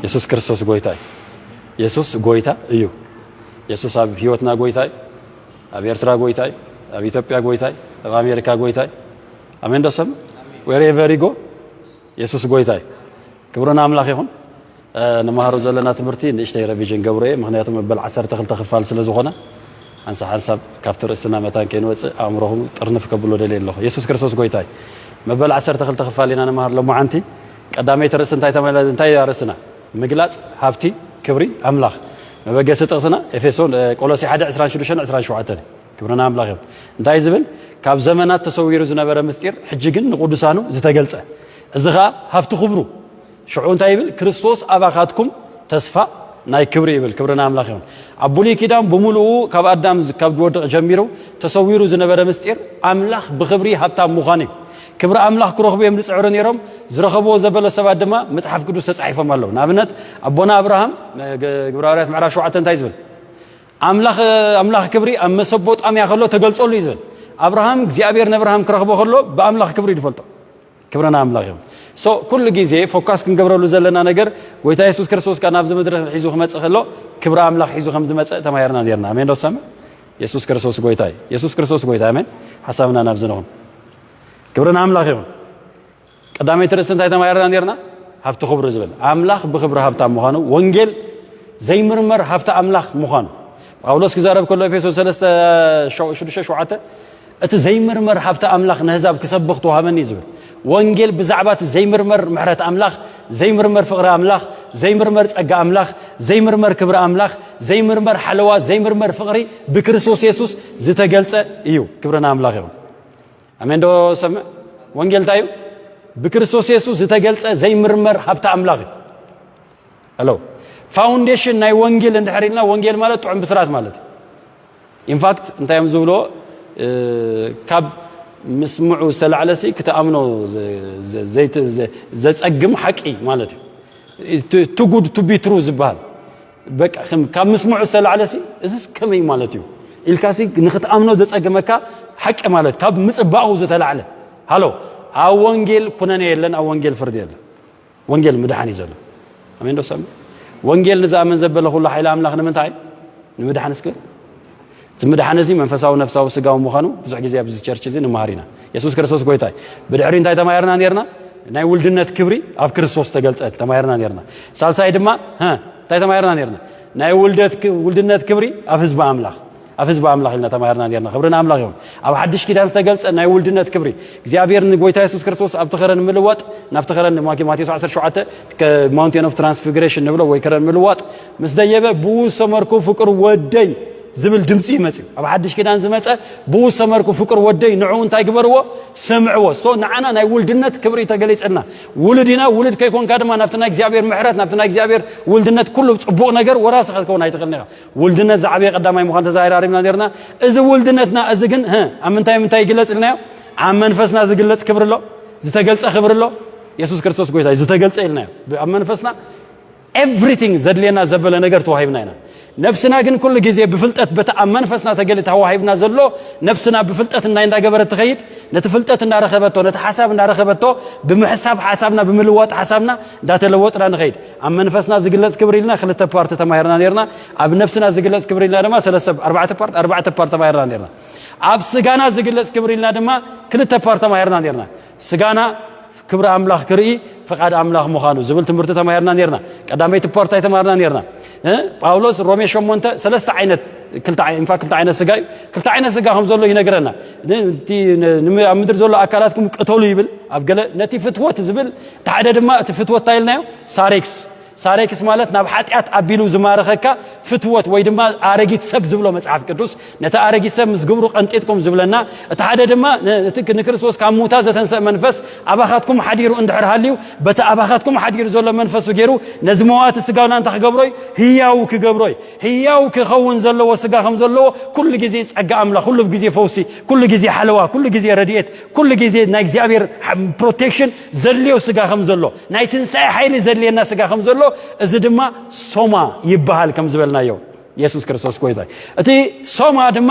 የሱስ ክርስቶስ ጎይታ እዩ። የሱስ ጎይታ እዩ። የሱስ ኣብ ህይወትና ጎይታ እዩ። ኣብ ኤርትራ ጎይታ እዩ። ኣብ ኢትዮጵያ ጎይታ እዩ። ኣብ ኣሜሪካ ጎይታ እዩ። ኣሜን ዶ ሰምዕ? Wherever you go የሱስ ጎይታ እዩ። ክብሪ ንኣምላኽ ይኹን። ንመሃሮ ዘለና ትምህርቲ ንእሽተይ ረቪዥን ገብሮ እየ፣ ምክንያቱ መበል ዓሰርተ ክልተ ክፋል ስለ ዝኾነ፣ ሓንሳብ ሓንሳብ ካብቲ ርእስና መታን ከይንወፅእ ኣእምሮኹም ጥርንፍ ከብሎ ደልየ ኣለኹ። የሱስ ክርስቶስ ጎይታ እዩ። መበል ዓሰርተ ክልተ ክፋል ኢና ንመሃር ሎማዓንቲ። ቀዳመይቲ ርእሲ እንታይ ተመለ-፣ እንታይ እያ ርእስና? ምግላፅ ሃብቲ ክብሪ ኣምላኽ። መበገሲ ጥቕስና ኤፌሶን፣ ቆሎሲ ሓደ ዕስራን ሽዱሽተን ዕስራን ሸውዓተን እዩ። ክብሪ ንኣምላኽ ይኹን። እንታይ ዝብል? ካብ ዘመናት ተሰዊሩ ዝነበረ ምስጢር ሕጂ ግን ንቅዱሳኑ ዝተገልጸ፣ እዚ ኸኣ ሃብቲ ክብሩ። ሽዑ እንታይ ይብል? ክርስቶስ ኣባኻትኩም ተስፋ ናይ ክብሪ ይብል። ክብሪ ንኣምላኽ ይኹን። ኣብ ብሉይ ኪዳን ብምሉኡ ካብ ኣዳም ዝ-፣ ካብ ዝወድቕ ጀሚሩ ተሰዊሩ ዝነበረ ምስጢር ኣምላኽ ብኽብሪ ሃብታም ምዃኑ እዩ። ክብሪ ኣምላኽ ክረኽቡ እዮም ዝጽዕሩ ነይሮም። ዝረኸብዎ ዘበለ ሰባት ድማ መጽሓፍ ቅዱስ ተጻሒፎም ኣለዉ። ንኣብነት ኣቦና ኣብርሃም፣ ግ-፣ ግብረ ሃዋርያት ምዕራፍ ሸውዓተ እንታይ ዝብል? ኣምላኽ፣ ኣምላኽ ክብሪ ኣብ መሰቦጣምያ ከሎ ተገልጸሉ እዩ ዝብል። ኣብርሃም እግዚኣብሔር ንኣብርሃም ክረኽቦ ከሎ ብኣምላኽ ክብሪ እዩ ዝፈልጦ። ክብሪ ንኣምላኽ ይኹን። So ኩሉ ግዜ ፎካስ ክንገብረሉ ዘለና ነገር ጎይታ የሱስ ክርስቶስ ከኣ ናብዚ ምድሪ ሒዙ ክመጽእ ከሎ ክብሪ ኣምላኽ ሒዙ ከም ዝመጽእ ተማሂርና ነርና። ኣሜን ዶ ሰምዕ? የሱስ ክርስቶስ ጎይታ እዩ። የሱስ ክርስቶስ ጎይታ፣ ኣሜን። ሓሳብና ናብዚ ንኹን። ክብሪ ንኣምላኽ ይኹን። ቀዳመይቲ ርእሲ እንታይ ተማሂርና ነርና? ሃብቲ ክብሩ ዝብል። ኣምላኽ ብክብሪ ሃብታም ምዃኑ፣ ወንጌል ዘይምርመር ሃብቲ ኣምላኽ ምዃኑ። ጳውሎስ ክዛረብ ከሎ ኤፌሶን ሰለስተ ሸው-፣ ሽዱሽተ ሸውዓተ፣ እቲ ዘይምርመር ሃብቲ ኣምላኽ ንህዛብ ክሰብኽ ተዋሃበኒ እዩ ዝብል። ወንጌል ብዛዕባ እቲ ዘይምርመር ምሕረት ኣምላኽ፣ ዘይምርመር ፍቕሪ ኣምላኽ፣ ዘይምርመር ጸጋ ኣምላኽ፣ ዘይምርመር ክብሪ ኣምላኽ፣ ዘይምርመር ሓለዋ፣ ዘይምርመር ፍቕሪ ብክርስቶስ የሱስ ዝተገልጸ እዩ። ክብሪ ንኣምላኽ ይኹን። ኣሜን ዶ ሰምዕ? ወንጌል እንታይ እዩ? ብክርስቶስ የሱስ ዝተገልጸ ዘይምርመር ሃብቲ ኣምላኽ እዩ። ሄሎ። ፋውንዴሽን ናይ ወንጌል እንድሕር ኢልና፣ ወንጌል ማለት ጥዑም ብስራት ማለት እዩ። ኢንፋክት እንታይ እዮም ዝብሎ? እ፣ ካብ ምስምዑ ዝተላዕለ ሲ ክትኣምኖ ዘ-፣ ዘ-፣ ዘይት-፣ ዘ-፣ ዘጸግም ሓቂ ማለት እዩ። ቱ ጉድ ቱ ቢ ትሩ ዝበሃል። በቃ ከም፣ ካብ ምስምዑ ዝተላዕለ ሲ እዚስ ከመይ ማለት እዩ ኢልካ ሲ ንክትኣምኖ ዘጸግመካ ሓቂ ማለት ካብ ምጽባቑ ዝተላዕለ። ሃሎ፣ ኣብ ወንጌል ኩነኔ የለን፣ ኣብ ወንጌል ፍርዲ የለን። ወንጌል ምድሓን እዩ ዘሎ። ኣሜን ዶ ሰምዕ? ወንጌል ንዝኣምን ዘበለ ኩሉ ሓይሊ ኣምላኽ ንምንታይ? ንምድሓን እስከ። እቲ ምድሓን እዚ መንፈሳዊ፣ ነፍሳዊ፣ ስጋዊ ምዃኑ ብዙሕ ግዜ ኣብዚ ቸርች እዚ ንመሃር ኢና። የሱስ ክርስቶስ ጎይታ እዩ። ብድሕሪ እንታይ ተማሂርና ነርና? ናይ ውልድነት ክብሪ ኣብ ክርስቶስ ተገልጸ ተማሂርና ነርና። ሳልሳይ ድማ፣ ሀ፣ እንታይ ተማሂርና ነርና? ናይ ውልደት ክ-፣ ውልድነት ክብሪ ኣብ ህዝቢ ኣምላኽ፣ ኣብ ህዝቢ ኣምላኽ ኢልና ተማሂርና ነርና። ክብሪ ንኣምላኽ ይኹን። ኣብ ሓድሽ ኪዳን ዝተገልጸ ናይ ውልድነት ክብሪ እግዚኣብሔር ንጎይታ የሱስ ክርስቶስ ኣብቲ ከረን ምልዋጥ፣ ናብቲ ከረን ማቴ-፣ ማቴዎስ ዓሰርተ ሸውዓተ፣ ከ-፣ ማውንቴን ኦፍ ትራንስፊግሬሽን ንብሎ ወይ ከረን ምልዋጥ ምስ ደየበ፣ ብኡ ዝሰመርኩ ፍቁር ወደይ ዝብል ድምፂ እዩ መፅዩ። ኣብ ሓድሽ ኪዳን ዝመፀ፣ ብኡ ዝሰመርኩ ፍቁር ወደይ ንዕኡ እንታይ ግበርዎ? ስምዕዎ። ሶ ንዓና ናይ ውልድነት ክብሪ ተገሊፅልና። ውሉድ ኢና፣ ውሉድ ከይኮንካ ድማ ናብቲ ናይ እግዚኣብሔር ምሕረት፣ ናብቲ ናይ እግዚኣብሔር ውልድነት ኩሉ ፅቡቕ ነገር ወራሲ ክትከውን ኣይትኽእልን ኢኻ። ውልድነት ዝዓበየ ቀዳማይ ምዃን ተዘራሪብና ነርና። እዚ ውልድነትና እዚ ግን፣ ሀ፣ ኣብ ምንታይ ምንታይ ይግለጽ ኢልናዮ? ኣብ መንፈስና ዝግለጽ ክብሪ ኣሎ፣ ዝተገልጸ ክብሪ ኣሎ። የሱስ ክርስቶስ ጎይታ እዩ፣ ዝተገልጸ ኢልናዮ። ብ-፣ ኣብ መንፈስና ኤቭሪቲንግ ዘድልየና ዘበለ ነገር ተዋሂብና ኢና። ነፍስና ግን ኩሉ ግዜ ብፍልጠት በቲ ኣብ መንፈስና ተገሊ ተዋሂብና ዘሎ ነፍስና ብፍልጠት እንታይ እንዳገበረት ትኸይድ? ነቲ ፍልጠት እንዳረኸበቶ፣ ነቲ ሓሳብ እንዳረኸበቶ፣ ብምሕሳብ ሓሳብና፣ ብምልዋጥ ሓሳብና እንዳተለወጥና ንኸይድ። ኣብ መንፈስና ዝግለጽ ክብሪ ኢልና ክልተ ፓርት ተማሂርና ነርና። ኣብ ነፍስና ዝግለጽ ክብሪ ኢልና ድማ ሰለስተ፣ ኣርባዕተ ፓርት፣ ኣርባዕተ ፓርት ተማሂርና ነርና። ኣብ ስጋና ዝግለጽ ክብሪ ኢልና ድማ ክልተ ፓርት ተማሂርና ነርና። ስጋና ክብሪ ኣምላኽ ክርኢ ፍቓድ ኣምላኽ ምዃኑ ዝብል ትምህርቲ ተማሂርና ነርና። ቀዳመይቲ ፓርት ኣይተማሃርና ነርና። እ? ጳውሎስ ሮሜ ሸሞንተ ሰለስተ ዓይነት፣ ክልተ ዓይ-፣ ኢንፋክት ክልተ ዓይነት ስጋ እዩ። ክልተ ዓይነት ስጋ ከም ዘሎ ይነግረና። ን-፣ እቲ ን-፣ ን-፣ ኣብ ምድሪ ዘሎ ኣካላትኩም ቅተሉ ይብል። ኣብ ገለ ነቲ ፍትወት ዝብል፣ እቲ ሓደ ድማ እቲ ፍትወት እንታይ ኢልናዮ? ሳሬክስ። ሳሬክስ ማለት ናብ ሓጢኣት ኣቢሉ ዝማረኸካ ፍትወት ወይ ድማ ኣረጊት ሰብ ዝብሎ መጽሓፍ ቅዱስ፣ ነቲ ኣረጊት ሰብ ምስ ግብሩ ቀንጢጥኩም ዝብለና፣ እቲ ሓደ ድማ ን-፣ እቲ ክ-፣ ንክርስቶስ ካብ ሙታ ዘተንሰእ መንፈስ ኣባኻትኩም ሓዲሩ እንድሕር ሃልዩ፣ በቲ ኣባኻትኩም ሓዲሩ ዘሎ መንፈሱ ገይሩ ነዚ መዋቲ ስጋና እንታይ ክገብሮ እዩ? ህያው ክገብሮ እዩ። ህያው ክኸውን ዘለዎ ስጋ ከም ዘለዎ ኩሉ ግዜ ጸጋ ኣምላኽ፣ ኩሉ ግዜ ፈውሲ፣ ኩሉ ግዜ ሓለዋ፣ ኩሉ ግዜ ረድኤት፣ ኩሉ ግዜ ናይ እግዚኣብሔር ሓ-፣ ፕሮቴክሽን ዘድልዮ ስጋ ከም ዘሎ፣ ናይ ትንሳኤ ሓይሊ ዘድልየና ስጋ ከም ዘሎ፣ እዚ ድማ ሶማ ይበሃል ከም ዝበልናዮ። የሱስ ክርስቶስ ጎይታ እዩ። እቲ ሶማ ድማ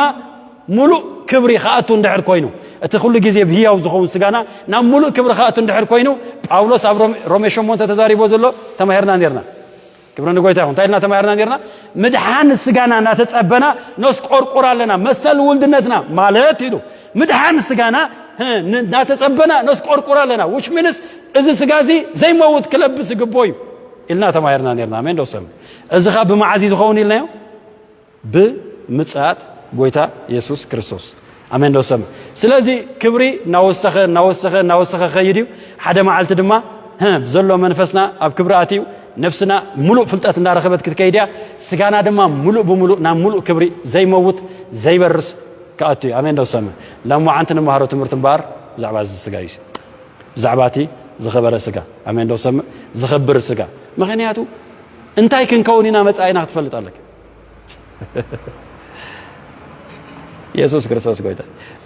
ምሉእ ክብሪ ክኣቱ እንድሕር ኮይኑ፣ እቲ ኩሉ ግዜ ብህያው ዝኸውን ስጋና ናብ ሙሉእ ክብሪ ክኣቱ እንድሕር ኮይኑ፣ ጳውሎስ ኣብ ሮሜ- ሮሜ ሸሞንተ ተዛሪቦ ዘሎ ተማሂርና ነርና። ክብሪ ንጎይታ ይኹን። እንታይ ኢልና ተማሂርና ነርና? ምድሓን ስጋና እናተጸበና ነስቆርቁር ኣለና። መሰል ውልድነትና ማለት ኢሉ ምድሓን ስጋና ህ፣ ን- እናተጸበና ነስቆርቁር ኣለና። Which means እዚ ስጋ እዚ ዘይመውት ክለብስ ይግቦ እዩ ኢልና ተማሂርና ነርና። ኣሜን ዶ ሰም? እዚ ኸ ብመዓዝ እዩ ዝኸውን ኢልናዮ? ብምጽኣት ጎይታ የሱስ ክርስቶስ። ኣሜን ዶ ሰም? ስለዚ ክብሪ እናወሰኸ እናወሰኸ እናወሰኸ ከይድ እዩ። ሓደ መዓልቲ ድማ ህ፣ ዘሎ መንፈስና ኣብ ክብሪ ኣትዩ፣ ነፍስና ሙሉእ ፍልጠት እንዳረኸበት ክትከይድ እያ። ስጋና ድማ ሙሉእ ብሙሉእ ናብ ሙሉእ ክብሪ ዘይመውት ዘይበርስ ክኣቱ እዩ። ኣሜን ዶ ሰም? ሎማዓንቲ ንመሃሮ ትምህርቲ እምበኣር ብዛዕባ እዚ ስጋ እዩ። ብዛዕባ እቲ ዝኸበረ ስጋ። ኣሜን ዶ ሰም? ዝኸብር ስጋ። ምኽንያቱ እንታይ ክንከውን ኢና መጻኢና ክትፈልጥ ኣለካ። የሱስ ክርስቶስ ጎይታ።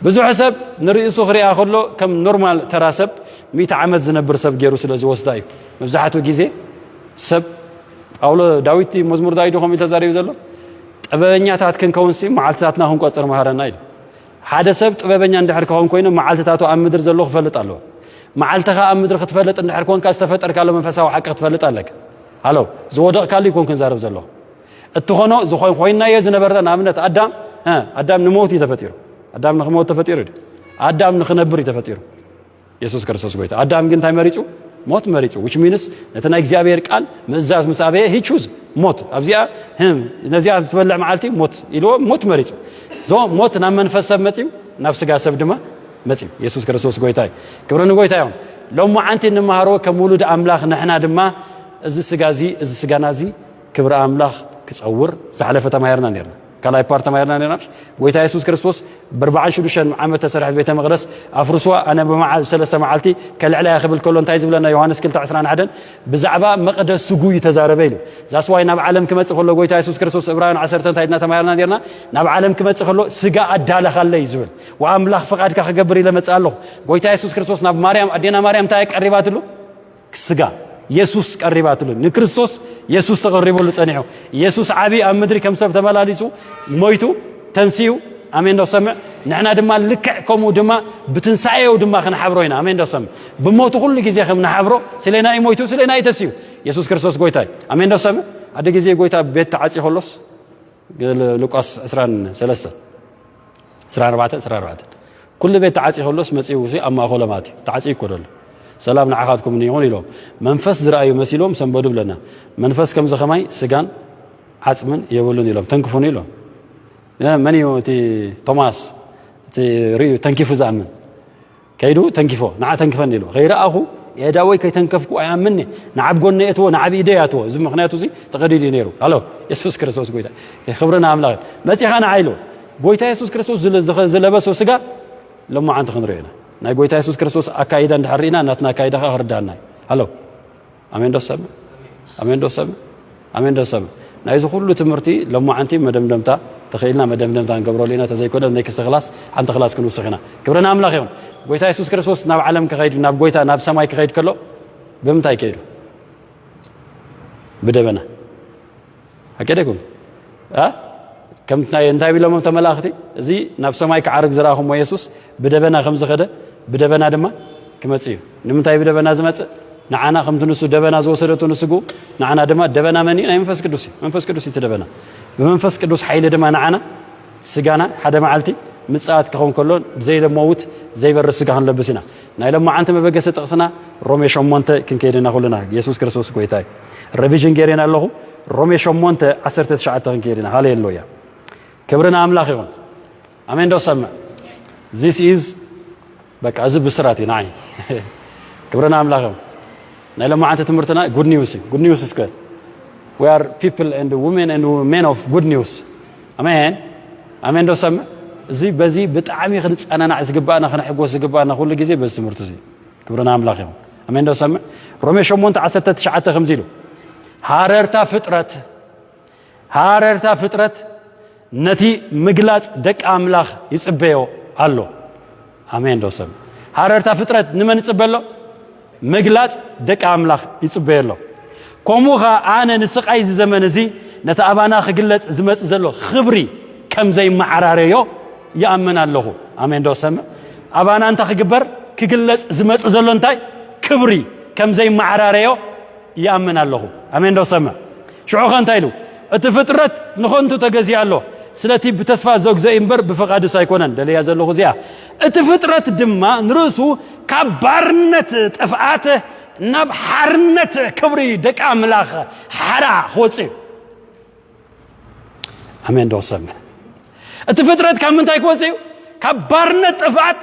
ብዙሕ ሰብ ንርእሱ ክሪኣ ከሎ ከም ኖርማል ተራ ሰብ ሚእቲ ዓመት ዝነብር ሰብ ገይሩ ስለ ዝወስዳ እዩ። መብዛሕትኡ ግዜ ሰብ ጳውሎ ዳዊት መዝሙር ዳዊት ዶ ከምኡ ኢሉ ተዛሪቡ ዘሎ? ጥበበኛታት ክንከውንሲ መዓልትታትና ክንቆጽር መሃረና ኢሉ። ሓደ ሰብ ጥበበኛ እንድሕር ክኸውን ኮይኑ መዓልትታቱ ኣብ ምድሪ ዘሎ ክፈልጥ ኣለዎ። መዓልትኻ ኣብ ምድሪ ክትፈልጥ እንድሕር ኮንካ ዝተፈጠርካሉ መንፈሳዊ ሓቂ ክትፈልጥ ኣለካ። ሃሎ፣ ዝወደቕካሉ ይኮን ክንዛረብ ዘለኹ። እትኾኖ ዝኾን ኮይናዮ ዝነበረ ንኣብነት ኣዳም እ፣ ኣዳም ንሞት እዩ ተፈጢሩ። ኣዳም ንክሞት ተፈጢሩ እዩ። ኣዳም ንክነብር እዩ ተፈጢሩ። የሱስ ክርስቶስ ጎይታ። ኣዳም ግን እንታይ መሪጹ? ሞት መሪጹ። Which means ነቲ ናይ እግዚኣብሔር ቃል ምእዛዝ ምስ ኣበየ he choose ሞት። ኣብዚኣ ህም ነዚኣ ትበልዕ መዓልቲ ሞት ኢልዎ ሞት መሪጹ። ዞ ሞት ናብ መንፈስ ሰብ መጺኡ ናብ ስጋ ሰብ ድማ መጺኡ። የሱስ ክርስቶስ ጎይታ እዩ። ክብሪ ንጎይታ ይኹን። ሎማዓንቲ እንመሃሮ ከም ውሉድ ኣምላኽ ንሕና ድማ እዚ ስጋ እዚ እዚ ስጋና እዚ ክብሪ ኣምላኽ ክጸውር ዝሓለፈ ተማሂርና ነርና። ካልኣይ ፓርት ተማሂርና ነርና። ጎይታ የሱስ ክርስቶስ ብኣርባዓን ሽዱሽተን ዓመት ተሰርሐት ቤተ መቕደስ ኣፍርስዋ፣ ኣነ ብመዓ- ብሰለስተ መዓልቲ ከልዕላ እየ ክብል ከሎ እንታይ ዝብለና? ዮሃንስ ክልተ ዕስራን ሓደን ብዛዕባ መቕደስ ስጉ እዩ ተዛረበ ኢሉ። ዛስዋይ ናብ ዓለም ክመጽእ ከሎ ጎይታ የሱስ ክርስቶስ ዕብራውያን ዓሰርተ እንታይ ኢልና ተማሂርና ነርና? ናብ ዓለም ክመጽእ ከሎ ስጋ ኣዳለኻለይ እዩ ዝብል። ወኣምላኽ ፍቓድካ ክገብር ኢለ መጽእ ኣለኹ። ጎይታ የሱስ ክርስቶስ ናብ ማርያም ኣዴና ማርያም እንታይ ቀሪባትሉ? ስጋ የሱስ ቀሪባትሉ። ንክርስቶስ የሱስ ተቐሪቡሉ ጸኒሑ። የሱስ ዓቢ ኣብ ምድሪ ከም ሰብ ተመላሊሱ ሞይቱ ተንሲኡ። ኣሜን ዶ ሰምዕ? ንሕና ድማ ልክዕ ከምኡ ድማ ብትንሳኤው ድማ ክንሓብሮ ኢና። ኣሜን ዶ ሰምዕ? ብሞቱ ኩሉ ግዜ ከም ንሓብሮ ስለና እዩ ሞይቱ፣ ስለና እዩ ተሲኡ። የሱስ ክርስቶስ ጎይታ እዩ። ኣሜን ዶ ሰምዕ? ሓደ ግዜ ጎይታ ቤት ተዓጽዩ ከሎስ ገለ ሉቃስ ዕስራን ሰለስተ፣ ዕስራን ኣርባዕተን፣ ዕስራን ኣርባዕተን። ኩሉ ቤት ተዓጽዩ ከሎስ መጺኡ ሲ ኣብ ማእከሎም ኣትዩ። ተዓጽዩ እኮ ደሎ። ሰላም ንዓኻትኩም ይኹን ኢሎም። መንፈስ ዝረኣዩ መሲሎም ሰንበዱ ብለና። መንፈስ ከምዚ ኸማይ ስጋን ዓጽምን የብሉን ኢሎም። ተንክፉኒ ኢሎም። እ፣ መን እዩ እቲ ቶማስ? እቲ ርእዩ ተንኪፉ ዝኣምን። ከይዱ ተንኪፎ፣ ንዓ ተንክፈኒ ኢሉ። ከይረኣኹ፣ የእዳወይ ከይተንከፍኩ ኣይኣምንኒ። ንዓብ ጎኒ እትዎ፣ ንዓብ ኢደ ያትዎ። እዚ ምኽንያቱ እዚ ተቐዲዱ እዩ ነይሩ። ሃሎ፣ የሱስ ክርስቶስ ጎይታ። ክብሪ ንኣምላኽ። መጺኻ ንዓ ኢሉ። ጎይታ የሱስ ክርስቶስ ዝለ-፣ ዝኸ-፣ ዝለበሶ ስጋ ሎማዓንቲ ክንሪኦ ኢና። ናይ ጎይታ የሱስ ክርስቶስ ኣካይዳ እንድሕር ርኢና፣ ናትና ኣካይዳ ኸዓ ክርዳኣና እዩ። ሃሎ፣ ኣሜን ዶ ሰምዕ? ኣሜን ዶ ሰምዕ? ኣሜን ዶ ሰምዕ? ናይዚ ኩሉ ትምህርቲ ሎማዓንቲ መደምደምታ ተኽኢልና መደምደምታ ንገብረሉ ኢና። ተዘይኮነ ኔክስት ክላስ ሓንቲ ክላስ ክንውስኽ ኢና። ክብሪ ንኣምላኽ ይኹን። ጎይታ የሱስ ክርስቶስ ናብ ዓለም ክኸይድ፣ ናብ ጎይታ፣ ናብ ሰማይ ክኸይድ ከሎ ብምንታይ ከይዱ? ብደበና። ሓቂ ዶ ኣይኮነን? ኣ? ከም ናይ፣ እንታይ ቢሎሞም ተመላእኽቲ? እዚ ናብ ሰማይ ክዓርግ ዝረኣኹሞ የሱስ ብደበና ከም ዝኸደ፣ ብደበና ድማ ክመጽእ እዩ። ንምንታይ ብደበና ዝመጽእ? ንዓና ከምቲ ንሱ ደበና ዝወሰደቶ ንስግኡ፣ ንዓና ድማ ደበና መን እዩ? ናይ መንፈስ ቅዱስ እዩ። መንፈስ ቅዱስ እዩ እቲ ደበና። ብመንፈስ ቅዱስ ሓይሊ ድማ ንዓና ስጋና ሓደ መዓልቲ ምጽኣት ክኸውን ከሎ ዘይመውት ዘይበርስ ስጋ ክንለብስ ኢና። ናይ ሎማዓንቲ መበገሲ ጥቕስና ሮሜ ሸሞንተ ክንከይድ ኢና ኩልና። የሱስ ክርስቶስ ጎይታ እዩ። ሪቪዥን ገይረ ኢና ኣለኹ። ሮሜ ሸሞንተ ዓሰርተ ትሽዓተ ክንከይድ ኢና። ሃሌሉያ። ክብሪ ንኣምላኽ ይኹን። ኣሜን ዶ ሰምዕ? This is በቃ እዚ ብስራት እዩ ንዓይ። ክብሪ ንኣምላኽ ይኹን። ናይ ሎማዓንቲ ትምህርትና ጉድ ኒውስ እዩ። ጉድ ኒውስ እስከ we are people and women and men of good news። ኣሜን። ኣሜን ዶ ሰምዕ? እዚ በዚ ብጣዕሚ ክንጸናናዕ ዝግባኣና፣ ክንሕጎስ ዝግባኣና ኩሉ ግዜ በዚ ትምህርቲ እዚ። ክብሪ ንኣምላኽ ይኹን። ኣሜን ዶ ሰምዕ? ሮሜ ሸሞንተ ዓሰርተ ትሽዓተ ከምዚ ኢሉ፣ ሃረርታ ፍጥረት፣ ሃረርታ ፍጥረት ነቲ ምግላጽ ደቂ ኣምላኽ ይጽበዮ ኣሎ። ኣሜን ዶ ሰምዕ? ሃረርታ ፍጥረት ንመን ይጽበ ኣሎ? ምግላጽ ደቂ ኣምላኽ ይጽበዮ ኣሎ። ከምኡ ኸኣ ኣነ ንስቓይ እዚ ዘመን እዚ ነቲ ኣባና ክግለጽ ዝመጽእ ዘሎ ክብሪ ከም ዘይመዓራረዮ ይኣምን ኣለኹ። ኣሜን ዶ ሰምዕ? ኣባና እንታይ ክግበር ክግለጽ ዝመጽእ ዘሎ እንታይ ክብሪ ከም ዘይመዓራረዮ ይኣምን ኣለኹ። ኣሜን ዶ ሰምዕ? ሽዑ ኸ እንታይ ኢሉ? እቲ ፍጥረት ንኸንቱ ተገዚኣ ኣሎ፣ ስለቲ ብተስፋ ዘግዞ እዩ እምበር ብፍቓዱስ ኣይኮነን። ደለያ ዘለኹ እዚኣ። እቲ ፍጥረት ድማ ንርእሱ ካብ ባርነት ጥፍኣት ናብ ሓርነት ክብሪ ደቂ ኣምላኽ ሓራ ክወጽእ እዩ። ኣሜን ዶ ሰምዕ? እቲ ፍጥረት ካብ ምንታይ ክወጽእ እዩ? ካብ ባርነት ጥፍኣት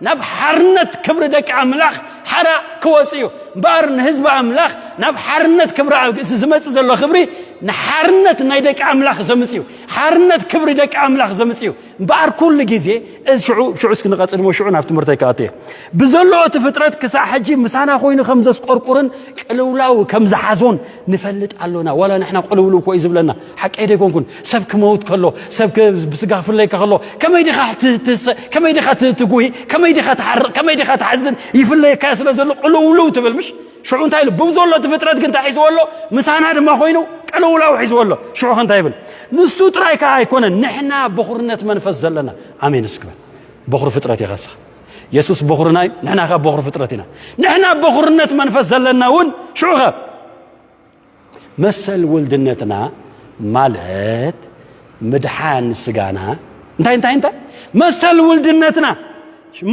ናብ ሓርነት ክብሪ ደቂ ኣምላኽ ሓራ ክወጽእ እዩ። እምበኣር ንህዝቢ ኣምላኽ ናብ ሓርነት ክብሪ ኣብ ግእሲ ዝመጽእ ዘሎ ክብሪ ንሓርነት ናይ ደቂ ኣምላኽ ዘምጽእ እዩ። ሓርነት ክብሪ ደቂ ኣምላኽ ዘምጽእ እዩ። እምበኣር ኩሉ ግዜ እዚ ሽዑ ሽዑ እስኪ ንቐጽል እሞ ሽዑ ናብ ትምህርተይ ክኣቱ እየ። ብዘሎ እቲ ፍጥረት ክሳዕ ሕጂ ምሳና ኮይኑ ከም ዘስቆርቁርን ቅልውላው ከም ዝሓዞን ንፈልጥ ኣሎና። ዋላ ንሕና ቅልውልው እኮ እዩ ዝብለና። ሓቀይ ዶ ኣይኮንኩን? ሰብ ክመውት ከሎ፣ ሰብ ክ- ብስጋ ክፍለየካ ከሎ ከመይ ዲኻ ት- ትስ- ከመይ ዲኻ ት- ትጉሂ፣ ከመይ ዲኻ ትሓርቕ፣ ከመይ ዲኻ ትሓዝን ይፍለየካ ስለ ዘሎ ቅልውልው ትብል ምሽ? ሽዑ እንታይ ኢሉ? ብብዘሎ እቲ ፍጥረት ግን እንታይ ሒዝዎ ኣሎ? ምሳና ድማ ኮይኑ ቅልውላው ሒዝዎ ኣሎ። ሽዑ ከ እንታይ ይብል? ንሱ ጥራይ ከኣ ኣይኮነን፣ ንሕና በኹርነት መንፈስ ዘለና። ኣሜን እስኪ በል። በኹሪ ፍጥረት ኢኻ እስኻ። የሱስ በኹርና እዩ፣ ንሕና ከኣ በኹሪ ፍጥረት ኢና። ንሕና በኹርነት መንፈስ ዘለና እውን ሽዑ ከ መሰል ውልድነትና ማለት ምድሓን ስጋና እንታይ እንታይ እንታይ መሰል ውልድነትና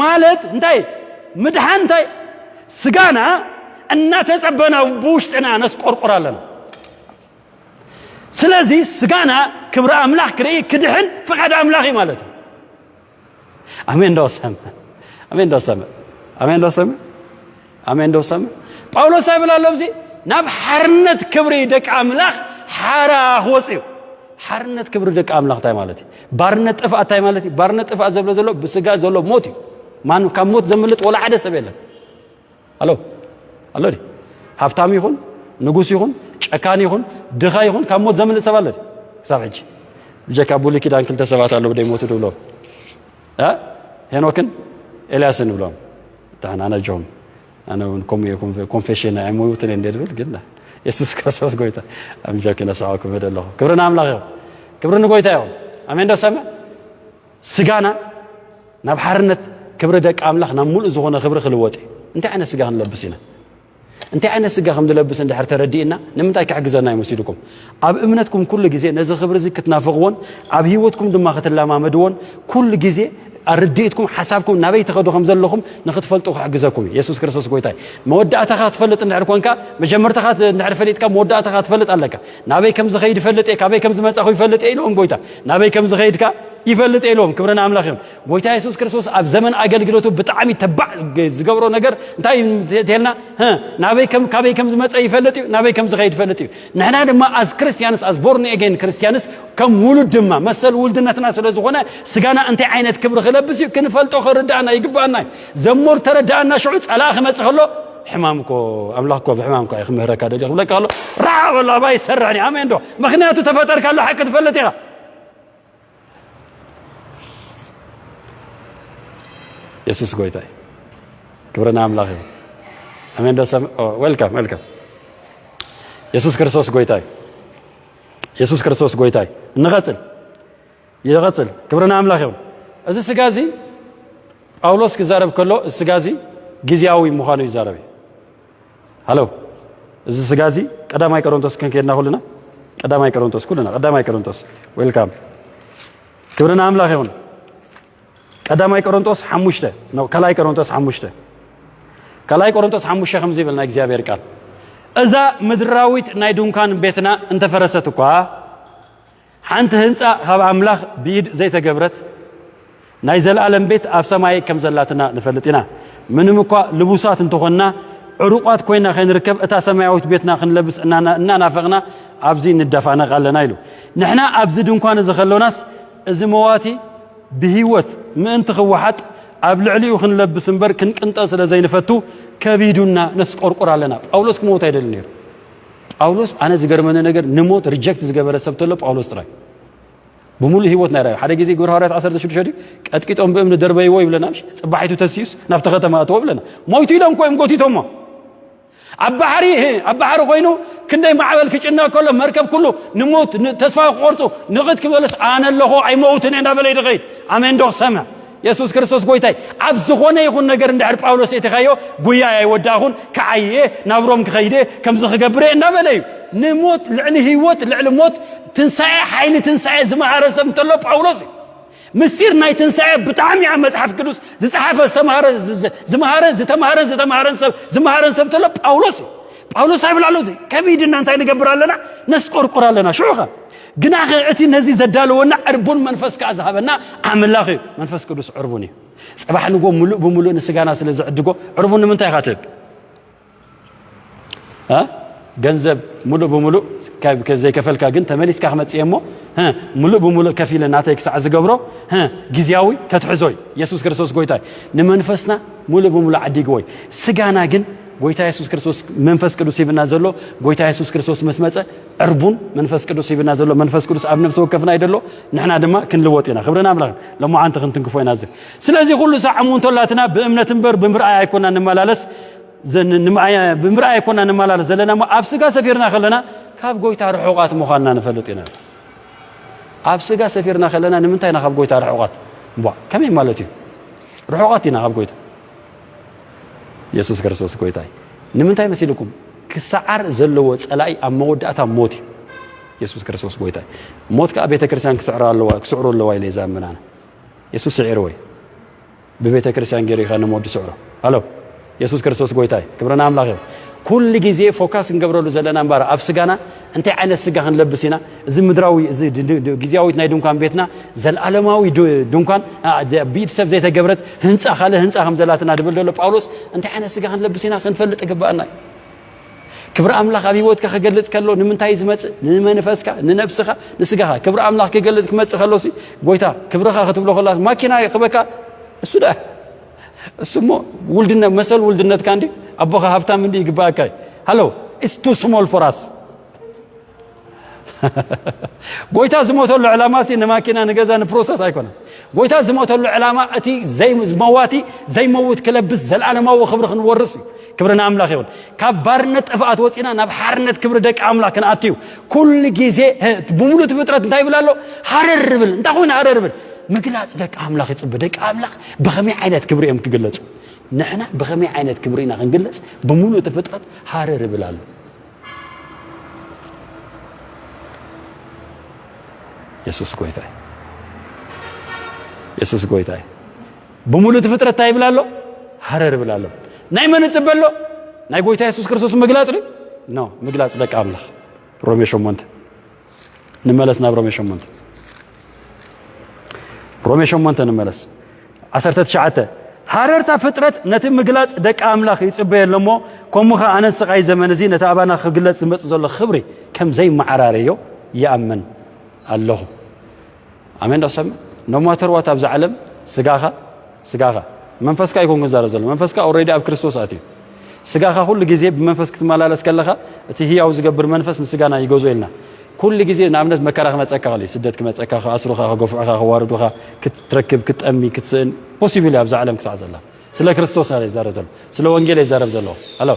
ማለት እንታይ ምድሓን እንታይ ስጋና እናተጸበና ብውሽጥና ነስቆርቁር ኣለና። ስለዚ ስጋና ክብሪ ኣምላኽ ክርኢ ክድሕን ፍቓድ ኣምላኽ እዩ ማለት እዩ። ኣሜን ዶ ሰምዕ? ኣሜን ዶ ሰምዕ? ኣሜን ዶ ሰምዕ? ኣሜን ዶ ሰምዕ? ጳውሎስ እንታይ ይብል ኣሎ ኣብዚ? ናብ ሓርነት ክብሪ ደቂ ኣምላኽ ሓራ ክወጽእ እዩ። ሓርነት ክብሪ ደቂ ኣምላኽ እንታይ ማለት እዩ? ባርነት ጥፍኣት እንታይ ማለት እዩ? ባርነት ጥፍኣት ዘብሎ ዘሎ ብስጋ ዘሎ ሞት እዩ። ማን ካብ ሞት ዘምልጥ ወላ ሓደ ሰብ የለን። ኣሎ ኣሎ ድዩ? ሃብታም ይኹን ንጉስ ይኹን ጨካን ይኹን ድኻ ይኹን ካብ ሞት ዘምልጥ ሰብ ኣሎ ድዩ? ክሳብ ሕጂ ብጀካ ብሉይ ኪዳን ክልተ ሰባት ኣለዉ ደይሞቱ ድብሎም እ ሄኖክን ኤልያስን ንብሎም። ደሓን ኣነ ጆም ኣነ እውን ከምኡ እየ ኮንፌ- ኮንፌሽን ኣይሞትን እየ እንደ ድብል ግን የሱስ ክርስቶስ ጎይታ ኣምጃኪ ነስዓኩም እደ ኣለኹ። ክብሪ ንኣምላኽ ይኹን። ክብሪ ንጎይታ ይኹን። ኣሜን ዶ ሰምዕ? ስጋና ናብ ሓርነት ክብሪ ደቂ ኣምላኽ ናብ ሙሉእ ዝኾነ ክብሪ ክልወጥ እዩ። እንታይ ዓይነት ስጋ ክንለብስ ኢና? እንታይ ዓይነት ስጋ ከም ንለብስ እንድሕር ተረዲእና ንምንታይ ክሕግዘና እዩ መሲልኩም? ኣብ እምነትኩም ኩሉ ግዜ ነዚ ክብሪ እዚ ክትናፍቕዎን ኣብ ህይወትኩም ድማ ክትለማመድዎን ኩሉ ግዜ ርድኢትኩም ሓሳብኩም ናበይ ትኸዱ ከም ዘለኹም ንክትፈልጡ ክሕግዘኩም እዩ። የሱስ ክርስቶስ ጎይታ እዩ። መወዳእታኻ ትፈልጥ እንድሕር ኮንካ መጀመርታኻ እንድሕር ፈሊጥካ መወዳእታኻ ትፈልጥ ኣለካ። ናበይ ከም ዝኸይድ ይፈልጥ እየ፣ ካበይ ከም ዝመጻኹ ይፈልጥ እየ ኢልዎም ጎይታ። ናበይ ከም ዝኸይድካ ይፈልጥ እየ ኢልዎም። ክብሪ ንኣምላኽ ይኹን። ጎይታ የሱስ ክርስቶስ ኣብ ዘመን ኣገልግሎቱ ብጣዕሚ ተባዕ ዝገብሮ ነገር እንታይ እዩ እንተልና፣ ህ፣ ናበይ ከም ካበይ ከም ዝመጸ ይፈልጥ እዩ፣ ናበይ ከም ዝኸይድ ይፈልጥ እዩ። ንሕና ድማ as Christians as born again Christians ከም ውሉድ ድማ መሰል ውልድነትና ስለ ዝኾነ ስጋና እንታይ ዓይነት ክብሪ ክለብስ እዩ ክንፈልጦ ክርዳእና ይግባኣና እዩ። ዘሞር ተረዳእና ሽዑ ጸላእ ክመጽእ ከሎ ሕማም እኮ ኣምላኽ እኮ ብሕማም እኮ እዩ ክምህረካ ደልዩ ክብለካ ከሎ ራዕ በሎ ኣባይ ይሰርሕን እዩ። ኣሜን ዶ? ምክንያቱ ተፈጠርካ ኣሎ ሓቂ ትፈልጥ ኢኻ። የሱስ ጎይታ እዩ። ክብሪ ንኣምላኽ ይኹን። ኣሜን ዶ ሰምዕ? ኦ፣ ዌልካም ዌልካም። የሱስ ክርስቶስ ጎይታ እዩ። የሱስ ክርስቶስ ጎይታ እዩ። እንቐጽል ይቐጽል። ክብሪ ንኣምላኽ ይኹን። እዚ ስጋ እዚ ጳውሎስ ክዛረብ ከሎ እዚ ስጋ እዚ ግዝያዊ ምዃኑ ይዛረብ እዩ። ሃሎ እዚ ስጋ እዚ ቀዳማይ ቆሮንቶስ ክንከይድና ኩልና ቀዳማይ ቆሮንቶስ ኩልና ቀዳማይ ቆሮንቶስ ዌልካም። ክብሪ ንኣምላኽ ይኹን። ቀዳማይ ቆሮንቶስ ሓሙሽተ ነው። ካልኣይ ቆሮንቶስ ሓሙሽተ ካልኣይ ቆሮንቶስ ሓሙሽተ ከምዚ ይብል ናይ እግዚኣብሔር ቃል እዛ ምድራዊት ናይ ድንኳን ቤትና እንተፈረሰት እኳ ሓንቲ ህንጻ ካብ ኣምላኽ ብኢድ ዘይተገብረት ናይ ዘለኣለም ቤት ኣብ ሰማይ ከም ዘላትና ንፈልጥ ኢና። ምንም እኳ ልቡሳት እንተኾንና ዕሩቋት ኮይና ከይንርከብ እታ ሰማያዊት ቤትና ክንለብስ እናና- እናናፈቕና ኣብዚ ንደፋነቕ ኣለና ኢሉ። ንሕና ኣብዚ ድንኳን እዚ ከሎናስ እዚ መዋቲ ብህይወት ምእንቲ ክወሓጥ ኣብ ልዕሊኡ ክንለብስ እምበር ክንቅንጠል ስለ ዘይንፈቱ ከቢዱና ነስቆርቁር ኣለና። ጳውሎስ ክመውት ኣይደልን ነይሩ። ጳውሎስ ኣነ ዝገርመኒ ነገር ንሞት ሪጀክት ዝገበረ ሰብ ተሎ ጳውሎስ ጥራይ። ብምሉእ ህይወት ናይ ራእዩ ሓደ ግዜ ግብረ ሃዋርያት ዓሰርተ ሽዱሽተ ድዩ ቀጥቂጦም ብእምኒ ደርበይዎ ይብለና ምሽ ጽባሒቱ ተሲዩስ ናብቲ ከተማ ኣተዎ ብለና ሞይቱ ኢሎም እኮ እዮም ጎቲቶሞ ኣብ ባሕሪ ኣብ ባሕሪ ኮይኑ ክንደይ ማዕበል ክጭነቅ ከሎ መርከብ ኩሉ ንሞት ተስፋ ክቆርጹ ንቕት ክበለስ ኣነ ኣለኹ ኣይመውትን እየ እንዳበለ ይድኸይድ ኣሜን ዶ ክሰምዕ የሱስ ክርስቶስ ጎይታይ። ኣብ ዝኾነ ይኹን ነገር እንድሕር ጳውሎስ እቲኻዮ፣ ጉያይ ኣይወዳእኹን፣ ክዓይየ፣ ናብ ሮም ክኸይደ፣ ከምዚ ክገብረ እንዳበለ እዩ። ንሞት ልዕሊ ህይወት፣ ልዕሊ ሞት፣ ትንሳኤ፣ ሓይሊ ትንሳኤ ዝመሃረ ሰብ እንተሎ ጳውሎስ እዩ። ምስጢር ናይ ትንሳኤ ብጣዕሚ ኣብ መጽሓፍ ቅዱስ ዝጸሓፈ፣ ዝተማሃረ፣ ዝ-፣ ዝ-፣ ዝመሃረ፣ ዝተማሃረ፣ ዝተማሃረን ሰብ፣ ዝመሃረን ሰብ እንተሎ ጳውሎስ እዩ። ጳውሎስ እንታይ ይብል ኣሎ? እዚ ከቢድና እንታይ ንገብር ኣለና? ነስቆርቁር ኣለና። ሽዑ ኸ ግናኸ እቲ ነዚ ዘዳለወና ዕርቡን መንፈስ ከኣ ዝሃበና ኣምላኽ እዩ። መንፈስ ቅዱስ ዕርቡን እዩ። ጽባሕ ንጎ ምሉእ ብምሉእ ንስጋና ስለ ዝዕድጎ፣ ዕርቡን ንምንታይ ኢኻ ትህብ? እ? ገንዘብ ምሉእ ብምሉእ ካብ፣ ከ-፣ ዘይከፈልካ ግን ተመሊስካ ክመጽእ እየ እሞ፣ እ፣ ምሉእ ብምሉእ ከፊለ ናተይ ክሳዕ ዝገብሮ፣ እ፣ ግዝያዊ ተትሕዞ እዩ። የሱስ ክርስቶስ ጎይታ እዩ። ንመንፈስና ምሉእ ብምሉእ ዓዲግዎ እዩ። ስጋና ግን ጎይታ የሱስ ክርስቶስ መንፈስ ቅዱስ ሂብና ዘሎ፣ ጎይታ የሱስ ክርስቶስ ምስ መጸ ዕርቡን መንፈስ ቅዱስ ሂብና ዘሎ፣ መንፈስ ቅዱስ ኣብ ነፍሲ ወከፍና እዩ ዘሎ፣ ንሕና ድማ ክንልወጥ ኢና። ክብሪ ንኣምላኽ። ሎማዓንቲ ክንትንክፎ ኢና እዚ። ስለዚ ኩሉ ሳዕ እሙንቶ ኣላትና ብእምነት እምበር ብምርኣይ ኣይኮና ንመላለስ፣ ዘ-፣ ን-፣ ንምኣያ-፣ ብምርኣይ ኣይኮና ንመላለስ ዘለና እሞ፣ ኣብ ስጋ ሰፊርና ከለና ካብ ጎይታ ርሑቓት ምዃንና ንፈልጥ ኢና። ኣብ ስጋ ሰፊርና ከለና ንምንታይ ኢና ካብ ጎይታ ርሑቓት? እምቧ፣ ከመይ ማለት እዩ? ርሑቓት ኢና ካብ ጎይታ። የሱስ ክርስቶስ ጎይታ እዩ። ንምንታይ መሲልኩም? ክሰዓር ዘለዎ ጸላኢ ኣብ መወዳእታ ሞት እዩ። የሱስ ክርስቶስ ጎይታ እዩ። ሞት ከኣ ቤተ ክርስቲያን ክስዕራ ኣለዋ፣ ክስዕሩ ኣለዋ ኢለ እየ ዝኣምን ኣነ። የሱስ ስዒርዎ እዩ። ብቤተ ክርስቲያን ገይሩ ኢኻ ንሞት ዝስዕሮ። ሃሎ፣ የሱስ ክርስቶስ ጎይታ እዩ። ክብሪ ንኣምላኽ ይኹን። ኩሉ ግዜ ፎካስ ክንገብረሉ ዘለና እምበኣር ኣብ ስጋና እንታይ ዓይነት ስጋ ክንለብስ ኢና? እዚ ምድራዊ፣ እዚ ድ-፣ ድ-፣ ድ-፣ ግዝያዊት ናይ ድንኳን ቤትና፣ ዘልኣለማዊ ድ-፣ ድንኳን፣ ኣ፣ ደ-፣ ብኢድ ሰብ ዘይተገብረት ህንጻ፣ ካልእ ህንጻ ከም ዘላትና ድብል ዘሎ ጳውሎስ፣ እንታይ ዓይነት ስጋ ክንለብስ ኢና ክንፈልጥ ይግብኣና እዩ። ክብሪ ኣምላኽ ኣብ ህይወትካ ክገልጽ ከሎ ንምንታይ እዩ ዝመጽእ? ንመንፈስካ፣ ንነብስኻ፣ ንስጋኻ። ክብሪ ኣምላኽ ክገልጽ ክመጽእ ከሎሲ፣ ጎይታ፣ ክብርኻ ክትብሎ ከላስ ማኪና ይኽበካ፣ እሱ ደኣ፣ እሱ እሞ ውልድነት፣ መሰል ውልድነትካ እንዲ፣ ኣቦኻ ሃብታም እንዲ ይግባኣካ እዩ። ሃሎ፣ it's too small for us። ጎይታ ዝሞተሉ ዕላማ ሲ ንማኪና፣ ንገዛ፣ ንፕሮሰስ ኣይኮነን። ጎይታ ዝሞተሉ ዕላማ እቲ ዘይ-፣ መዋቲ ዘይመውት ክለብስ፣ ዘልኣለማዊ ክብሪ ክንወርስ እዩ። ክብሪ ንኣምላኽ ይኹን። ካብ ባርነት ጥፍኣት ወፂና ናብ ሓርነት ክብሪ ደቂ ኣምላኽ ክንኣቱ እዩ። ኩሉ ግዜ፣ ህ-፣ ብምሉእ እቲ ፍጥረት እንታይ ይብል ኣሎ? ሃረር ይብል። እንታይ ኮይኑ ሃረር ይብል? ምግላፅ ደቂ ኣምላኽ ይፅበ። ደቂ ኣምላኽ ብኸመይ ዓይነት ክብሪ እዮም ክግለፁ? ንሕና ብኸመይ ዓይነት ክብሪ ኢና ክንግለፅ? ብምሉእ እቲ ፍጥረት ሃረር ይብል ኣሎ። የሱስ ጎይታ እዩ። የሱስ ጎይታ እዩ። ብምሉእ እቲ ፍጥረት እንታይ ይብል ኣሎ? ሃረር ይብል ኣሎ። ናይ መን ይፅበ ኣሎ? ናይ ጎይታ የሱስ ክርስቶስ ምግላፅ ድዩ? ኖ፣ ምግላፅ ደቂ ኣምላኽ። ሮሜ ሸሞንተ። ንመለስ ናብ ሮሜ ሸሞንተ። ሮሜ ሸሞንተ ንመለስ። ዓሰርተ ትሽዓተ። ሃረርታ ፍጥረት ነቲ ምግላጽ ደቂ ኣምላኽ ይጽበዮ ኣሎ እሞ፣ ከምኡ ኸኣ ኣነ ስቓይ ዘመን እዚ ነቲ ኣባና ክግለጽ ዝመጽእ ዘሎ ክብሪ ከም ዘይመዓራረዮ ይኣምን ኣለኹ። ኣሜን ዶ ሰምዕ? No matter what ኣብዚ ዓለም ስጋኻ፣ ስጋኻ፣ መንፈስካ ኣይኮንኩን ዝዛረብ ዘሎ። መንፈስካ ኦልሬዲ ኣብ ክርስቶስ ኣትዩ። ስጋኻ ኩሉ ግዜ ብመንፈስ ክትመላለስ ከለኻ፣ እቲ ህያው ዝገብር መንፈስ ንስጋና ይገዝኦ ኢልና። ኩሉ ግዜ ንኣብነት መከራ ክመጸካ ይኽእል እዩ። ስደት ክመጸካ፣ ክኣስሩኻ፣ ክገፍዑኻ፣ ከዋርዱኻ፣ ክትረክብ፣ ክትጠሚ፣ ክትስእን ፖሲብል እዩ ኣብዛ ዓለም ክሳዕ ዘላ። ስለ ክርስቶስ እየ ዝዛረብ ዘለኹ። ስለ ወንጌል እየ ዝዛረብ ዘለኹ። ሃሎ።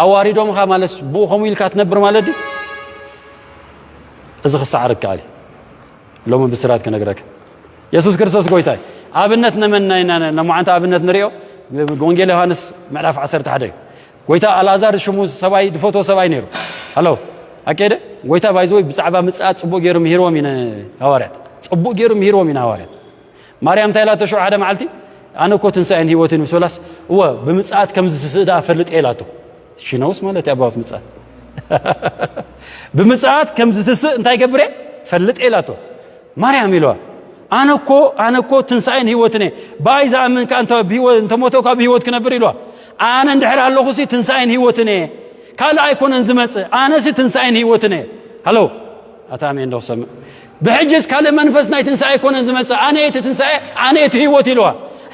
ኣዋሪዶምኻ ማለት ብኡ ከምኡ ኢልካ ትነብር ማለት ድዩ? እዚ ክሰዓር ይከኣል እዩ። ሎሚ ብስራት ክነግረካ። የሱስ ክርስቶስ ጎይታ እዩ። ኣብነት ነመና ኢና ሎማዓንቲ ኣብነት ንሪኦ? ወንጌል ዮሃንስ ምዕራፍ ዓሰርተ ሓደ እዩ። ጎይታ ኣልኣዛር ሽሙ ሰብኣይ ዝፈትዎ ሰብኣይ ነይሩ። ሃሎ። ኣኬደ? ጎይታ ባይዘወይ ብዛዕባ ምጽኣት ጽቡቕ ገይሩ ምሂርዎም እዩ ንሃዋርያት። ጽቡቕ ገይሩ ምሂርዎም እዩ ንሃዋርያት። ማርያም እንታይ ኢላቶ ሽዑ ሓደ መዓልቲ? ኣነ እኮ ትንሳኤን ህይወትን ምስ በላስ፣ እወ፣ ብምጽኣት ከም ዝትስእ ደኣ ፈልጥ እየ ኢላቶ። ሽነውስ ማለት እዩ ኣባባት ምጽኣት። ብምጽኣት ከም ዝትስእ እንታይ ገብር እየ? ፈልጥ እየ ኢላቶ። ማርያም ኢልዋ። ኣነ እኮ፣ ኣነ እኮ ትንሳኤን ህይወትን እየ። ብኣይ ዝኣምን ከኣ እንተ ብህይወ-፣ እንተ ሞተ እኳ ብህይወት ክነብር ኢልዋ። ኣነ እንድሕር ኣለኹ ሲ ትንሳኤን ህይወትን እየ። ካልእ ኣይኮነን ዝመጽእ። ኣነ ሲ ትንሳኤን ህይወትን እየ። ሃሎ። ኣታ ኣሜን ዶ ክሰምዕ? ብሕጅስ ካልእ መንፈስ ናይ ትንሳኤ ኣይኮነን ዝመጽእ። ኣነ እየ እቲ ትንሳኤ፣ ኣነ እየ እቲ ህይወት ኢልዋ።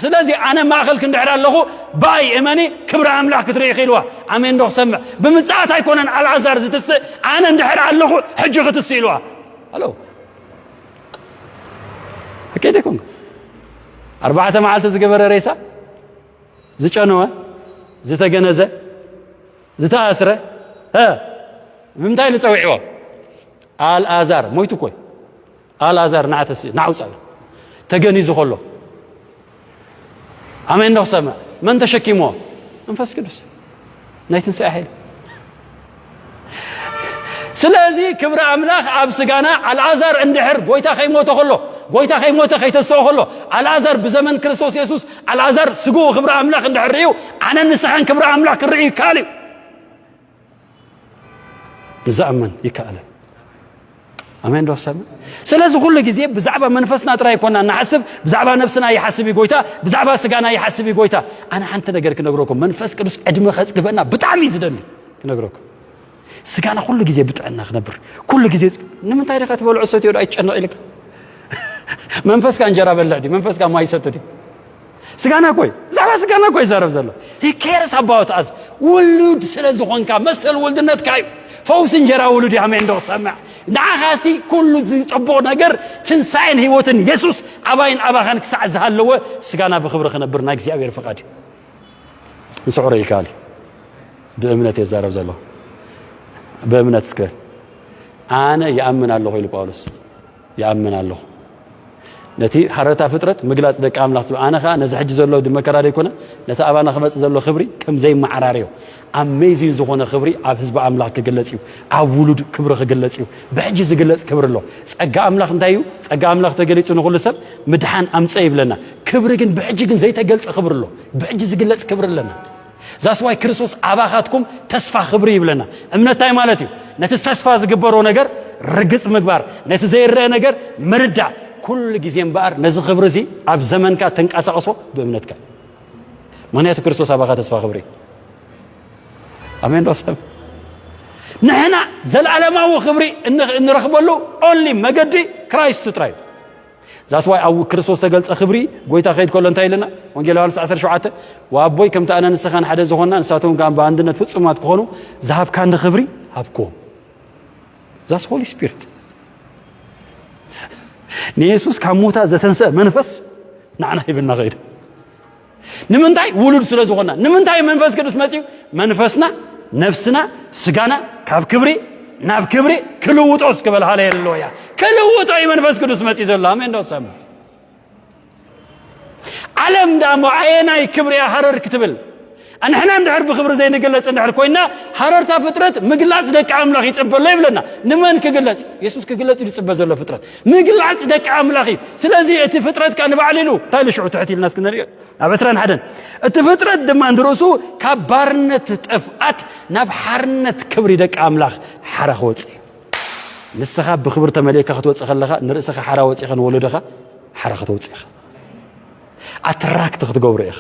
ስለዚ ኣነ ማእኸልኪ እንድሕር ኣለኹ፣ ብኣይ እመኒ፣ ክብሪ ኣምላኽ ክትርኢ ኢኺ ኢልዋ። ኣሜን ዶ ክሰምዕ? ብምጽኣት ኣይኮነን ኣልዓዛር ዝትስእ፣ ኣነ እንድሕር ኣለኹ፣ ሕጂ ክትስእ ኢልዋ። ሃሎ። ኣኬደ ኮንኩ። ኣርባዕተ መዓልቲ ዝገበረ ሬሳ፣ ዝጨነወ፣ ዝተገነዘ፣ ዝተኣስረ፣ እ፣ ብምንታይ ንጸዊዕዎ? ኣልኣዛር፣ ሞይቱ እኮ እዩ። ኣልኣዛር፣ ንዓ ተስእ፣ ንዓ ውጻእ። ተገኒዙ ከሎ፣ ኣሜን ዶ ክሰምዕ? መን ተሸኪሞ? መንፈስ ቅዱስ። ናይ ትንሳኤ ሓይሊ። ስለዚ ክብሪ ኣምላኽ ኣብ ስጋና። ኣልዓዛር እንድሕር ጎይታ ከይሞተ ከሎ፣ ጎይታ ከይሞተ ከይተስኦ ከሎ፣ ኣልዓዛር ብዘመን ክርስቶስ የሱስ ኣልዓዛር ስግኡ ክብሪ ኣምላኽ እንድሕር ርእዩ፣ ኣነ ንስኻን ክብሪ ኣምላኽ ክንርኢ ይከኣል እዩ። ንዝኣምን ይከኣል። ኣሜን ዶ ሰምዕ? ስለዚ ኩሉ ግዜ ብዛዕባ መንፈስና ጥራይ ኮና ንሓስብ። ብዛዕባ ነብስና ይሓስብ እዩ ጎይታ፣ ብዛዕባ ስጋና ይሓስብ እዩ ጎይታ። ኣነ ሓንቲ ነገር ክነግረኩም፣ መንፈስ ቅዱስ ዕድመ ከጽግበና ብጣዕሚ እዩ ዝደሊ። ክነግረኩም፣ ስጋና ኩሉ ግዜ ብጥዕና ክነብር፣ ኩሉ ግዜ። ንምንታይ ደካ ትበልዑ ሰትዮ ኣይትጨነቕ ኢልካ? መንፈስካ እንጀራ በልዕ ድዩ? መንፈስካ ማይ ሰቲ ድዩ? ስጋና እኮ እዩ። ብዛዕባ ስጋና እኮ ይዛረብ ዘሎ። He cares about us። ውሉድ ስለ ዝኾንካ፣ መሰል ውልድነትካ እዩ። ፈውሲ እንጀራ ውሉድ እዩ። ኣሜን ዶ ክሰምዕ? ንዓኻሲ ኩሉ ዝጸብቕ ነገር ትንሳኤን ህይወትን የሱስ ኣባይን ኣባኻን ክሳዕ ዝሃለወ፣ ስጋና ብኽብሪ ክነብር ናይ እግዚኣብሔር ፍቓድ እዩ። ንስዕሮ ይከኣል እዩ። ብእምነት የዛረብ ዘሎ። ብእምነት እስከ ኣነ ይኣምን ኣለኹ ኢሉ ጳውሎስ። ይኣምን ኣለኹ። ነቲ ሃረርታ ፍጥረት ምግላጽ ደቂ ኣምላኽ ዝብል፣ ኣነ ኸኣ ነዚ ሕጂ ዘሎ መከራ ዘይኮነ፣ ነቲ ኣባና ክመጽእ ዘሎ ክብሪ ከም ዘይመዓራርዮ፣ ኣሜዚን ዝኾነ ክብሪ ኣብ ህዝቢ ኣምላኽ ክግለጽ እዩ። ኣብ ውሉድ ክብሪ ክግለጽ እዩ። ብሕጂ ዝግለጽ ክብሪ ኣሎ። ጸጋ ኣምላኽ እንታይ እዩ? ጸጋ ኣምላኽ ተገሊጹ ንኹሉ ሰብ ምድሓን ኣምጸ ይብለና። ክብሪ ግን ብሕጂ ግን ዘይተገልጸ ክብሪ ኣሎ። ብሕጂ ዝግለጽ ክብሪ ኣለና። ዛስዋይ ክርስቶስ ኣባኻትኩም ተስፋ ክብሪ ይብለና። እምነት እንታይ ማለት እዩ? ነቲ ተስፋ ዝግበሮ ነገር ርግጽ ምግባር፣ ነቲ ዘይረአ ነገር ምርዳእ። ኩሉ ግዜ እምበኣር ነዚ ክብሪ እዚ ኣብ ዘመንካ ተንቀሳቕሶ ብእምነትካ። ምኽንያቱ ክርስቶስ ኣባኻ ተስፋ ክብሪ እዩ። ኣሜን ዶ ሰብ? ንሕና ዘለኣለማዊ ክብሪ እን- እንረኽበሉ ኦንሊ መገዲ ክራይስት ጥራይ እዩ። ዛስዋይ ኣብ ክርስቶስ ተገልጸ ክብሪ ጎይታ ከይድ ከሎ እንታይ ኢለና? ወንጌል ዮሃንስ ዓሰርተ ሸውዓተ፣ "ወኣቦይ ከምቲ ኣነ ንስኻን ሓደ ዝኾንና ንሳቶም ከኣ ብኣንድነት ፍጹማት ክኾኑ ዝሃብካኒ ክብሪ ሃብክዎም." ዛስ ሆሊ ስፒሪት። ንየሱስ ካብ ሞታ ዘተንሰአ መንፈስ ንዓና ሂብና ከይደ። ንምንታይ? ውሉድ ስለ ዝኾንና። ንምንታይ መንፈስ ቅዱስ መጺኡ? መንፈስና፣ ነፍስና፣ ስጋና ካብ ክብሪ ናብ ክብሪ ክልውጦ እስኪ በል። ሃሌሉያ። ክልውጦ እዩ መንፈስ ቅዱስ መጺኡ ዘሎ። ኣሜን ዶ ሰምዕ? ዓለም ዳሞ ኣየናይ ክብሪ እያ ሃረር ክትብል? ኣንሕና እንድሕር ብክብሪ ዘይንግለጽ እንድሕር ኮይና፣ ሃረርታ ፍጥረት ምግላጽ ደቂ ኣምላኽ ይጽበ ኣሎ ይብለና። ንመን ክግለጽ? የሱስ ክግለጽ እዩ ዝጽበ ዘሎ ፍጥረት። ምግላጽ ደቂ ኣምላኽ እዩ። ስለዚ እቲ ፍጥረት ከኣ ንባዕሉ ኢሉ፣ እንታይ ኢሉ ሽዑ ትሕት ኢልና እስኪ ንሪኦ? ኣብ ዕስራን ሓደን፣ "እቲ ፍጥረት ድማ ንርእሱ ካብ ባርነት ጥፍኣት ናብ ሓርነት ክብሪ ደቂ ኣምላኽ ሓራ ክወጽእ እዩ." ንስኻ ብኽብሪ ተመሊእካ ክትወጽእ ከለኻ፣ ንርእስኻ ሓራ ወጺእኻ ንወለዶኻ ሓራ ክትወጽእ ኢኻ። ኣትራክት ክትገብሮ ኢኻ።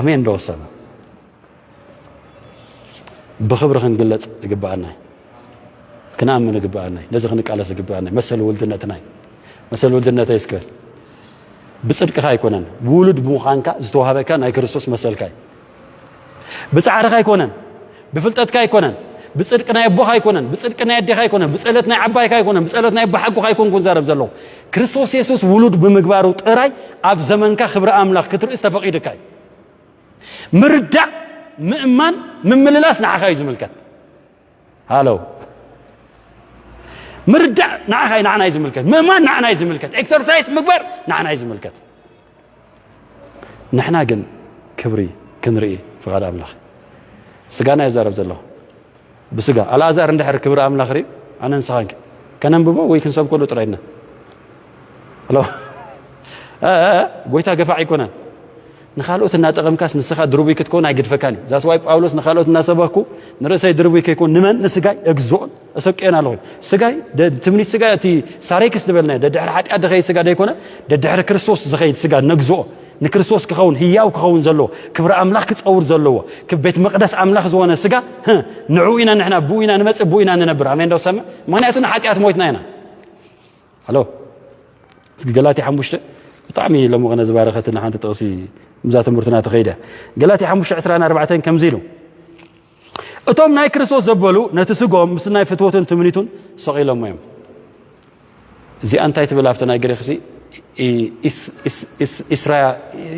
ኣሜን ዶ ወሰነ? ብኽብሪ ክንግለጽ ይግብኣና እዩ። ክንኣምን ይግብኣና እዩ። ነዚ ክንቃለስ ይግብኣና እዩ። መሰል ውልድነትና እዩ። መሰል ውልድነተይ እስከ ብጽድቅኻ ኣይኮነን። ውሉድ ብምዃንካ ዝተዋህበካ ናይ ክርስቶስ መሰልካ እዩ። ብጻዕርኻ ኣይኮነን፣ ብፍልጠትካ ኣይኮነን፣ ብጽድቂ ናይ ኣቦኻ ኣይኮነን፣ ብጽድቂ ናይ ኣዴኻ ኣይኮነን፣ ብጸሎት ናይ ዓባይካ ኣይኮነን፣ ብጸሎት ናይ ኣቦሓጎኻ ኣይኮንኩን ዛረብ ዘለኹ። ክርስቶስ የሱስ ውሉድ ብምግባሩ ጥራይ ኣብ ዘመንካ ክብሪ ኣምላኽ ክትርእስ ተፈቒዱካ እዩ። ምርዳእ፣ ምእማን፣ ምምልላስ ንዓኻ እዩ ዝምልከት። ሃሎ። ምርዳእ ንዓኻ እዩ፣ ንዓና እዩ ዝምልከት። ምእማን ንዓና እዩ ዝምልከት። ኤክሰርሳይስ ምግባር ንዓና እዩ ዝምልከት። ንሕና ግን ክብሪ ክንርኢ ፍቓድ ኣምላኽ። ስጋና ይዛረብ ዘለኹ። ብስጋ ኣልኣዛር እንድሕር ክብሪ ኣምላኽ ርእዩ፣ ኣነ ንስኻን ከ ከነንብቦ ወይ ክንሰብከሉ ጥራይ ኢና። ሄሎ። እ፣ እ፣ እ፣ ጎይታ ገፋዕ ኣይኮነን። ንኻልኦት እናጠቐምካስ ንስኻ ድርቡይ ክትከውን ኣይገድፈካን እዩ። ዛስዋይ ጳውሎስ ንኻልኦት እናሰበኽኩ ንርእሰይ ድርቡይ ከይኮን ንመን? ንስጋይ እግዝኦን እሰቅዮን ኣለኹ። ስጋይ፣ ደ-፣ ትምኒት ስጋይ፣ እቲ ሳሬክስ ዝበልናዮ፣ ደድሕሪ ሓጢኣት ዝኸይድ ስጋ ደይኮነ፣ ደድሕሪ ክርስቶስ ዝኸይድ ስጋ ነግዝኦ። ንክርስቶስ ክኸውን፣ ህያው ክኸውን ዘለዎ፣ ክብሪ ኣምላኽ ክጸውር ዘለዎ፣ ክብ ቤት መቕደስ ኣምላኽ ዝኾነ ስጋ፣ ህ፣ ንዕኡ ኢና ንሕና፣ ብኡ ኢና ንመጽእ፣ ብኡ ኢና ንነብር። ኣሜን ዶ ሰምዕ? ምኽንያቱ ንሓጢኣት ሞይትና ኢና። ሃሎ። እስኪ ገላትያ ሓሙሽተ፣ ብጣዕሚ ሎሚ ቕነ ዝባረኸትና ሓንቲ ጥቕሲ ብዛ ትምህርትና ተኸይደ። ገላትያ ሓሙሽተ ዕስራን ኣርባዕተን ከምዚ ኢሉ፣ "እቶም ናይ ክርስቶስ ዘበሉ ነቲ ስጎም ምስ ናይ ፍትወቱን ትምኒቱን ሰቒሎሞ እዮም።" እዚኣ እንታይ ትብል ኣብቲ ናይ ግሪኽሲ? ኢ-፣ ኢስ-፣ ኢስ-፣ ኢስ-፣ ኢስራ-፣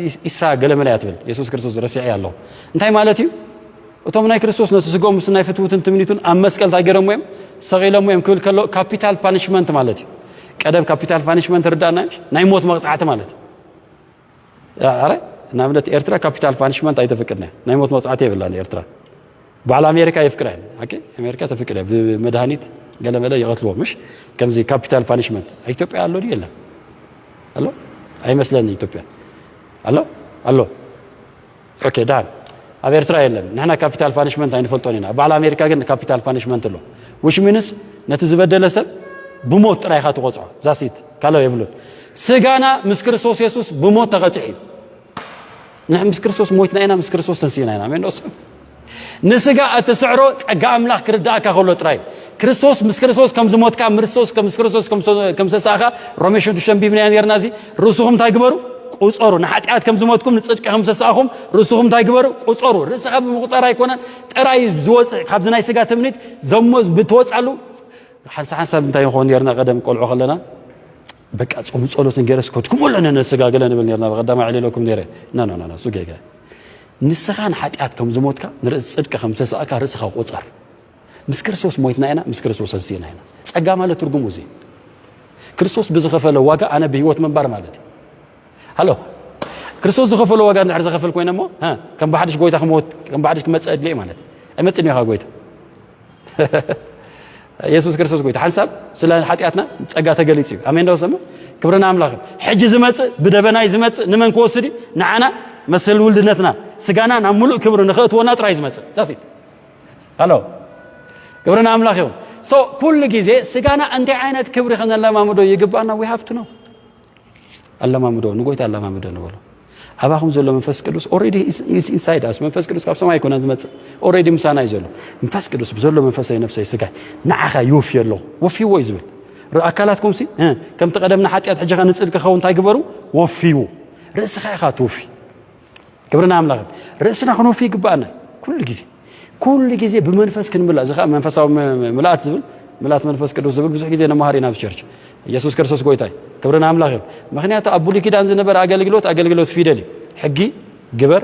ኢስ-፣ ኢስራ ገለመለ እያ ትብል። የሱስ ክርስቶስ ረሲዐ ኣለኹ። እንታይ ማለት እዩ? እቶም ናይ ክርስቶስ ነቲ ስጎም ምስ ናይ ፍትውትን ትምኒቱን ኣብ መስቀል እንታይ ገይሮሞ እዮም? ሰቒሎሞ እዮም ክብል ከሎ ካፒታል ፓኒሽመንት ማለት እዩ። ቀደም ካፒታል ፓኒሽመንት ርዳእና፣ ናይ ሞት መቕጻዕቲ ማለት እዩ። ኣረ፣ ንኣብነት ኤርትራ ካፒታል ፓኒሽመንት ኣይተፍቅድን እያ። ናይ ሞት መቕጻዕቲ የብላን ኤርትራ። ባዕላ ኣሜሪካ የፍቅዳ እየን። ሓቂ ኣሜሪካ ተፍቅድ እያ። ብመድሃኒት ገለመለ ይቐትልዎ፣ ምሽ? ከምዚ ካፒታል ፓኒሽመንት። ኢትዮጵያ ኣሎ ድዩ የለን? ኣሎ? ኣይመስለኒ ኢትዮጵያ። ኣሎ? ኣሎ። ኦኬ፣ ደሓን። ኣብ ኤርትራ የለን። ንሕና ካፒታል ፓኒሽመንት ኣይንፈልጦን ኢና። ባዕላ ኣሜሪካ ግን ካፒታል ፓኒሽመንት ኣሎ። ዊች ሚንስ ነቲ ዝበደለ ሰብ ብሞት ጥራይ ኢኻ ትቖጽዖ። ዛሲት ካልኦ የብሉን። ስጋና ምስ ክርስቶስ የሱስ ብሞት ተቐጺሑ እዩ። ንሕ ምስ ክርስቶስ ሞይትና ኢና፣ ምስ ክርስቶስ ተንሲእና ኢና። ኣሜን ዶ? ንስጋ እትስዕሮ ጸጋ ኣምላኽ ክርዳእካ ከሎ ጥራይ እዩ። ክርስቶስ ምስ ክርስቶስ ከም ዝሞትካ፣ ምስ ክርስቶስ ከም ክርስቶስ ከም ሰ-፣ ከም ዝተሳእኻ ሮሜ ሽዱሽተ ኣንቢብናዮ ነርና። እዚ ርእስኹም እንታይ ግበሩ? ቁጸሩ። ንሓጢኣት ከም ዝሞትኩም ንጽድቂ ከም ዝተሳእኹም ርእስኹም እንታይ ግበሩ? ቁጸሩ። ርእስኻ ብምቑጻር ኣይኮነን ጥራይ ዝወጽእ ካብዚ ናይ ስጋ ትምኒት ዘሞ ብትወጻሉ ሓንሳ ሓንሳብ እንታይ ንኸውን ነርና ቀደም ቆልዑ ከለና በቃ ጾም ጸሎትን ገይረስ ከድክሞ ኣለነ ነስጋ ገለ ንብል ነርና። ብቐዳማይ ዕልለኩም ነይረ። ና፣ ና፣ ና፣ ና፣ እሱ ጌጋ። ንስኻ ንሓጢኣት ከም ዝሞትካ፣ ንርእሲ ጽድቂ ከም ዝተሳእካ ርእስኻ ቁጸር። ምስ ክርስቶስ ሞይትና ኢና፣ ምስ ክርስቶስ ተንሲእና ኢና። ጸጋ ማለት ትርጉሙ እዚ። ክርስቶስ ብዝኸፈለ ዋጋ ኣነ ብህይወት ምንባር ማለት እዩ። ሃሎ። ክርስቶስ ዝኸፈሎ ዋጋ እንድሕር ዝኸፈል ኮይነ እሞ፣ ሃ፣ ከም ብሓድሽ ጎይታ ክመውት፣ ከም ብሓድሽ ክመጽእ ኣድልየ ማለት እዩ። ኣይመጽእን ኢኻ ጎይታ። የሱስ ክርስቶስ ጎይታ። ሓንሳብ ስለ ሓጢኣትና ጸጋ ተገሊጹ እዩ። ኣሜን ዶ ሰምዕ? ክብሪ ንኣምላኽ እዩ። ሕጂ ዝመጽእ፣ ብደበናይ ዝመጽእ ንመን ክወስድ እዩ? ንዓና መሰል ውልድነትና፣ ስጋና ናብ ምሉእ ክብሪ ንኸእትወና ጥራይ ዝመጽእ። ዛስ ኢት። ሃሎ። ክብሪ ንኣምላኽ ይኹን። ሶ፣ ኩሉ ግዜ ስጋና እንታይ ዓይነት ክብሪ ከነለማምዶ ይግባና? We have to know። ኣለማምዶ፣ ንጎይታ ኣለማምዶ ንበሎ። ኣባኹም ዘሎ መንፈስ ቅዱስ already is፣ is inside us። መንፈስ ቅዱስ ካብ ሰማይ ኣይኮነን ዝመጽእ። Already ምሳና እዩ ዘሎ። መንፈስ ቅዱስ ብዘሎ መንፈሰይ፣ ነፍሰይ፣ ስጋይ ንዓኻ ይወፍዮ ኣለኹ። ወፍይዎ እዩ ዝብል። ር-፣ ኣካላትኩም ሲ፣ እ፣ ከምቲ ቀደም ንሓጢኣት ሕጂ ኸ ንጽድቂ ክኸውን እንታይ ግበሩ? ወፍይዎ። ርእስኻ ኢኻ ትወፊ። ክብሪ ንኣምላኽ። ርእስና ክንወፊ ይግባኣና ኩሉ ግዜ። ኩሉ ግዜ ብመንፈስ ክንምላእ። እዚ ኸኣ መንፈሳዊ ም-፣ ም-፣ ምልኣት ዝብል፣ ምልኣት መንፈስ ቅዱስ ዝብል ብዙሕ ግዜ ነመሃር ኢና ኣብ ቸርች። ኢየሱስ ክርስቶስ ጎይታ እዩ። ክብሪ ንኣምላኽ ይኹን። ምኽንያቱ ኣብ ብሉይ ኪዳን ዝነበረ ኣገልግሎት፣ ኣገልግሎት ፊደል እዩ። ሕጊ ግበር፣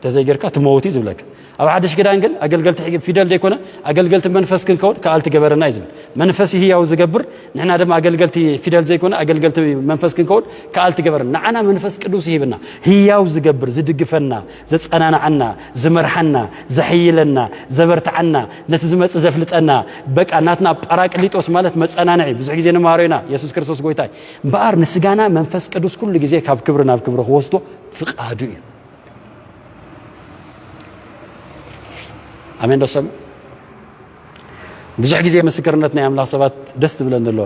ተዘይጌርካ ትመውት እዩ ዝብለካ። ኣብ ሓድሽ ኪዳን ግን ኣገልገልቲ ሕጊ ፊደል ዘይኮነ፣ ኣገልገልቲ መንፈስ ክንከውን ከኣልቲ ገበረና እዩ ዝብል። መንፈስ እዩ ህያው ዝገብር፣ ንሕና ድማ ኣገልገልቲ ፊደል ዘይኮነ ኣገልገልቲ መንፈስ ክንከውን ከኣልቲ ገበረና። ንዓና መንፈስ ቅዱስ ይሂብና፣ ህያው ዝገብር፣ ዝድግፈና፣ ዘጸናንዓና፣ ዝመርሓና፣ ዘሕይለና፣ ዘበርትዓና፣ ነቲ ዝመጽእ ዘፍልጠና፣ በቃ ናትና ጳራቅሊጦስ ማለት መጸናንዒ። ብዙሕ ግዜ ንመሃሮ ኢና፣ የሱስ ክርስቶስ ጎይታ እዩ። እምበኣር ንስጋና መንፈስ ቅዱስ ኩሉ ግዜ ካብ ክብሪ ናብ ክብሪ ክወስዶ ፍቓዱ እዩ። ኣሜን ዶ ሰምዕ? ብዙሕ ግዜ ምስክርነት ናይ ኣምላኽ ሰባት ደስ ትብለኒ ኣሎ።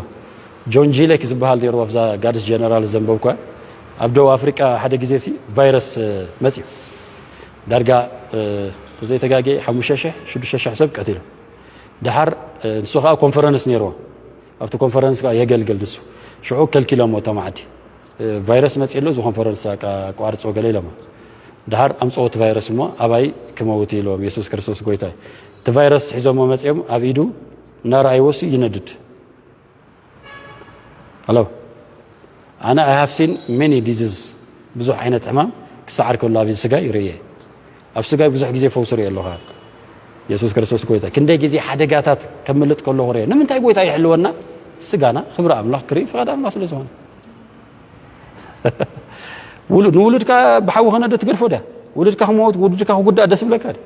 ጆን ጂ ሌክ ዝበሃል ነይሩ፣ ኣብዛ ጋድስ ጀነራል ዘንበብኳ። ኣብ ደቡብ ኣፍሪቃ ሓደ ግዜ ሲ ቫይረስ፣ እ፣ መጽዩ። ዳርጋ፣ እ፣ ተዘይተጋጌ ሓሙሽተ ሽሕ፣ ሽዱሽተ ሽሕ ሰብ ቀቲሉ። ደሓር፣ እ፣ ንሱ ኸኣ ኮንፈረንስ ነይርዎ። ኣብቲ ኮንፈረንስ ከኣ የገልግል ንሱ። ሽዑ ከልኪሎሞ እቶም ዓዲ። እ፣ ቫይረስ መጽእ ኣሎ፣ እዚ ኮንፈረንስ ኣቃ-፣ ኣቋርጾ ገለ ኢሎሞ። ደሓር ኣምጽኦ እቲ ቫይረስ እሞ ኣባይ ክመውት ኢሎም፣ የሱስ ክርስቶስ ጎይታ እዩ። እቲ ቫይረስ ሒዞሞ መጽኦም ኣብ ኢዱ እናረኣይዎሲ ይነድድ። ሃሎ። ኣነ I have seen many diseases፣ ብዙሕ ዓይነት ሕማም ክሰዓር ከሎ ኣብ ስጋይ ይርእየ። ኣብ ስጋይ ብዙሕ ግዜ ፈውሲ ርእየ ኣለኹ። የሱስ ክርስቶስ ጎይታ። ክንደይ ግዜ ሓደጋታት ከምልጥ ከለኹ ርእየ። ንምንታይ ጎይታ ይሕልወና? ስጋና ክብሪ ኣምላኽ ክርኢ ፍቓድ ኣምላኽ ስለ ዝኾነ። ውሉድ፣ ንውሉድካ ብሓዊ ከነዶ ትገድፎ ድያ? ውሉድካ ክመውት፣ ውሉድካ ክጉዳእ ደስ ይብለካ ድዩ?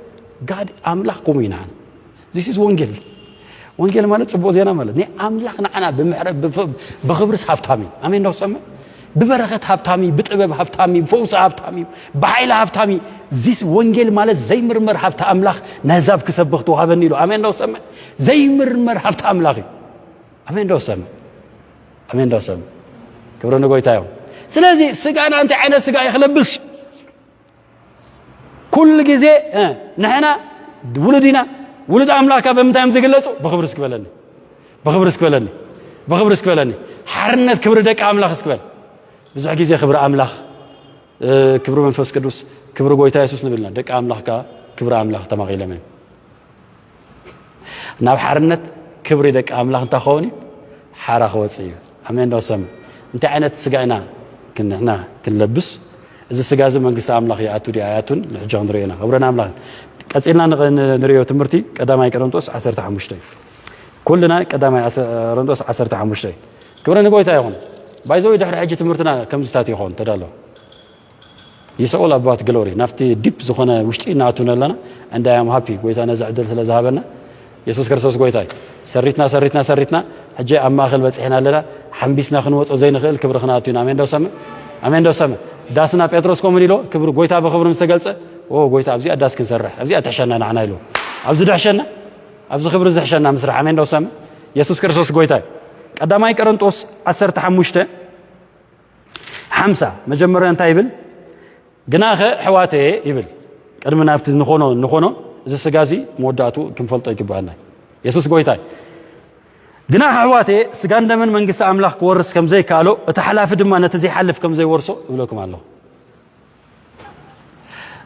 ጋድ ኣምላኽ ከምኡ እዩ ንዓና። This is ወንጌል። ወንጌል ማለት ጽቡቕ ዜና ማለት። ናይ ኣምላኽ ንዓና ብምሕረት፣ ብፍ-፣ ብኽብርስ ሃብታም እዩ። ኣሜን ዶ ሰምዕ? ብበረኸት ሃብታም እዩ፣ ብጥበብ ሃብታም እዩ፣ ብፈውሲ ሃብታም እዩ፣ ብሓይሊ ሃብታም እዩ። This ወንጌል ማለት ዘይምርመር ሃብቲ ኣምላኽ ነህዛብ ክሰብኽ ተዋህበኒ ኢሉ። ኣሜን ዶ ሰምዕ? ዘይምርመር ሃብቲ ኣምላኽ እዩ። ኣሜን ዶ ሰምዕ? ኣሜን ዶ ሰምዕ? ክብሪ ንጎይታ እዮም። ስለዚ ስጋና እንታይ ዓይነት ስጋ እዩ ክለብስ? ኩሉ ግዜ፣ እ፣ ንሕና ውሉድ ኢና። ውሉድ ኣምላኽ ካብ ብምንታይ እዮም ዝግለጹ? ብኽብሪ እስኪ በለኒ። ብኽብሪ እስኪ በለኒ። ብኽብሪ እስኪ በለኒ። ሓርነት ክብሪ ደቂ ኣምላኽ እስኪ በል። ብዙሕ ግዜ ክብሪ ኣምላኽ፣ እ፣ ክብሪ መንፈስ ቅዱስ፣ ክብሪ ጎይታ የሱስ ንብልና። ደቂ ኣምላኽ ከኣ ክብሪ ኣምላኽ ተማቒሎም እዮም። ናብ ሓርነት ክብሪ ደቂ ኣምላኽ እንታይ ክኸውን እዩ? ሓራ ክወጽእ እዩ። ኣሜን ዶ ሰምዕ? እንታይ ዓይነት ስጋ ኢና ክን-፣ ንሕና ክንለብስ? እዚ ስጋ እዚ መንግስቲ ኣምላኽ ይኣቱ ድዩ ኣይኣቱን? ንሕጂ ክንሪኦ ኢና። ክብሪ ንኣምላኽ። ቀጺልና ንቕ-፣ ን-፣ ንሪኦ ትምህርቲ ቀዳማይ ቆሮንጦስ ዓሰርተ ሓሙሽተ እዩ። ኩልና ቀዳማይ ዓሰ-፣ ቆሮንጦስ ዓሰርተ ሓሙሽተ እዩ። ክብሪ ንጎይታ ይኹን። ባይዘወይ ድሕሪ ሕጂ ትምህርትና ከምዚታት ይኸውን ተዳሎ። It's all about glory. ናብቲ ዲፕ ዝኾነ ውሽጢ እናኣቱን ኣለና። And I am happy ጎይታ ነዚ ዕድል ስለ ዝሃበና። የሱስ ክርስቶስ ጎይታ እዩ። ሰሪትና ሰሪትና ሰሪትና ሕጂ ኣብ ማእኸል በፂሕና ኣለና። ሓምቢስና ክንወፆ ዘይንኽእል ክብሪ ክነኣቱ ኢና። ኣሜን ዶ ሰምዕ? ኣሜን ዶ ሰምዕ? ዳስና ጴጥሮስ ከምኡ ኢሎ ክብሪ ጎይታ ብክብሪ ምስ ተገልፀ፣ ኦ ጎይታ ኣብዚኣ ዳስ ክንሰርሕ ኣብዚኣ ትሕሸና ንዓና ኢሎ። ኣብዚ ድሕሸና ኣብዚ ክብሪ ዝሕሸና ምስራሕ። ኣሜን ዶ ሰምዕ? የሱስ ክርስቶስ ጎይታ እዩ። ቀዳማይ ቆሮንጦስ ዓሰርተ ሓሙሽተ ሓምሳ መጀመርያ እንታይ ይብል? ግናኸ ኣሕዋተየ ይብል። ቅድሚ ናብቲ ንኾኖ ንኾኖ እዚ ስጋ እዚ መወዳእቱ ክንፈልጦ ይግባኣና። የሱስ ጎይታ እዩ። ግናኸ ኣሕዋተየ ስጋን ደምን መንግስቲ ኣምላኽ ክወርስ ከም ዘይከኣሎ እቲ ሓላፊ ድማ ነቲ ዘይሓልፍ ከም ዘይወርሶ እብለኩም ኣለኹ።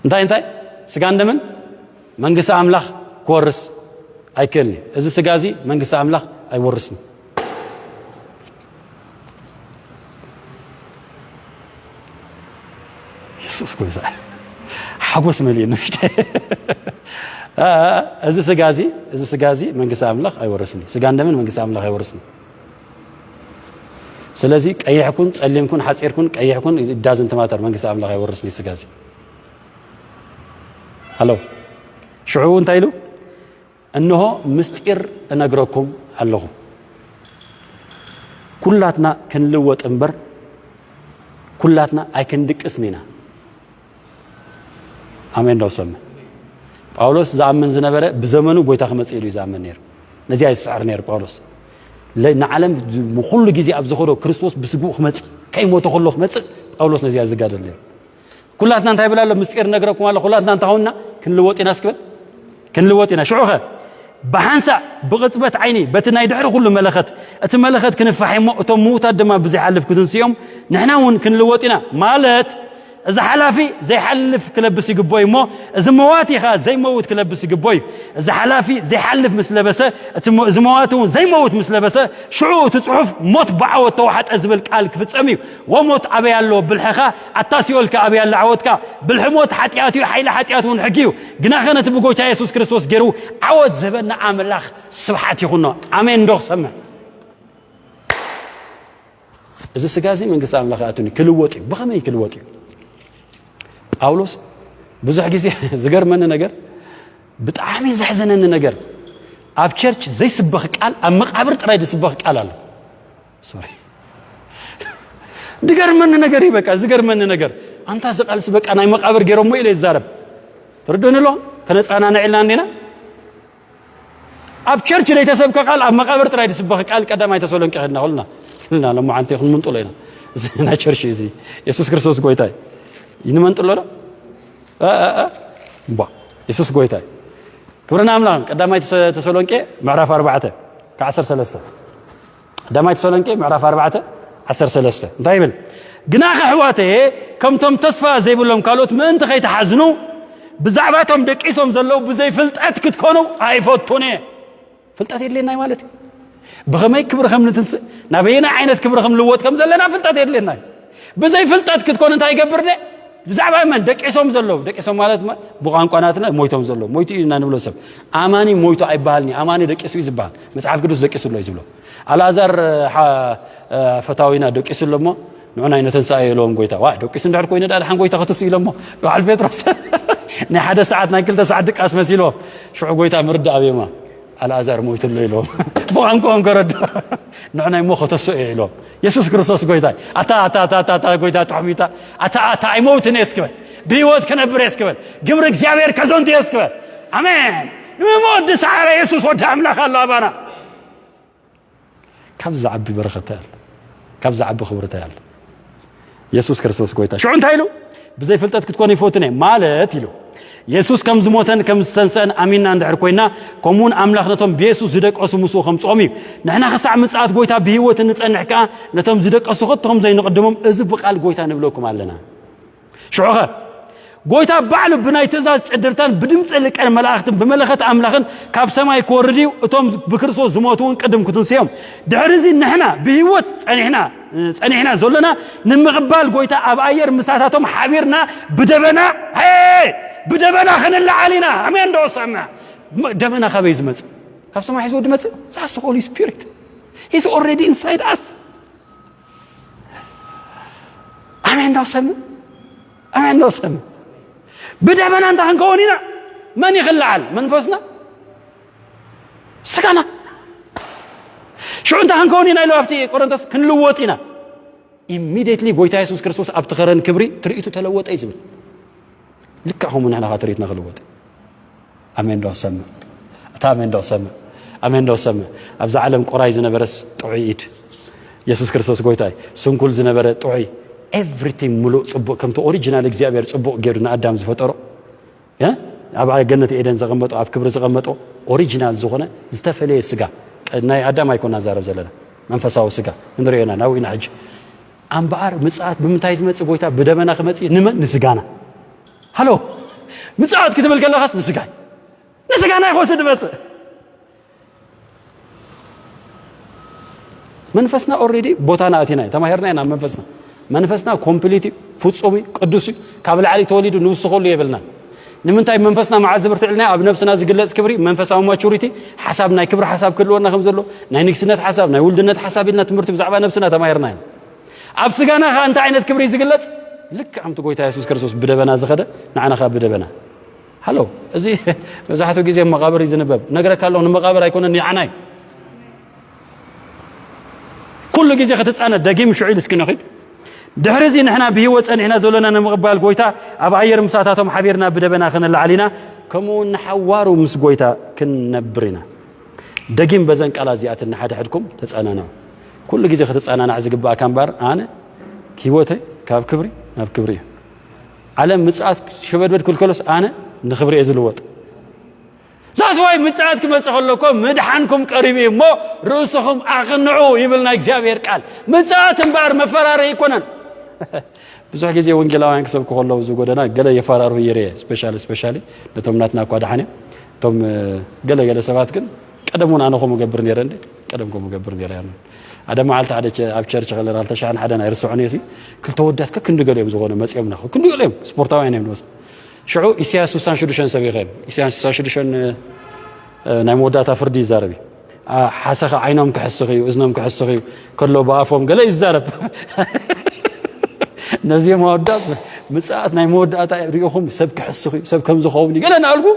እንታይ እንታይ? ስጋን ደምን መንግስቲ ኣምላኽ ክወርስ ኣይክእልን እዩ። እዚ ስጋ እዚ መንግስቲ ኣምላኽ ኣይወርስን። የሱስ ጎይታ ሓጎስ መሊእኒ ውሽጠይ። እ፣ እዚ ስጋ እዚ እዚ ስጋ እዚ መንግስቲ ኣምላኽ ኣይወርስን እዩ። ስጋን ደምን መንግስቲ ኣምላኽ ኣይወርስን እዩ። ስለዚ ቀይሕኩን ጸሊምኩን ሓጺርኩን ቀይሕኩን ዳዝንት ማተር መንግስቲ ኣምላኽ ኣይወርስን እዩ ስጋ እዚ። ሃሎ ሽዑ እንታይ ኢሉ? እንሆ ምስጢር እነግረኩም ኣለኹ፣ ኩላትና ክንልወጥ እምበር ኩላትና ኣይክንድቅስን ኢና። ኣሜን ዶ ሰምዕ? ጳውሎስ ዝኣምን ዝነበረ ብዘመኑ ጎይታ ክመጽእ ኢሉ እዩ ዝኣምን ነይሩ። ነዚኣ ይስዕር ነይሩ ጳውሎስ። ለ-፣ ንዓለም ኩሉ ግዜ ኣብ ዝኸዶ ክርስቶስ ብስግኡ ክመጽእ፣ ከይሞተ ከሎ ክመጽእ ጳውሎስ ነዚኣ ዝጋደል ነይሩ። ኩላትና እንታይ ይብል ኣሎ? ምስጢር ነግረኩም ኣሎ። ኩላትና እንታይ ኾንና? ክንልወጥ ኢና እስክበል። ክንልወጥ ኢና። ሽዑኸ ብሓንሳእ ብቕጽበት ዓይኒ በቲ ናይ ድሕሪ ኩሉ መለኸት፣ እቲ መለኸት ክንፋሕ እሞ እቶም ምዉታት ድማ ብዘይሓልፍ ክትንስኦም ንሕና እውን ክንልወጥ ኢና። ማለት እዚ ሓላፊ ዘይሓልፍ ክለብስ ይግቦ እዩ እሞ፣ እዚ መዋቲ ኸኣ ዘይመውት ክለብስ ይግቦ እዩ። እዚ ሓላፊ ዘይሓልፍ ምስ ለበሰ፣ እቲ መ-፣ እዚ መዋቲ እውን ዘይመውት ምስ ለበሰ፣ ሽዑ እቲ ጽሑፍ ሞት ብዓወት ተዋሕጠ ዝብል ቃል ክፍጸም እዩ። ወሞት ኣበይ ኣሎ ብልሕኻ? ኣታ ሲኦልከ ኣበይ ኣሎ ዓወትካ? ብልሒ ሞት ሓጢኣት እዩ፣ ሓይሊ ሓጢኣት እውን ሕጊ እዩ። ግናኸ ነቲ ብጎይታ የሱስ ክርስቶስ ገይሩ ዓወት ዝህበና ኣምላኽ ስብሓት ይኹኖ። ኣሜን ዶ ክሰምዕ? እዚ ስጋ እዚ መንግስቲ ኣምላኽ ይኣቱኒ ክልወጥ እዩ። ብኸመይ ክልወጥ እዩ? ጳውሎስ ብዙሕ ግዜ ዝገርመኒ ነገር፣ ብጣዕሚ ዘሕዝነኒ ነገር፣ ኣብ ቸርች ዘይስበኽ ቃል፣ ኣብ መቃብር ጥራይ ዝስበኽ ቃል ኣሎ። ሶሪ። ዝገርመኒ ነገር እዩ፣ በቃ ዝገርመኒ ነገር። ኣንታ እዚ ቃልሲ በቃ ናይ መቃብር ገይሮሞ ኢለ ይዛረብ። ትርድኡኒ ኣለኹም? ከነጸናንዕ ኢልና እንዲና? ኣብ ቸርች ዘይተሰብከ ቃል ኣብ መቃብር ጥራይ ዝስበኽ ቃል ቀዳማይ ተሰሎንቄ ከድና ኩልና። ኩልና ሎማዓንቲ ክንምንጥሎ ኢና። እዚ ናይ ቸርች እዩ እዚ። የሱስ ክርስቶስ ጎይታ እዩ። ይንመንጥሎ ዶ? እ፣ እ፣ እ። እምቧ። የሱስ ጎይታ እዩ። ክብሪ ንኣምላኽ። ቀዳማይ ተሰ-፣ ተሰሎንቄ ምዕራፍ ኣርባዕተ ካብ ዓሰርተ ሰለስተ። ቀዳማይ ተሰሎንቄ ምዕራፍ ኣርባዕተ ዓሰርተ ሰለስተ እንታይ ይብል? ግናኸ ኣሕዋተየ፣ ከምቶም ተስፋ ዘይብሎም ካልኦት ምእንቲ ከይትሓዝኑ፣ ብዛዕባቶም ደቂሶም ዘለዉ ብዘይ ፍልጠት ክትኮኑ ኣይፈቱን እየ። ፍልጠት የድልየና እዩ ማለት እዩ። ብኸመይ ክብሪ ከም ንትንስእ፣ ናበየናይ ዓይነት ክብሪ ከም ንልወጥ ከም ዘለና ፍልጠት የድልየና እዩ። ብዘይ ፍልጠት ክትኮኑ እንታይ ይገብር ደ? ብዛዕባ መን? ደቂሶም ዘለዉ። ደቂሶም ማለት መ-፣ ብቋንቋ ናትና ሞይቶም ዘለዉ። ሞይቱ እዩ ኢና ንብሎ ሰብ። ኣማኒ ሞይቱ ኣይበሃልን እዩ። ኣማኒ ደቂሱ እዩ ዝበሃል። መጽሓፍ ቅዱስ ደቂሱ ኣሎ እዩ ዝብሎ። ኣልኣዛር፣ ሓ-፣ ፈታዊና ደቂሱ ኣሎ እሞ ንዑ ናይ ነተንስኣዮ ኢለዎም ጎይታ። ዋ፣ ደቂሱ እንድሕር ኮይኑ ደኣ ደሓን ጎይታ ክትስኡ ኢሎሞ። በዓል ጴጥሮስ ናይ ሓደ ሰዓት ናይ ክልተ ሰዓት ድቃስ መሲልዎም። ሽዑ ጎይታ ምርዳእ ኣብዮማ። ኣልኣዛር ሞይቱ ኣሎ ኢሎም። ብቋንቋኦም ከረድኡ። ንዑ ናይ እሞ ከተስኦ እየ ኢሎም። የሱስ ክርስቶስ ጎይታ እዩ። ኣታ፣ ኣታ፣ ኣታ፣ ኣታ፣ ኣታ፣ ጎይታ ጥዑም እዩ። ኣታ፣ ኣታ፣ ኣይመውትን እየ እስክበል። ብህይወት ክነብር እየ እስክበል። ግብሪ እግዚኣብሔር ከዘንቱ እየ እስክበል። ኣሜን። ንመሞ ወዲ ሰዓረ የሱስ ወዲ ኣምላኽ ኣሎ ኣባና። ካብ ዝዓቢ በረኸት ኣሎ። ካብ ዝዓቢ ክብርታ ኣሎ። የሱስ ክርስቶስ ጎይታ። ሽዑ እንታይ ኢሉ? ብዘይ ፍልጠት ክትኮኑ ይፈትን እየ ማለት ኢሉ። የሱስ ከም ዝሞተን ከም ዝተንስአን ኣሚንና እንድሕር ኮይና፣ ከምኡውን ኣምላኽ ነቶም ብየሱስ ዝደቀሱ ምስኡ ከምጽኦም እዩ። ንሕና ክሳዕ ምጽኣት ጎይታ ብህይወት እንጸንሕ ከኣ፣ ነቶም ዝደቀሱ ከቶ ከም ዘይንቕድሞም፣ እዚ ብቓል ጎይታ ንብለኩም ኣለና። ሽዑኸ፣ ጎይታ ባዕሉ ብናይ ትእዛዝ ጭድርታን ብድምጺ ልቀን መላእኽትን ብመለኸት ኣምላኽን ካብ ሰማይ ክወርድ እዩ፣ እቶም ብክርስቶስ ዝሞቱ እውን ቅድም ክትንስዮም። ድሕሪ እዚ ንሕና ብህይወት ጸኒሕና፣ ጸኒሕና ዘሎና ንምቕባል ጎይታ ኣብ ኣየር ምሳታቶም ሓቢርና ብደበና፣ ሄ፣ ብደበና ክንለዓል ኢና። ኣሜን ዶ ሰምዕ? ም-፣ ደበና ካበይ ዝመጽእ? ካብ ሰማይ ሒዝዎ ዝመጽእ? That's the Holy Spirit. He's already inside us. ኣሜን ዶ ሰምዕ? ኣሜን ዶ ሰም ብደበና እንታይ ክንከውን ኢና? መን ይኽልዓል? መንፈስና? ስጋና? ሽዑ እንታይ ክንከውን ኢና ኢሉ ኣብቲ ቆሮንቶስ? ክንልወጥ ኢና። ኢሚዲየትሊ ጎይታ የሱስ ክርስቶስ ኣብቲ ኸረን ክብሪ ትርኢቱ ተለወጠ እዩ ዝብል። ልክዕ ከምኡ ንሕና ኸዓ ትርኢትና ክልወጥ እዩ። ኣሜን ዶ ሰምዕ? እታ ኣሜን ዶ ሰምዕ? ኣሜን ዶ ሰምዕ? ኣብዛ ዓለም ቆራይ ዝነበረስ ጥዑይ ኢድ፣ የሱስ ክርስቶስ ጎይታ እዩ። ስንኩል ዝነበረ ጥዑይ፣ ኤቭሪቲንግ፣ ምሉእ ጽቡቕ፣ ከምቲ ኦሪጂናል እግዚኣብሔር ጽቡቕ ገይሩ ንኣዳም ዝፈጠሮ፣ እ? ኣብ ገነት ኤደን ዘቐመጦ፣ ኣብ ክብሪ ዘቐመጦ ኦሪጂናል ዝኾነ ዝተፈለየ ስጋ፣ ናይ ኣዳም ኣይኮና ዛረብ ዘለና፣ መንፈሳዊ ስጋ እንሪኦ ኢና፣ ናብኡ ኢና ሕጂ። ኣምበኣር ምጽኣት ብምንታይ ዝመጽእ ጎይታ? ብደመና ክመጽእ። ንመን? ንስጋና። ሃሎ፣ ምጽኣት ክትብል ከለኻስ ንስጋይ፣ ንስጋና ይኮስ ድመጽእ። መንፈስና ኦልሬዲ ቦታና ኣቲና እዩ፣ ተማሂርና ኢና። መንፈስና መንፈስና ኮምፕሊት እዩ፣ ፍጹም እዩ፣ ቅዱስ እዩ። ካብ ላዕሊ ተወሊዱ ንውስኸሉ የብልና። ንምንታይ? መንፈስና መዓዝ ዝብርትዕልና? ኣብ ነብስና ዝግለጽ ክብሪ፣ መንፈሳዊ ማቹሪቲ፣ ሓሳብ፣ ናይ ክብሪ ሓሳብ ክህልወና ከም ዘሎ፣ ናይ ንግስነት ሓሳብ፣ ናይ ውልድነት ሓሳብ ኢልና ትምህርቲ ብዛዕባ ነብስና ተማሂርና ኢና። ኣብ ስጋና ከ እንታይ ዓይነት ክብሪ እዩ ዝግለጽ? ልክዕ ከምቲ ጎይታ የሱስ ክርስቶስ ብደበና ዝኸደ፣ ንዓና ከ ብደበና። ሃሎ፣ እዚ መብዛሕትኡ ግዜ መቓብር እዩ ዝንበብ። ነግረካ ኣለኹ፣ ንመቓብር ኣይኮነን፣ ንዓና እዩ። ኩሉ ግዜ ክትጻነ። ደጊም ሽዑ ኢሉ እስኪ ነኺድ። ድሕሪ እዚ ንሕና ብህይወት ጸኒሕና ዘሎና ንምቕባል ጎይታ፣ ኣብ ኣየር ምሳታቶም ሓቢርና ብደበና ክንለዓል ኢና፣ ከምኡ እውን ንሓዋሩ ምስ ጎይታ ክንነብር ኢና። ደጊም በዘን ቃላት እዚኣትን ንሓድሕድኩም ተጸናንዑ። ኩሉ ግዜ ክትጸናናዕ ዝግባእካ እምበኣር፣ ኣነ ህይወተይ ካብ ክብሪ ናብ ክብሪ እዩ። ዓለም ምጽኣት ሸበድበድ ክብል ከሎስ ኣነ ንኽብሪ እየ ዝልወጥ። ዛስ ዋይ ምጽኣት ክመጽእ ከሎ እኮ ምድሓንኩም ቀሪቡ እዩ እሞ ርእስኹም ኣቕንዑ ይብል ናይ እግዚኣብሔር ቃል። ምጽኣት እምበኣር መፈራረዪ ኣይኮነን። ብዙሕ ግዜ ወንጌላውያን ክሰብኩ ከለዉ እዚ ጎደና ገለ የፈራርሁ ይርኤ። ስፔሻሊ፣ ስፔሻሊ ነቶም ናትና እኳ ደሓን እዮም። እቶም፣ እ፣ ገለ ገለ ሰባት ግን ቀደም እውን ኣነ ከምኡ ገብር ነይረ እንዴ? ቀደም ከምኡ ገብር ነይረ። ያን ሓደ መዓልቲ ሓደ ቸ-፣ ኣብ ቸርች ከለና፣ ክልተ ሽሕን ሓደን ኣይርስዖን እየ፣ ሲ ክልተ ወዳት ከክንዲ ገለ እዮም ዝኾኑ መጺኦምና። ከክንዲ ገለ እዮም፣ ስፖርታውያን እዮም ንወስድ። ሽዑ ኢሳያስ ስሳን ሽዱሽተን ሰቢኸ እዮም። ኢሳያስ ስሳን ሽዱሽተን፣ እ፣ ናይ መወዳእታ ፍርዲ ይዛረብ እዩ። ኣ፣ ሓሰኻ ዓይኖም ክሕስኽ እዩ፣ እዝኖም ክሕስኽ እዩ፣ ከሎ ብኣፎም ገለ ይዛረብ። ነዚኦም ኣወዳት ምጽኣት ናይ መወዳእታ ሪኢኹም ሰብ ክሕስኽ እዩ፣ ሰብ ከም ዝኸውን እዩ፣ ገለ እናበልኩ፣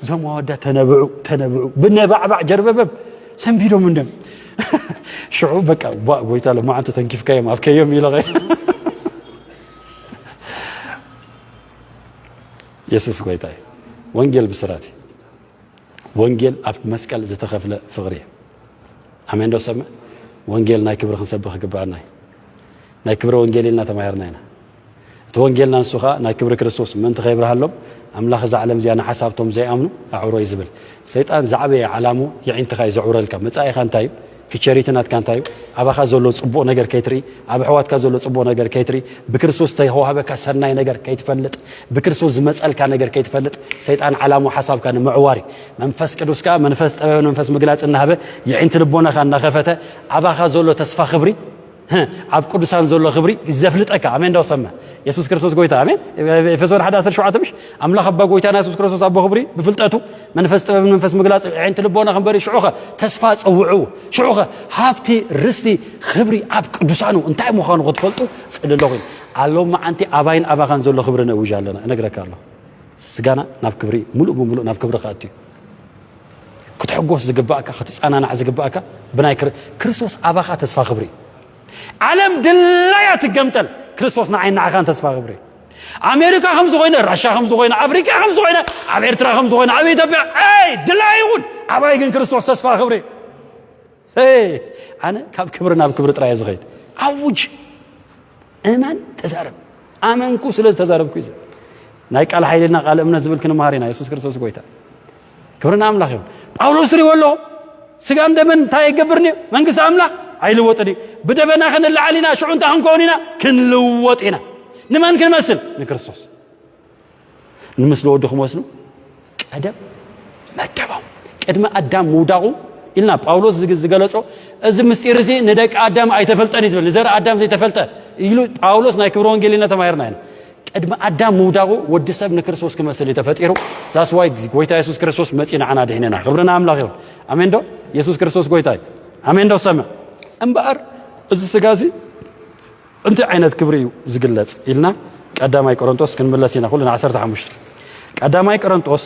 እዞም ኣወዳት ተነብዑ፣ ተነብዑ፣ ብነባዕባዕ ጀርበበብ ሰንቢዶም እንድዮም። ሽዑ በቃ፣ ቧእ፣ ጎይታ፣ ሎማዓንቲ ተንኪፍካዮም፣ ኣብከዮም ኢለ ኸይደ። የሱስ ጎይታ እዩ። ወንጌል ብስራት እዩ። ወንጌል ኣብ መስቀል ዝተኸፍለ ፍቕሪ እዩ። ኣሜን ዶ ሰምዕ? ወንጌል ናይ ክብሪ ክንሰብኽ ክግብኣና እዩ። ናይ ክብሪ ወንጌል ኢልና ተማሂርና ኢና። እቲ ወንጌልና ንሱ ኸኣ ናይ ክብሪ ክርስቶስ ምእንቲ ከይብርሃሎም፣ ኣምላኽ እዛ ዓለም እዚኣ ንሓሳብቶም ዘይኣምኑ ኣዕውሮ እዩ ዝብል። ሰይጣን ዝዓበየ ዓላሙ የዒንትኻ እዩ ዘዕውረልካ። መጻኢኻ እንታይ እዩ? ፊቸሪቲ ናትካ እንታይ እዩ? ኣባኻ ዘሎ ጽቡቕ ነገር ከይትርኢ፣ ኣብ ኣሕዋትካ ዘሎ ጽቡቕ ነገር ከይትርኢ፣ ብክርስቶስ ዝተዋህበካ ሰናይ ነገር ከይትፈልጥ፣ ብክርስቶስ ዝመጸልካ ነገር ከይትፈልጥ፣ ሰይጣን ዓላሙ ሓሳብካ ንምዕዋር እዩ። መንፈስ ቅዱስ ከኣ መንፈስ ጥበብን መንፈስ ምግላጽ እናሃበ፣ የዒንቲ ልቦናኻ እናኸፈተ፣ ኣባኻ ዘሎ ተስፋ ክብሪ፣ ህ፣ ኣብ ቅዱሳን ዘሎ ክብሪ ዘፍልጠካ። ኣሜን ዶ ሰምዕ? የሱስ ክርስቶስ ጎይታ። ኣሜን። ኤፌሶን ሓደ ዓሰርተ ሸውዓተ፣ ምሽ ኣምላኽ ኣባ ጎይታና የሱስ ክርስቶስ ኣቦ ክብሪ ብፍልጠቱ መንፈስ ጥበብን መንፈስ ምግላጽ የዒንቲ ልቦና ክንበሪ፣ ሽዑኸ ተስፋ ጸውዑ። ሽዑኸ ሃብቲ፣ ርስቲ፣ ክብሪ ኣብ ቅዱሳኑ እንታይ ምዃኑ ክትፈልጡ ጽልለኹ። ኣሎ መዓንቲ ኣባይን ኣባኻን ዘሎ ክብሪ ነውጅ ኣለና፣ እነግረካ ኣለኹ። ስጋና ናብ ክብሪ፣ ምሉእ ብምሉእ ናብ ክብሪ ክኣቱ እዩ። ክትሕጎስ ዝግባእካ፣ ክትጸናናዕ ዝግባእካ ብናይ ክር-፣ ክርስቶስ ኣባኻ ተስፋ ክብሪ። ዓለም ድላያ ትገምጠል፣ ክርስቶስ ንዓይን ንዓኻን ተስፋ ክብሪ። ኣሜሪካ ከም ዝኾይነ፣ ራሻ ከም ዝኾይነ፣ ኣፍሪካ ከም ዝኾይነ፣ ኣብ ኤርትራ ከም ዝኾይነ፣ ኣብ ኢትዮጵያ፣ ኣይ፣ ድላይ ይኹን፣ ኣባይ ግን ክርስቶስ ተስፋ ክብሪ። ሄይ፣ ኣነ ካብ ክብሪ ናብ ክብሪ ጥራይ እየ ዝኸይድ። ኣውጅ፣ እመን፣ ተዛረብ። ኣመንኩ ስለ ዝተዛረብኩ እዩ ዝብል። ናይ ቃል ሓይልና ቃል እምነት ዝብል ክንመሃር ኢና። የሱስ ክርስቶስ ጎይታ። ክብሪ ንኣምላኽ ይኹን። ጳውሎስ ሪእዎ ኣለኹ። ስጋን ደምን እንታይ ኣይገብርን እዩ? መንግስቲ ኣምላኽ ኣይልወጥን እዩ። ብደበና ክንለዓል ኢና፣ ሽዑ እንታይ ክንከውን ኢና? ክንልወጥ ኢና። ንመን ክንመስል? ንክርስቶስ። ንምስሊ ወዱ ክመስሉ ቀደም መደቦም። ቅድሚ ኣዳም ምውዳቑ ኢልና ጳውሎስ ዝግ-፣ ዝገለጾ፣ እዚ ምስጢር እዚ ንደቂ ኣዳም ኣይተፈልጠን እዩ ዝብል፣ ንዘር ኣዳም ዘይተፈልጠ ኢሉ ጳውሎስ ናይ ክብሪ ወንጌል ኢና ተማሂርና ኢና። ቅድሚ ኣዳም ምውዳቑ ወዲ ሰብ ንክርስቶስ ክመስል እዩ ተፈጢሩ። ዛስ ዋይ ጎይታ የሱስ ክርስቶስ መጺኡ ንዓና ድሒነና። ክብሪ ንኣምላኽ ይኹን። ኣሜን ዶ? የሱስ ክርስቶስ ጎይታ እዩ። ኣሜን ዶ? ሰምዕ። እምበኣር እዚ ስጋ እዚ እንታይ ዓይነት ክብሪ እዩ ዝግለጽ ኢልና ቀዳማይ ቆሮንቶስ ክንምለስ ኢና ኩልና። ዓሰርተ ሓሙሽተ ቀዳማይ ቆሮንቶስ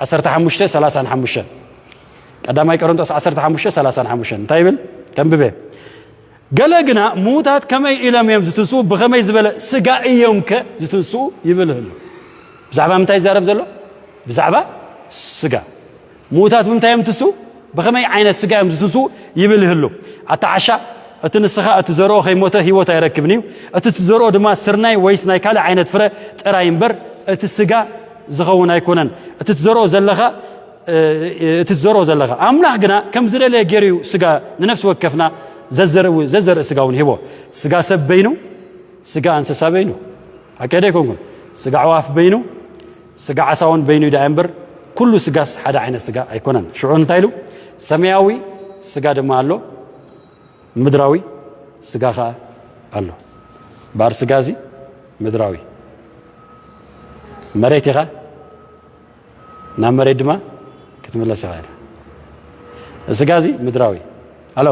ዓሰርተ ሓሙሽተ ሰላሳን ሓሙሽተን። ቀዳማይ ቆሮንቶስ ዓሰርተ ሓሙሽተ ሰላሳን ሓሙሽተን እንታይ ይብል? ከንብበ። ገለ ግና ምዉታት ከመይ ኢሎም እዮም ዝትንስኡ? ብኸመይ ዝበለ ስጋ እዮም ከ ዝትንስኡ? ይብል ህሉ። ብዛዕባ ምንታይ ይዛረብ ዘሎ? ብዛዕባ ስጋ። ምዉታት ብምንታይ እዮም ትንስኡ? ብኸመይ ዓይነት ስጋ እዮም ዝትንስኡ? ይብል ህሉ። ኣታ ዓሻ፣ እቲ ንስኻ እትዘርኦ ከይሞተ ህይወት ኣይረክብን እዩ። እቲ እትዘርኦ ድማ ስርናይ ወይስ ናይ ካልእ ዓይነት ፍረ ጥራይ እምበር፣ እቲ ስጋ ዝኸውን ኣይኮነን። እቲ ትዘርኦ ዘለኻ፣ እ፣ እቲ ትዘርኦ ዘለኻ። ኣምላኽ ግና ከም ዝደለየ ገይሩ እዩ ስጋ ንነፍሲ ወከፍና ዘዘርእ፣ ዘዘርእ ስጋ እውን ሂቦ። ስጋ ሰብ በይኑ፣ ስጋ እንስሳ በይኑ። ሓቀይ ዶ ኣይኮንኩን? ስጋ ኣዕዋፍ በይኑ፣ ስጋ ዓሳ እውን በይኑ እዩ ደኣ እምበር፣ ኩሉ ስጋስ ሓደ ዓይነት ስጋ ኣይኮነን። ሽዑ እንታይ ኢሉ? ሰማያዊ ስጋ ድማ ኣሎ፣ ምድራዊ ስጋ ኸኣ ኣሎ። እምበኣር ስጋ እዚ ምድራዊ፣ መሬት ኢኻ፣ ናብ መሬት ድማ ክትምለስ ኢኻ ኢሉ። ስጋ እዚ ምድራዊ። ኣሎ።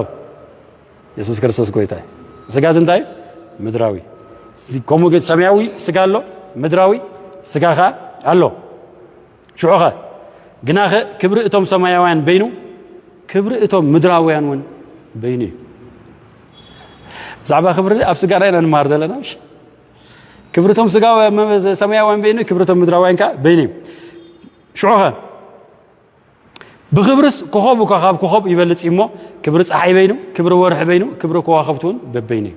የሱስ ክርስቶስ ጎይታ እዩ። ስጋ እዚ እንታይ እዩ? ምድራዊ። ከምኡ ግን ሰማያዊ ስጋ ኣሎ፣ ምድራዊ ስጋ ኸኣ ኣሎ። ሽዑኸ ግናኸ ክብሪ እቶም ሰማያውያን በይኑ፣ ክብሪ እቶም ምድራውያን እውን በይኑ እዩ። ብዛዕባ ክብሪ ኣብ ስጋና ኢና ንመሃር ዘለና፣ ምሽ? ክብሪ እቶም ስጋ-፣ ሰማያውያን በይኑ፣ ክብሪ እቶም ምድራውያን ከኣ በይኑ እዩ። ሽዑኸ ብኽብርስ ኮኸብ እኳ ካብ ኮኸብ ይበልጽ እዩ እሞ፣ ክብሪ ጸሓይ በይኑ፣ ክብሪ ወርሒ በይኑ፣ ክብሪ ከዋኽብቲ እውን በበይኑ እዩ።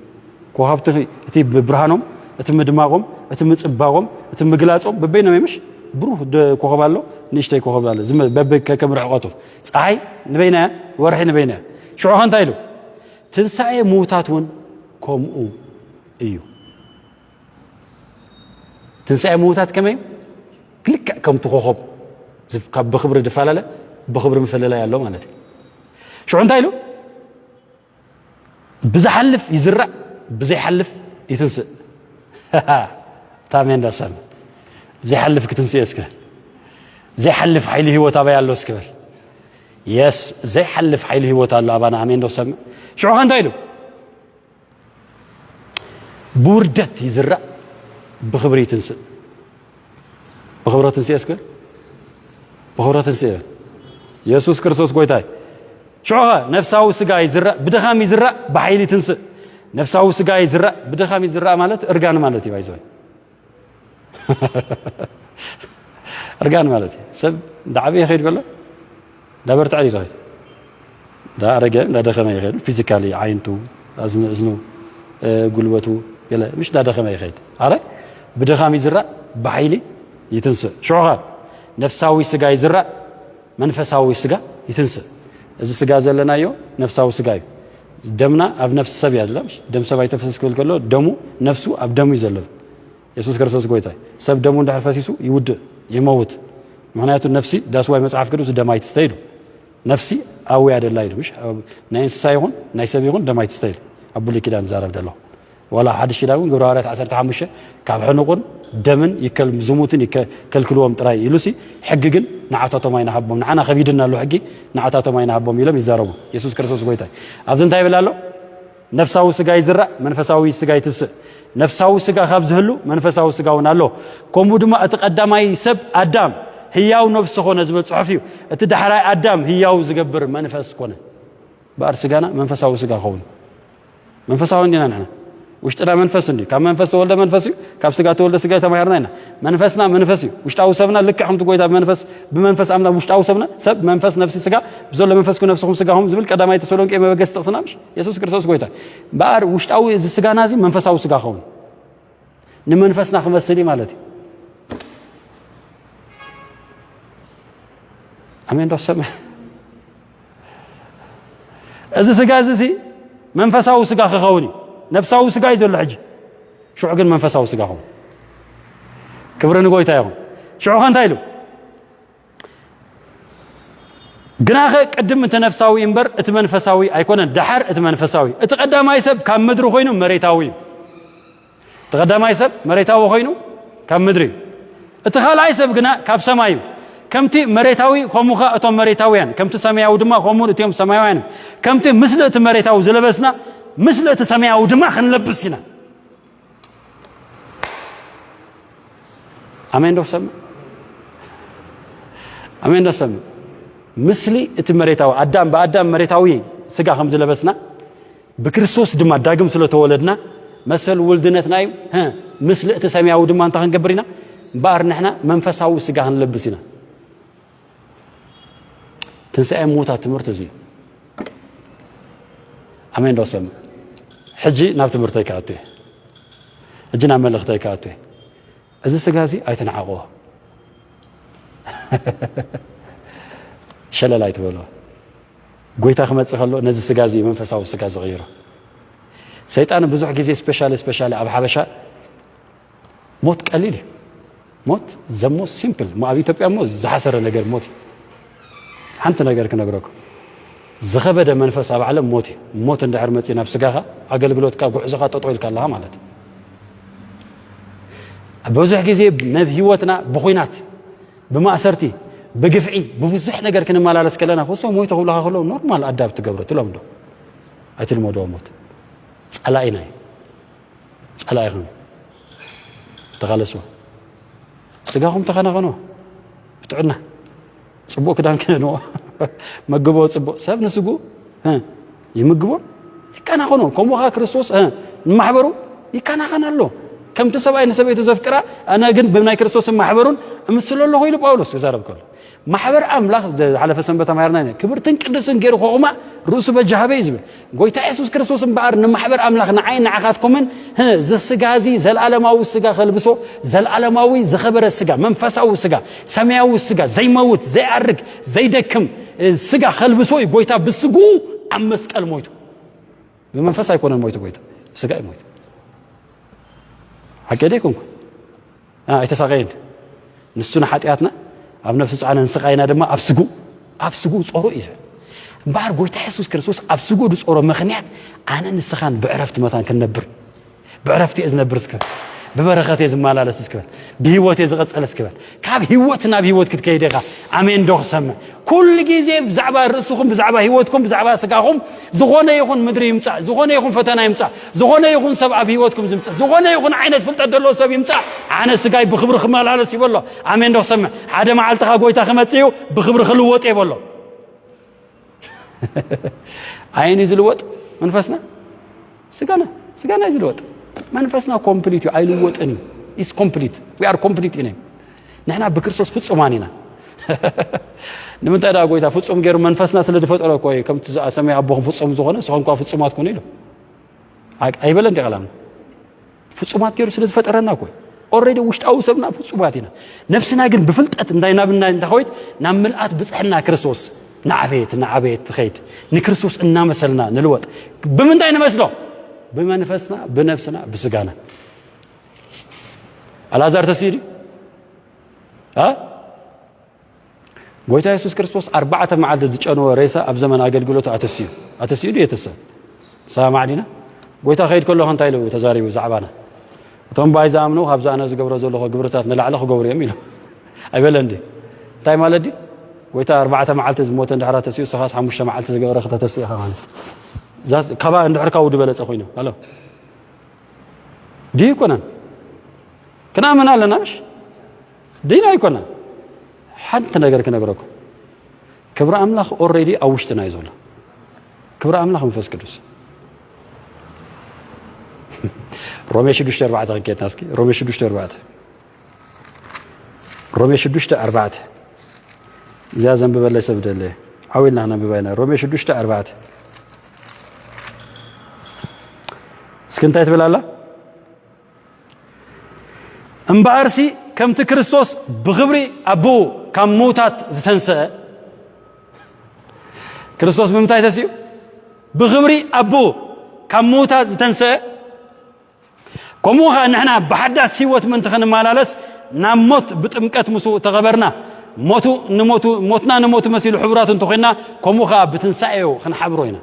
ኮኸብቲ እቲ ብብርሃኖም፣ እቲ ምድማቖም፣ እቲ ምጽባቖም፣ እቲ ምግላጾም በበይኖም እዩ፣ ምሽ? ብሩህ ደ-፣ ኮኸብ ኣሎ፣ ንእሽተይ ኮኸብ ኣሎ። ዝመ-፣ በበ-፣ ከ-፣ ከም ርሕቐቱ። ጸሓይ ንበይና እያ፣ ወርሒ ንበይና እያ። ሽዑ ኸ እንታይ ኢሉ? ትንሳኤ ምዉታት እውን ከምኡ እዩ። ትንሳኤ ምዉታት ከመይ? ልክዕ ከምቲ ኮኸብ ዝፍ-፣ ካብ ብኽብሪ ዝፈላለ፣ ብኽብሪ ምፍልላይ ኣሎ ማለት እዩ። ሽዑ እንታይ ኢሉ? ብዝሓልፍ ይዝራእ፣ ብዘይሓልፍ ይትንስእ። እታ ኣሜን ዶ ሰምዕ? ዘይሓልፍ ክትንስእ እስከ። ዘይሓልፍ ሓይሊ ህይወት ኣበይ ኣሎ እስኪ በል። የስ፣ ዘይሓልፍ ሓይሊ ህይወት ኣሎ ኣባና። ኣሜን ዶ ሰምዕ? ሽዑ ከ እንታይ ኢሉ? ብውርደት ይዝራእ፣ ብኽብሪ ይትንስእ። ብኽብሪ ትንስእ እስከ። ብኽብሪ ትንስእ። የሱስ ክርስቶስ ጎይታ እዩ። ሽዑ ኸ ነፍሳዊ ስጋ ይዝራእ፣ ብድኻም ይዝራእ፣ ብሓይሊ ይትንስእ። ነፍሳዊ ስጋ ይዝራእ፣ ብድኻም ይዝራእ ማለት እርጋን ማለት እዩ፣ ባይዘወይ። እርጋን ማለት እዩ። ሰብ እንዳዓበየ ይኸይድ ከሎ፣ እንዳበርትዐ እዩ ዝኸይድ። እንዳኣረገ፣ እንዳደኸመ ይኸይድ። ፊዚካሊ፣ ዓይንቱ፣ ኣዝኑ፣ እዝኑ፣ እ፣ ጉልበቱ፣ ገለ፣ ምሽ እንዳደኸመ ይኸይድ። ኣረ፣ ብድኻም ይዝራእ፣ ብሓይሊ ይትንስእ። ሽዑ ኸ ነፍሳዊ ስጋ ይዝራእ፣ መንፈሳዊ ስጋ ይትንስእ። እዚ ስጋ ዘለናዮ ነፍሳዊ ስጋ እዩ። ደምና ኣብ ነፍሲ ሰብ እያ ዘላ። ደም ሰብ ኣይተፍስስ ክብል ከሎ፣ ደሙ፣ ነፍሱ ኣብ ደሙ እዩ ዘሎ። የሱስ ክርስቶስ ጎይታ እዩ። ሰብ ደሙ እንድሕር ፈሲሱ ይውድእ፣ ይመውት። ምኽንያቱ ነፍሲ፣ ዳስዋይ መጽሓፍ ቅዱስ ደም ኣይትስተ ኢሉ። ነፍሲ ኣውያ ደላ ኢሉ፣ ምሽ? ኣብ ናይ እንስሳ ይኹን ናይ ሰብ ይኹን ደም ኣይትስተ ኢሉ። ኣብ ብሉይ ኪዳን ዝዛረብ ዘሎ። ዋላ ሓድሽ ኪዳን እውን ግብረ ሃዋርያት ዓሰርተ ሓሙሽተ ካብ ሕኑቕን ደምን ይከል-፣ ዝሙትን ይከ-፣ ከልክልዎም ጥራይ ኢሉሲ፣ ሕጊ ግን ንዓታቶም ኣይንሃቦም። ንዓና ከቢድና ኣሎ ሕጊ፣ ንዓታቶም ኣይንሃቦም ኢሎም ይዛረቡ። የሱስ ክርስቶስ ጎይታ እዩ። ኣብዚ እንታይ ይብል ኣሎ? ነፍሳዊ ስጋ ይዝራእ፣ መንፈሳዊ ስጋ ይትንስእ። ነፍሳዊ ስጋ ካብ ዝህሉ መንፈሳዊ ስጋ እውን ኣሎ። ከምኡ ድማ እቲ ቀዳማይ ሰብ ኣዳም ህያው ነፍሲ ኮነ ዝብል ጽሑፍ እዩ። እቲ ዳሕራይ ኣዳም ህያው ዝገብር መንፈስ ኮነ። እምበኣር ስጋና መንፈሳዊ ስጋ ኸውን። መንፈሳዊ እንዲና ንሕና። ውሽጥና መንፈስ እንዲ። ካብ መንፈስ ተወልደ መንፈስ እዩ፣ ካብ ስጋ ተወልደ ስጋ ተማሂርና ኢና። መንፈስና መንፈስ እዩ። ውሽጣዊ ሰብና ልክዕ ከምቲ ጎይታ ብመንፈስ፣ ብመንፈስ ኣምላኽ ውሽጣዊ ሰብና፣ ሰብ፣ መንፈስ፣ ነፍሲ፣ ስጋ፣ ብዘሎ መንፈስኩ ነፍስኹም ስጋኹም ዝብል ቀዳማይ ተሰሎንቄ መበገሲ ጥቕስና ምሽ? የሱስ ክርስቶስ ጎይታ። እምበኣር ውሽጣዊ እዚ ስጋና እዚ መንፈሳዊ ስጋ ኸውን። ንመንፈስና ክመስል እዩ ማለት እዩ። ኣሜን ዶ ሰምዕ? እዚ ስጋ እዚ ሲ መንፈሳዊ ስጋ ክኸውን እዩ። ነፍሳዊ ስጋ እዩ ዘሎ ሕጂ። ሽዑ ግን መንፈሳዊ ስጋ ኸውን። ክብሪ ንጎይታ ይኹን። ሽዑ ከ እንታይ ኢሉ? ግናኸ ቅድም እቲ ነፍሳዊ እምበር እቲ መንፈሳዊ ኣይኮነን፣ ደሓር እቲ መንፈሳዊ። እቲ ቀዳማይ ሰብ ካብ ምድሪ ኮይኑ መሬታዊ እዩ። እቲ ቀዳማይ ሰብ መሬታዊ ኮይኑ ካብ ምድሪ እዩ። እቲ ካልኣይ ሰብ ግና ካብ ሰማይ እዩ። ከምቲ መሬታዊ ከምኡ ኸኣ እቶም መሬታውያን፣ ከምቲ ሰማያዊ ድማ ከምኡ እቶም ሰማያውያን። ከምቲ ምስሊ እቲ መሬታዊ ዝለበስና፣ ምስሊ እቲ ሰማያዊ ድማ ክንለብስ ኢና። ኣሜን ዶ ሰምዕ? ኣሜን ዶ ሰምዕ? ምስሊ እቲ መሬታዊ ኣዳም፣ ብኣዳም መሬታዊ ስጋ ከም ዝለበስና፣ ብክርስቶስ ድማ ዳግም ስለ ተወለድና፣ መሰል ውልድነትና እዩ። ህ፣ ምስሊ እቲ ሰማያዊ ድማ እንታይ ክንገብር ኢና? እምበኣር ንሕና መንፈሳዊ ስጋ ክንለብስ ኢና። ትንሳኤ ምዉታት ትምህርቲ እዚ እዩ። ኣሜን ዶ ሰምዕ? ሕጂ ናብ ትምህርተይ ክኣቱ እየ። ሕጂ ናብ መልእኽተይ ክኣቱ እየ። እዚ ስጋ እዚ ኣይትንዓቕዎ። ሸለል ኣይትበልዎ። ጎይታ ክመጽእ ከሎ ነዚ ስጋ እዚ መንፈሳዊ ስጋ ዝቕይሮ። ሰይጣን ብዙሕ ግዜ ስፔሻሊ፣ ስፔሻሊ ኣብ ሓበሻ ሞት ቀሊል እዩ። ሞት ዘሞ ሲምፕል። እሞ ኣብ ኢትዮጵያ እሞ ዝሓሰረ ነገር ሞት እዩ። ሓንቲ ነገር ክነግረኩም። ዝኸበደ መንፈስ ኣብ ዓለም ሞት እዩ። ሞት እንድሕር መጽእ ናብ ስጋኻ፣ ኣገልግሎትካ፣ ጉዕዞኻ ጠጠው ኢልካ ኣለኻ ማለት እዩ። ብዙሕ ግዜ ነብ ህይወትና ብኹናት፣ ብማእሰርቲ፣ ብግፍዒ፣ ብብዙሕ ነገር ክንመላለስ ከለና፣ ክሶ ሞይቶ ክብለኻ ከለዉ ኖርማል ኣዳፕት ትገብሮ፣ ትለምዶ። ኣይትልመድዎ ሞት። ጸላኢና እዩ። ጸላኢኹም ተቓለስዎ። ስጋኹም ተኸናኸንዎ ብጥዕና። ጽቡቕ ክዳን ክደንዎ። መግብዎ ጽቡቕ። ሰብ ንስግኡ፣ እ፣ ይምግቦ፣ ይከናኸኖ። ከምኡ ኸኣ ክርስቶስ፣ እ፣ ንማሕበሩ ይከናኸን ኣሎ። ከምቲ ሰብኣይ ንሰበይቱ ዘፍቅራ፣ ኣነ ግን ብናይ ክርስቶስን ማሕበሩን እምስሎ ኣለኹ ኢሉ ጳውሎስ ይዛረብ ከሎ። ማሕበር ኣምላኽ ዝሓለፈ ሰንበት ተማሂርና ኢና። ክብርትን ቅድስትን ገይሩ ከቑማ ርእሱ በጃሃበ እዩ ዝብል። ጎይታ የሱስ ክርስቶስ እምበኣር ንማሕበር ኣምላኽ ንዓይ ንዓኻትኩምን፣ ህ፣ እዚ ስጋ እዚ ዘልኣለማዊ ስጋ ከልብሶ፣ ዘልኣለማዊ ዝኸበረ ስጋ፣ መንፈሳዊ ስጋ፣ ሰማያዊ ስጋ፣ ዘይመውት፣ ዘይኣርግ፣ ዘይደክም፣ እ፣ ስጋ ከልብሶ እዩ ጎይታ ብስግኡ ኣብ መስቀል ሞይቱ። ብመንፈስ ኣይኮነን ሞይቱ ጎይታ፣ ብስጋ እዩ ሞይቱ። ሓቂ ዶ ኣይኮንኩ? ኣ፣ ኣይተሳቐየን። ንሱ ንሓጢኣትና ኣብ ነፍሱ ጸዓነ፣ ንስቓይና ድማ ኣብ ስግኡ፣ ኣብ ስግኡ ጾሮ እዩ ዝብል። እምበኣር ጎይታ የሱስ ክርስቶስ ኣብ ስግኡ ዝጾሮ ምኽንያት ኣነ ንስኻን ብዕረፍቲ መታን ክንነብር፣ ብዕረፍቲ እየ ዝነብር እስክበል፣ ብበረኸት እየ ዝመላለስ እስክበል፣ ብህይወት እየ ዝቐጸል እስክበል፣ ካብ ህይወት ናብ ህይወት ክትከይድ ኢኻ። ኣሜን ዶ ክሰምዕ? ኩሉ ግዜ ብዛዕባ ርእስኹም፣ ብዛዕባ ህይወትኩም፣ ብዛዕባ ስጋኹም ዝኾነ ይኹን ምድሪ ይምጻእ፣ ዝኾነ ይኹን ፈተና ይምጻእ፣ ዝኾነ ይኹን ሰብ ኣብ ህይወትኩም ዝምጻእ፣ ዝኾነ ይኹን ዓይነት ፍልጠት ዘለዎ ሰብ ይምጻእ፣ ኣነ ስጋይ ብኽብሪ ክመላለስ እዩ በሎ። ኣሜን ዶ ክሰምዕ? ሓደ መዓልቲ ኸኣ ጎይታ ክመጽእ እዩ፣ ብኽብሪ ክልወጥ እየ በሎ። ኣየን እዩ ዝልወጥ? መንፈስና? ስጋና። ስጋና እዩ ዝልወጥ። መንፈስና ኮምፕሊት እዩ፣ ኣይልወጥን እዩ። ኢስ ኮምፕሊት። We are complete in him። ንሕና ብክርስቶስ ፍጹማን ኢና። ንምንታይ ደኣ ጎይታ ፍጹም ገይሩ መንፈስና ስለ ዝፈጠሮ እኮ እዩ፣ ከምቲ ዝኣ-፣ ሰማይ ኣቦኹም ፍጹም ዝኾነ ንስኹም ከኣ ፍጹማት ኩኑ ኢሉ። ኣይ-፣ ኣይበለን ድዩ ቃል ኣምላኽ? ፍጹማት ገይሩ ስለ ዝፈጠረና እኮ እዩ። ኦልሬዲ ውሽጣዊ ሰብና ፍጹማት ኢና። ነፍስና ግን ብፍልጠት እንታይ ናብ፣ እንታይ፣ እንታይ ኾይት? ናብ ምልኣት ብጽሕና ክርስቶስ እናዓበየት፣ እናዓበየት ትኸይድ። ንክርስቶስ እናመሰልና ንልወጥ። ብምንታይ ንመስሎ? ብመንፈስና፣ ብነፍስና፣ ብስጋና። ኣልኣዛር ተስኡ ድዩ? ኣ? ጎይታ የሱስ ክርስቶስ ኣርባዕተ መዓልቲ ዝጨነወ ሬሳ ኣብ ዘመን ኣገልግሎቱ ኣተስዩ። ኣተስዩ ድዩ የተሰ-? ንሰማማዕ ዲና? ጎይታ ከይድ ከለኹ እንታይ ኢሉ ተዛሪቡ ብዛዕባና? እቶም ባይ ዝኣምኑ ካብዚ ኣነ ዝገብሮ ዘለኹ ግብርታት ንላዕሊ ክገብሩ እዮም ኢሉ። ኣይበለን ድዩ? እንታይ ማለት ድዩ? ጎይታ ኣርባዕተ መዓልቲ ዝሞተ እንድሕር ኣተስዩ፣ ንስኻስ ሓሙሽተ መዓልቲ ዝገበረ ክተተስእ ኢኻ ማለት እዩ። እዛ ካባ እንድሕር ካብኡ ዝበለጸ ኮይኑ። ሃሎ። ድዩ ኣይኮነን? ክንኣምን ኣለና፣ ምሽ? ድና ኣይኮነን? ሓንቲ ነገር ክነግረኩም። ክብሪ ኣምላኽ ኦልሬዲ ኣብ ውሽጥና እዩ ዘሎ። ክብሪ ኣምላኽ መንፈስ ቅዱስ። ሮሜ ሽዱሽተ ኣርባዕተ ክንከድና እስኪ። ሮሜ ሽዱሽተ ኣርባዕተ። ሮሜ ሽዱሽተ ኣርባዕተ። እዚኣ ዘንብበለይ ሰብ ደለ። ዓው ኢልና ክነንብባ ኢና። ሮሜ ሽዱሽተ ኣርባዕተ። እስኪ እንታይ ትብል ኣላ? እምበኣርሲ ከምቲ ክርስቶስ ብኽብሪ ኣቦኡ ካብ ምዉታት ዝተንስአ፣ ክርስቶስ ብምንታይ ተስኡ? ብኽብሪ ኣቦኡ ካብ ምዉታት ዝተንስአ፣ ከምኡ ኸኣ ንሕና ብሓዳስ ህይወት ምእንቲ ኽንመላለስ ናብ ሞት ብጥምቀት ምስኡ ተቐበርና። ሞቱ ንሞቱ፣ ሞትና ንሞቱ መሲሉ ሕቡራት እንተኾይንና፣ ከምኡ ኸኣ ብትንሳኤኡ ኽንሓብሮ ኢና።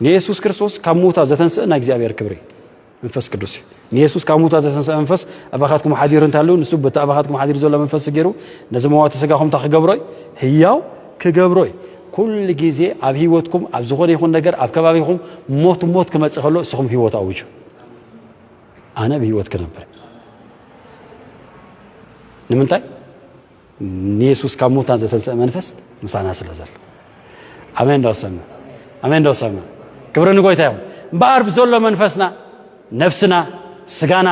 ንየሱስ ክርስቶስ ካብ ምዉታት ዘተንስእ ናይ እግዚኣብሔር ክብሪ መንፈስ ቅዱስ እዩ። ንየሱስ ካብ ምዉታት ዘተንስአ መንፈስ ኣባኻትኩም ሓዲሩ እንተሃልዩ፣ ንሱ በቲ ኣባኻትኩም ሓዲሩ ዘሎ መንፈስ ገይሩ ነዚ መዋቲ ስጋኹም እንታይ ክገብሮ እዩ? ህያው ክገብሮ እዩ። ኩሉ ግዜ ኣብ ህይወትኩም፣ ኣብ ዝኾነ ይኹን ነገር፣ ኣብ ከባቢኹም ሞት፣ ሞት ክመጽእ ከሎ፣ ንስኹም ህይወት ኣውጁ። ኣነ ብህይወት ክነብር። ንምንታይ? ንየሱስ ካብ ሙታን ዘተንስአ መንፈስ ምሳና ስለ ዘሎ። ኣሜን ዶ ሰምዕ? ኣሜን ዶ ሰምዕ? ክብሪ ንጎይታ ይኹን። እምበኣር ብዘሎ መንፈስና፣ ነፍስና፣ ስጋና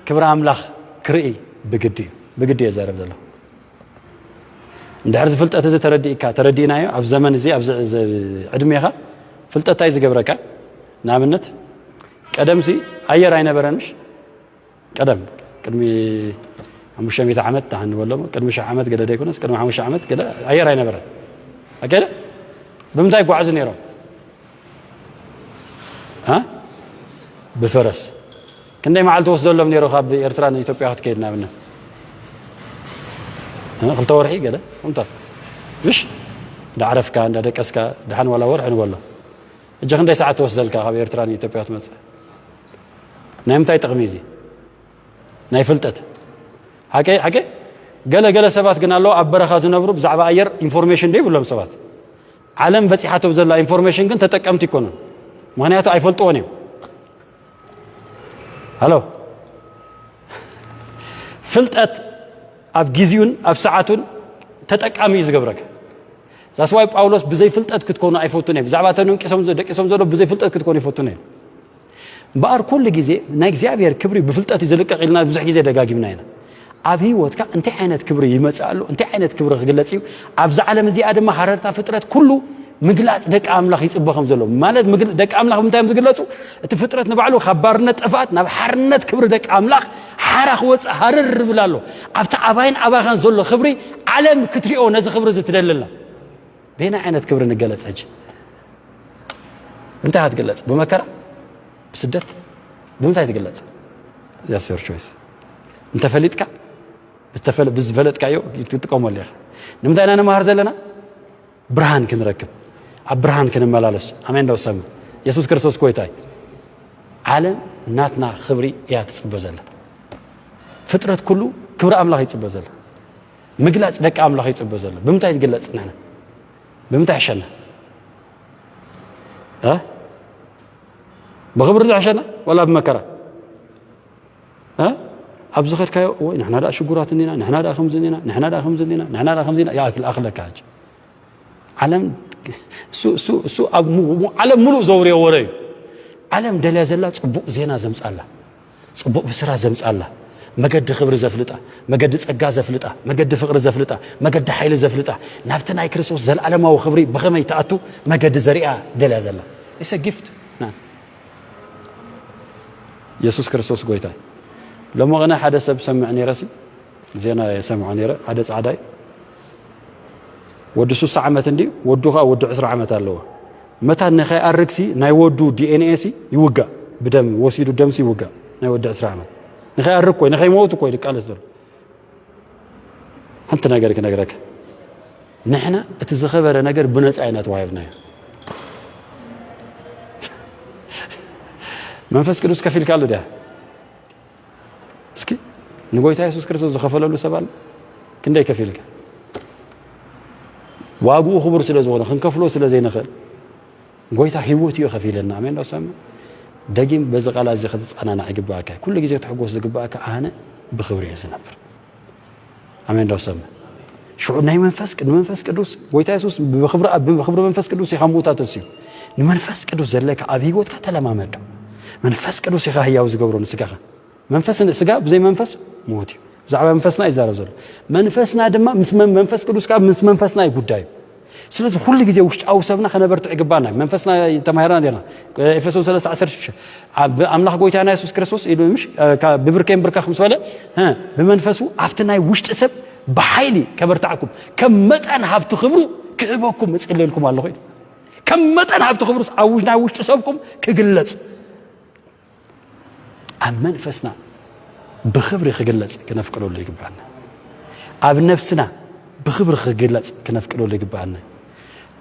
ክብሪ ኣምላኽ ክርኢ ብግዲ እዩ። ብግዲ እየ ዘረብ ዘሎ። እንድሕር እዚ ፍልጠት እዚ ተረዲእካ፣ ተረዲእናዮ፣ ኣብ ዘመን እዚ፣ ኣብዚ እዚ ዕድሜኻ ፍልጠት እንታይ ዝገብረካ? ንኣብነት፣ ቀደምሲ ኣየር ኣይነበረን፣ ምሽ? ቀደም፣ ቅድሚ ሓሙሽተ ሚእቲ ዓመት፣ ደሓን ንበሎ፣ ቅድሚ ሽሕ ዓመት ገለ ደይኮነስ፣ ቅድሚ ሓሙሽተ ዓመት ገለ ኣየር ኣይነበረን። ኣከለ? ብምንታይ ይጓዓዙ ነይሮም? ሃ? ብፈረስ። ክንደይ መዓልቲ ወስደሎም ነይሩ ካብ ኤርትራ ንኢትዮጵያ ክትከይድ ንኣብነት? እ፣ ክልተ ወርሒ ገለ፣ ከምታት። ምሽ? እንዳዕረፍካ፣ እንዳደቀስካ፣ ደሓን ዋላ ወርሒ ንበሎ። ሕጂ ክንደይ ሰዓት ትወስደልካ ካብ ኤርትራ ንኢትዮጵያ ክትመጽእ? ናይ ምንታይ ጥቕሚ እዚ? ናይ ፍልጠት። ሓቀይ፣ ሓቀይ? ገለ፣ ገለ ሰባት ግን ኣለዉ ኣብ በረኻ ዝነብሩ ብዛዕባ ኣየር ኢንፎርሜሽን ዘይብሎም ሰባት። ዓለም በጺሓቶ ዘላ ኢንፎርሜሽን ግን ተጠቀምቲ ኣይኮኑን። ምኽንያቱ ኣይፈልጥዎን እዮም። ሃሎ። ፍልጠት ኣብ ግዜኡን ኣብ ሰዓቱን ተጠቃሚ እዩ ዝገብረካ። ዛስዋይ ጳውሎስ ብዘይ ፍልጠት ክትኮኑ ኣይፈቱን እዮም። ብዛዕባ እቶም ደቂሶም፣ ደቂሶም ዘለዉ ብዘይ ፍልጠት ክትኮኑ ይፈቱን እዮም። እምበኣር ኩሉ ግዜ ናይ እግዚኣብሔር ክብሪ ብፍልጠት እዩ ዝልቀቕ ኢልና ብዙሕ ግዜ ደጋጊምና ኢና። ኣብ ህይወትካ እንታይ ዓይነት ክብሪ ይመጽእ ኣሎ? እንታይ ዓይነት ክብሪ ክግለጽ እዩ? ኣብዛ ዓለም እዚኣ ድማ ሃረርታ ፍጥረት ኩሉ ምግላጽ ደቂ ኣምላኽ ይጽበ ከም ዘሎ። ማለት ምግል-፣ ደቂ ኣምላኽ ብምንታይ እዮም ዝግለጹ? እቲ ፍጥረት ንባዕሉ ካብ ባርነት ጥፍኣት ናብ ሓርነት ክብሪ ደቂ ኣምላኽ ሓራ ክወጽእ ሃርር ይብል ኣሎ። ኣብቲ ኣባይን ኣባኻን ዘሎ ክብሪ ዓለም ክትሪኦ ነዚ ክብሪ እዚ ትደሊ ኣላ። በየናይ ዓይነት ክብሪ ንገለጽ ሕጂ? እንታይ ክትግለጽ? ብመከራ? ብስደት? ብምንታይ ትግለጽ? That's your choice። እንተፈሊጥካ፣ ብዝተፈለ-፣ ብዝፈለጥካዮ ትጥቀመሉ ኢኻ። ንምንታይ ኢና ንመሃር ዘለና? ብርሃን ክንረክብ፣ ኣብ ብርሃን ክንመላለስ። ኣሜን ዶ ሰሙ? የሱስ ክርስቶስ ጎይታ እዩ። ዓለም ናትና ክብሪ እያ ትጽበ ዘላ። ፍጥረት ኩሉ ክብሪ ኣምላኽ ይጽበ ዘላ። ምግላጽ ደቂ ኣምላኽ ይጽበ ዘላ። ብምንታይ ትግለጽ ንሕና? ብምንታይ ሕሸና? እ? ብኽብሪ ዝሕሸና? ወላ ብመከራ? እ? ኣብ ዝኸድካዮ፣ ወይ ንሕና ደኣ ሽጉራት እንዲና፣ ንሕና ደኣ ከምዚ እንዲና፣ ንሕና ደኣ ከምዚ እንዲና፣ ንሕና ደኣ ከምዚ ኢና፣ ይኣክል-፣ ኣኽለካ ሕጂ። ዓለም፣ እሱ፣ እሱ፣ እሱ ኣብ ሙ-፣ ሙ-፣ ዓለም ሙሉእ ዘውርዮ ወረ እዩ። ዓለም ደልያ ዘላ ጽቡቕ ዜና ዘምጻላ፣ ጽቡቕ ብስራት ዘምጻላ፣ መገዲ ክብሪ ዘፍልጣ፣ መገዲ ጸጋ ዘፍልጣ፣ መገዲ ፍቕሪ ዘፍልጣ፣ መገዲ ሓይሊ ዘፍልጣ፣ ናብቲ ናይ ክርስቶስ ዘለዓለማዊ ክብሪ ብኸመይ ትኣቱ መገዲ ዘሪኣ ደልያ ዘላ። It's a gift። ና። የሱስ ክርስቶስ ጎይታ እዩ። ሎሚ ቅነ ሓደ ሰብ ሰምዕ ነይረሲ፣ ዜና የሰምዖ ነይረ፣ ሓደ ጻዕዳይ። ወዲ ሱሳ ዓመት እንዲ፣ ወዱ ኸኣ ወዲ ዕስራ ዓመት ኣለዎ። መታን ንኸይኣርግሲ ናይ ወዱ ዲ ኤን ኤ ሲ ይውጋእ፣ ብደም ወሲዱ ደምሲ ይውጋእ፣ ናይ ወዲ ዕስራ ዓመት። ንኸይኣርግ ኮይ፣ ንኸይመውት ኮይ፣ ድቃለስ ዘሎ። ሓንቲ ነገር ክነግረካ። ንሕና እቲ ዝኸበረ ነገር ብነጻ ኢና ተዋሂብናዮ። መንፈስ ቅዱስ ከፊልካሉ ድያ? እስኪ ንጎይታ የሱስ ክርስቶስ ዝኸፈለሉ ሰብ ኣሎ? ክንደይ ከፊልካ? ዋግኡ ክቡር ስለ ዝኾነ፣ ክንከፍሎ ስለ ዘይንኽእል፣ ጎይታ ህይወት እዩ ከፊለና። ኣሜን ዶ ሰምዕ? ደጊም በዚ ቃል እዚ ክትጸናናዕ ይግባእካ። ኩሉ ግዜ ክትሕጎስ ዝግባእካ ኣነ ብኽብሪ እየ ዝነብር። ኣሜን ዶ ሰምዕ? ሽዑ ናይ መንፈስ ቅድ-፣ መንፈስ ቅዱስ፣ ጎይታ የሱስ ብኽብሪ ኣብ፣ ብኽብሪ መንፈስ ቅዱስ ኢኻ ምውታት ተስዩ። ንመንፈስ ቅዱስ ዘለካ ኣብ ህይወትካ ተለማመዶ። መንፈስ ቅዱስ ኢኻ ህያው ዝገብሮ ንስጋኻ። መንፈስ ን-፣ ስጋ ብዘይ መንፈስ ምዉት እዩ። ብዛዕባ መንፈስና ይዛረብ ዘሎ። መንፈስና ድማ ምስ መን-፣ መንፈስ ቅዱስ ከኣ ምስ መንፈስና እዩ ጉዳዩ። ስለዚ ኩሉ ግዜ ውሽጣዊ ሰብና ከነበርትዕ ይግባና። መንፈስና ተማሂርና ዲና? ኤፌሶን ሰለስተ ዓሰርተ ሽዱሽተ። ኣብ ኣምላኽ ጎይታና የሱስ ክርስቶስ ኢሉ ምሽ፣ እ፣ ካ-፣ ብብርከይ እምብርከኽ ምስ በለ፣ እ፣ ብመንፈሱ ኣብቲ ናይ ውሽጢ ሰብ ብሓይሊ ከበርትዓኩም፣ ከም መጠን ሃብቲ ክብሩ ክህበኩም እጽልየልኩም ኣለኹ ኢሉ። ከም መጠን ሃብቲ ክብሩስ ኣብ ውሽ-፣ ናይ ውሽጢ ሰብኩም ክግለጽ። ኣብ መንፈስና ብኽብሪ ክግለጽ ክነፍቅደሉ ይግብኣና። ኣብ ነፍስና ብኽብሪ ክግለጽ ክነፍቅደሉ ይግብኣና።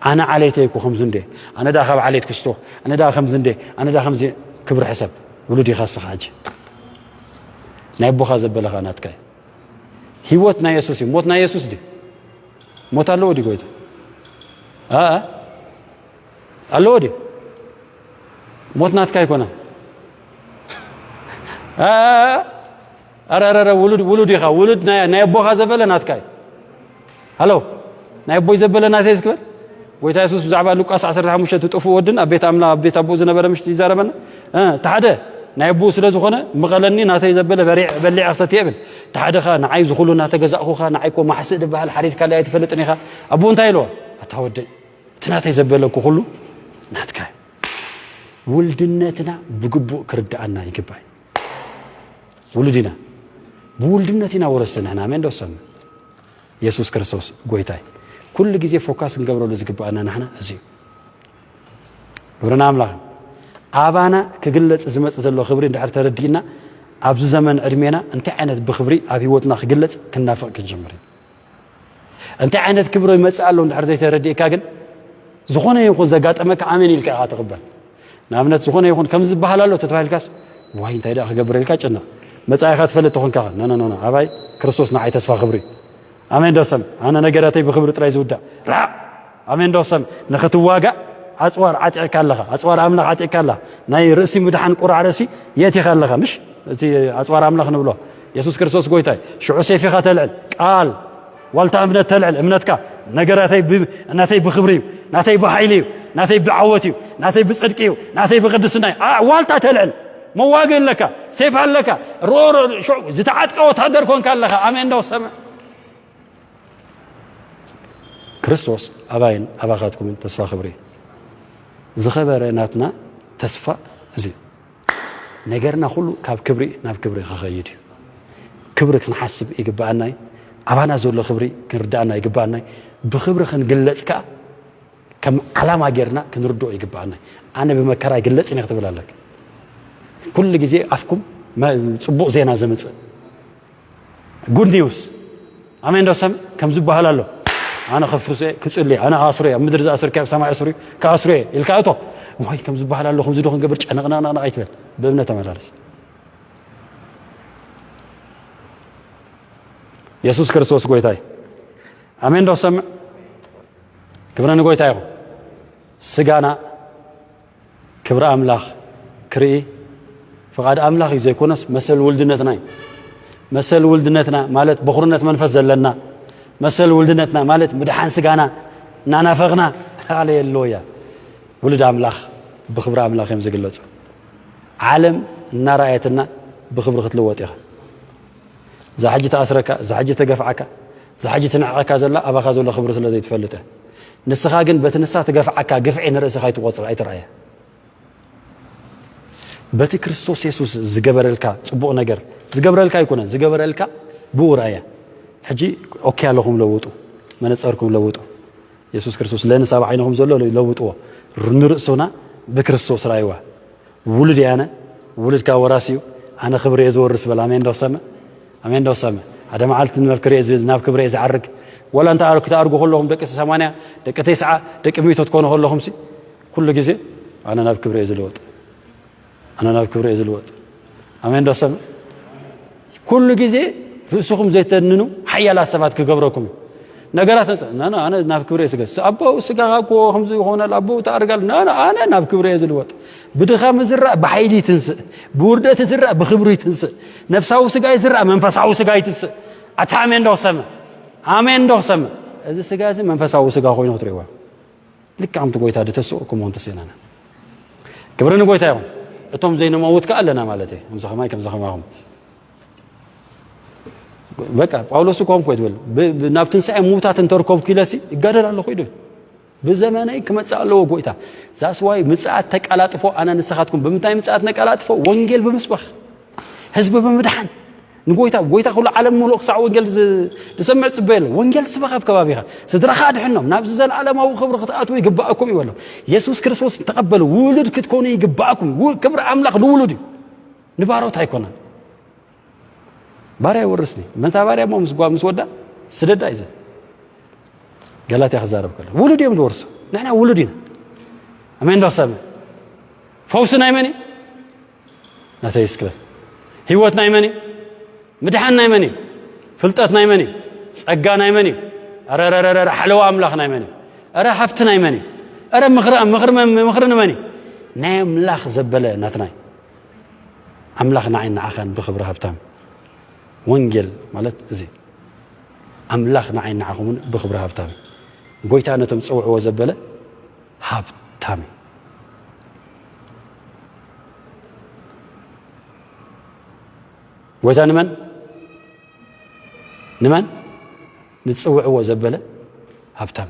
ኣነ ዓሌተይ እኮ ከምዚ እንደ፣ ኣነ ደኣ ካብ ዓሌት ክስቶ፣ ኣነ ደኣ ከምዚ እንደ፣ ኣነ ደኣ ከምዚ። ክብሪ ሕሰብ። ውሉድ ኢኻ እስኻ ሕጂ። ናይ ኣቦኻ ዘበለ ኸኣ ናትካ እዩ። ህይወት ናይ የሱስ እዩ። ሞት ናይ የሱስ ድዩ? ሞት ኣለዎ ድዩ ጎይታ? ኣኣ። ኣለዎ ድዩ? ሞት ናትካ ኣይኮነን። ኣኣ። ኣረ ኣረ ኣረ ውሉድ ውሉድ ኢኻ ውሉድ ናይ ናይ ኣቦኻ ዘበለ ናትካ እዩ። ሃሎ ናይ ኣቦይ ዘበለ ናተይ እስክበል። ጎይታ የሱስ ብዛዕባ ሉቃስ ዓሰርተ ሓሙሽተ ትጠፉ ወድን ኣብ ቤት ኣምላ ኣብ ቤት ኣቦኡ ዝነበረ ምሽት ይዛረበና። እ፣ እቲ ሓደ ናይ ኣቦኡ ስለ ዝኾነ ምቐለኒ ናተይ ዘበለ በሪዕ በሊዕ ክሰትየ እብል። እቲ ሓደ ኸ ንዓይ ዝኹሉ እናተገዛእኹኻ ንዓይ ኮ ማሕስእ ዝበሃል ሓሪድካለይ ኣይትፈልጥን ኢኻ። ኣቦኡ እንታይ ኢልዎ? ኣታ ወደይ እቲ ናተይ ዘበለ እኮ ኩሉ ናትካ እዩ። ውልድነትና ብግቡእ ክርድኣና ይግባእ። ውሉድ ኢና። ብውልድነት ኢና ወረስቲ ንሕና። ኣሜን ዶ ሰም? የሱስ ክርስቶስ ጎይታይ። ኩሉ ግዜ ፎካስ ክንገብረሉ ዝግባኣና ንሕና እዚ እዩ። ክብሪ ንኣምላኽ። ኣባና ክግለጽ ዝመጽእ ዘሎ ክብሪ እንድሕር ተረዲእና፣ ኣብዚ ዘመን ዕድሜና እንታይ ዓይነት ብክብሪ ኣብ ህይወትና ክግለጽ ክናፍቕ ክንጅምር እዩ። እንታይ ዓይነት ክብሪ ይመጽእ ኣሎ እንድሕር ዘይተረዲእካ ግን፣ ዝኾነ ይኹን ዘጋጠመካ ኣሜን ኢልካ ኢኻ ትቕበል። ንኣብነት፣ ዝኾነ ይኹን ከምዚ ዝበሃል ኣሎ ተተባሂልካስ፣ ዋይ፣ እንታይ ደኣ ክገብር ኢልካ ጨነቕ። መጻኢኻ ትፈልጥ ተኾንካ ኸ፣ ኖ፣ ኖ፣ ኖ፣ ኖ፣ ኣባይ ክርስቶስ ንዓይ ተስፋ ክብሪ። ኣሜን ዶ ሰም? ኣነ ነገራተይ ብክብሪ ጥራይ ዝውዳእ። ራዕ! ኣሜን ዶ ሰም? ንኽትዋጋእ ኣጽዋር ዓጢቕካ ኣለኻ። ኣጽዋር ኣምላኽ ዓጢቕካ ኣለኻ። ናይ ርእሲ ምድሓን ቁራዕ ርእሲ የእቲኻ ኣለኻ፣ ምሽ? እቲ ኣጽዋር ኣምላኽ ንብሎ። የሱስ ክርስቶስ ጎይታ እዩ። ሽዑ ሴፍ ኢኻ ተልዕል። ቃል ዋልታ እምነት ተልዕል። እምነትካ ነገራተይ ብ-፣ ናተይ ብክብሪ እዩ፣ ናተይ ብሓይሊ እዩ፣ ናተይ ብዓወት እዩ፣ ናተይ ብጽድቂ እዩ፣ ናተይ ብቅድስና እዩ። ኣ-፣ ዋልታ ተልዕል። መዋግእ ኣለካ፣ ሴፍ ኣለካ። ሮ-፣ ሮ-፣ ሽዑ ዝተዓጥቀ ወታደር ኮንካ ኣለኻ። ኣሜን ዶ ሰምዕ? ክርስቶስ ኣባይን ኣባኻትኩምን ተስፋ ክብሪ እዩ። ዝኸበረ ናትና ተስፋ እዚ እዩ። ነገርና ኩሉ ካብ ክብሪ ናብ ክብሪ ክኸይድ እዩ። ክብሪ ክንሓስብ ይግብኣና እዩ። ኣባና ዘሎ ክብሪ ክንርድኣና ይግብኣና እዩ። ብክብሪ ክንግለጽ ከኣ ከም ዓላማ ጌርና ክንርድኦ ይግብኣና እዩ። ኣነ ብመከራ ይግለጽ እየ ክትብል ኣለካ። ኩሉ ግዜ ኣፍኩም መ-፣ ጽቡቕ ዜና ዘምጽእ፣ ጉድ ኒውስ። ኣሜን ዶ ሰምዕ? ከም ዝበሃል ኣሎ፣ ኣነ ከፍርሶ እየ፣ ክጽሊ እየ፣ ኣነ ክኣስሮ እየ፣ ኣብ ምድሪ ዝኣሰርካዮ ኣብ ሰማይ ኣስሩ እዩ፣ ክኣስሮ እየ ኢልካ እቶ። ወይ ከም ዝበሃል ኣሎ፣ ከምዚ ዶ ክንገብር፣ ጨነቕነቕነቕ ኣይትበል። ብእምነት ተመላለስ። የሱስ ክርስቶስ ጎይታ እዩ። ኣሜን ዶ ሰምዕ? ክብሪ ንጎይታ ይኹን። ስጋና ክብሪ ኣምላኽ ክርኢ ፍቓድ ኣምላኽ እዩ ዘይኮነስ፣ መሰል ውልድነትና እዩ። መሰል ውልድነትና ማለት በኹርነት መንፈስ ዘለና፣ መሰል ውልድነትና ማለት ምድሓን ስጋና እናናፈቕና፣ ሃሌሉያ። ውሉድ ኣምላኽ ብኽብሪ ኣምላኽ እዮም ዝግለጹ። ዓለም እናረኣየትና ብኽብሪ ክትልወጥ ኢኻ። እዛ ሕጂ ትኣስረካ፣ እዛ ሕጂ ተገፍዓካ፣ እዛ ሕጂ ትንዕቐካ ዘላ ኣባኻ ዘሎ ክብሪ ስለ ዘይትፈልጥ እያ። ንስኻ ግን በቲ ንሳ ትገፍዓካ ግፍዒ ንርእስኻ ኣይትቖጽር፣ ኣይትርኣያ። በቲ ክርስቶስ የሱስ ዝገበረልካ ጽቡቕ ነገር፣ ዝገብረልካ ኣይኮነን፣ ዝገበረልካ ብኡ ርኣያ። ሕጂ ኦኬ ኣለኹም ለውጡ፣ መነጸርኩም ለውጡ። የሱስ ክርስቶስ ለንሳ ኣብ ዓይንኹም ዘሎ ለውጥዎ። ንርእሱና ብክርስቶስ ራእይዋ። ውሉድ እየ ኣነ፣ ውሉድ ከኣ ወራሲ እዩ። ኣነ ክብሪ እየ ዝወርስ በል። ኣሜን ዶ ክሰምዕ? ኣሜን ዶ ክሰምዕ? ሓደ መዓልቲ ናብ ክብሪ እየ ዝ-፣ ናብ ክብሪ እየ ዝዓርግ። ወላ እንተ ኣር-፣ ክትኣርጉ ከለኹም ደቂ ሰማንያ፣ ደቂ ተስዓ፣ ደቂ ሚእቲ ትኮኑ ከለኹም ሲ፣ ኩሉ ግዜ ኣነ ናብ ክብሪ እየ ዝልወጥ። ኣነ ናብ ክብሪ እየ ዝልወጥ። ኣሜን ዶ ክሰምዕ? ኩሉ ግዜ ርእስኹም ዘይተድንኑ ሓያላት ሰባት ክገብረኩም እዩ። ነገራት ነጽ-፣ ና፣ ና፣ ኣነ ናብ ክብሪ እየ ዝገስ-፣ ኣቦ ስጋኻ እኮ ከምዚ ይኾናል፣ ኣቦ ተኣርጋል። ና፣ ና፣ ኣነ ናብ ክብሪ እየ ዝልወጥ። ብድኻም ዝራእ ብሓይሊ ትንስእ፣ ብውርደት ዝራእ ብክብሪ ትንስእ። ነፍሳዊ ስጋ ዝራእ መንፈሳዊ ስጋ ይትንስእ። ኣታ ኣሜን ዶ ክሰምዕ? ኣሜን ዶ ክሰምዕ? እዚ ስጋ እዚ መንፈሳዊ ስጋ ኮይኑ ክትርእይዎ። ልክዕ ከምቲ ጎይታ ዝተስኦ ከምኡ ክንትስእ ኢና። ክብሪ ንጎይታ ይኹን። እቶም ዘይንመውት ከኣ ኣለና ማለት እዩ። ከምዚ ከማይ፣ ከምዚ ከማኹም። በቃ ጳውሎስ እኮ ከምኮ ትብል፣ ብ-፣ ብ-፣ ናብ ትንሳኤ ምውታት እንተርከብኩ ኢለሲ ይጋደል ኣለኹ ይብል። ብዘመነይ ክመጽእ ኣለዎ ጎይታ። ዛስዋይ ምጽኣት ተቀላጥፎ፣ ኣነ ንስኻትኩም ብምንታይ ምጽኣት ነቀላጥፎ? ወንጌል ብምስባኽ፣ ህዝቢ ብምድሓን፣ ንጎይታ፣ ጎይታ ኩሉ ዓለም ሙሉእ ክሳዕ ወንጌል ዝ-፣ ዝሰምዕ ጽበ የለ። ወንጌል ስበኽ ኣብ ከባቢኻ። ስድራኻ ኣድሕኖም፣ ናብዚ ዘለዓለማዊ ክብሪ ክትኣትዉ ይግባኣኩም እዩ በሎ። የሱስ ክርስቶስ ተቐበሉ። ውሉድ ክትኮኑ ይግባኣኩም። ው-፣ ክብሪ ኣምላኽ ንውሉድ እዩ። ንባሮት ኣይኮነን። ባርያ ይወርስኒ። መታ ባርያ እሞ ምስ ጓ-፣ ምስ ወዳ ስደዳ እዩ ዝብል። ገላትያ ክዛረብ ከሎ። ውሉድ እዮም ዝወርሱ። ንሕና ውሉድ ኢና። ኣሜን ዶ ክሰምዕ? ፈውሲ ናይ መን እዩ? ናተይ እስክበል። ህይወት ናይ መን እዩ? ምድሓን ናይ መን እዩ? ፍልጠት ናይ መን እዩ? ጸጋ ናይ መን እዩ? ኣረ፣ ኣረ፣ ኣረ፣ ኣረ፣ ሓለዋ ኣምላኽ ናይ መን እዩ? ኣረ፣ ሃብቲ ናይ መን እዩ? ኣረ፣ ምኽሪ፣ ምኽሪ መን-፣ ምኽሪ ንመን እዩ? ናይ ኣምላኽ ዘበለ ናትና እዩ። ኣምላኽ ንዓይን ንዓኻን ብኽብሪ ሃብታም። ወንጌል ማለት እዚ ኣምላኽ ንዓይ ንዓኹምን ብኽብሪ ሃብታም እዩ። ጎይታ ነቶም ዝጸውዕዎ ዘበለ ሃብታም እዩ። ጎይታ ንመን ንመን ንጽውዕዎ ዘበለ ሃብታም።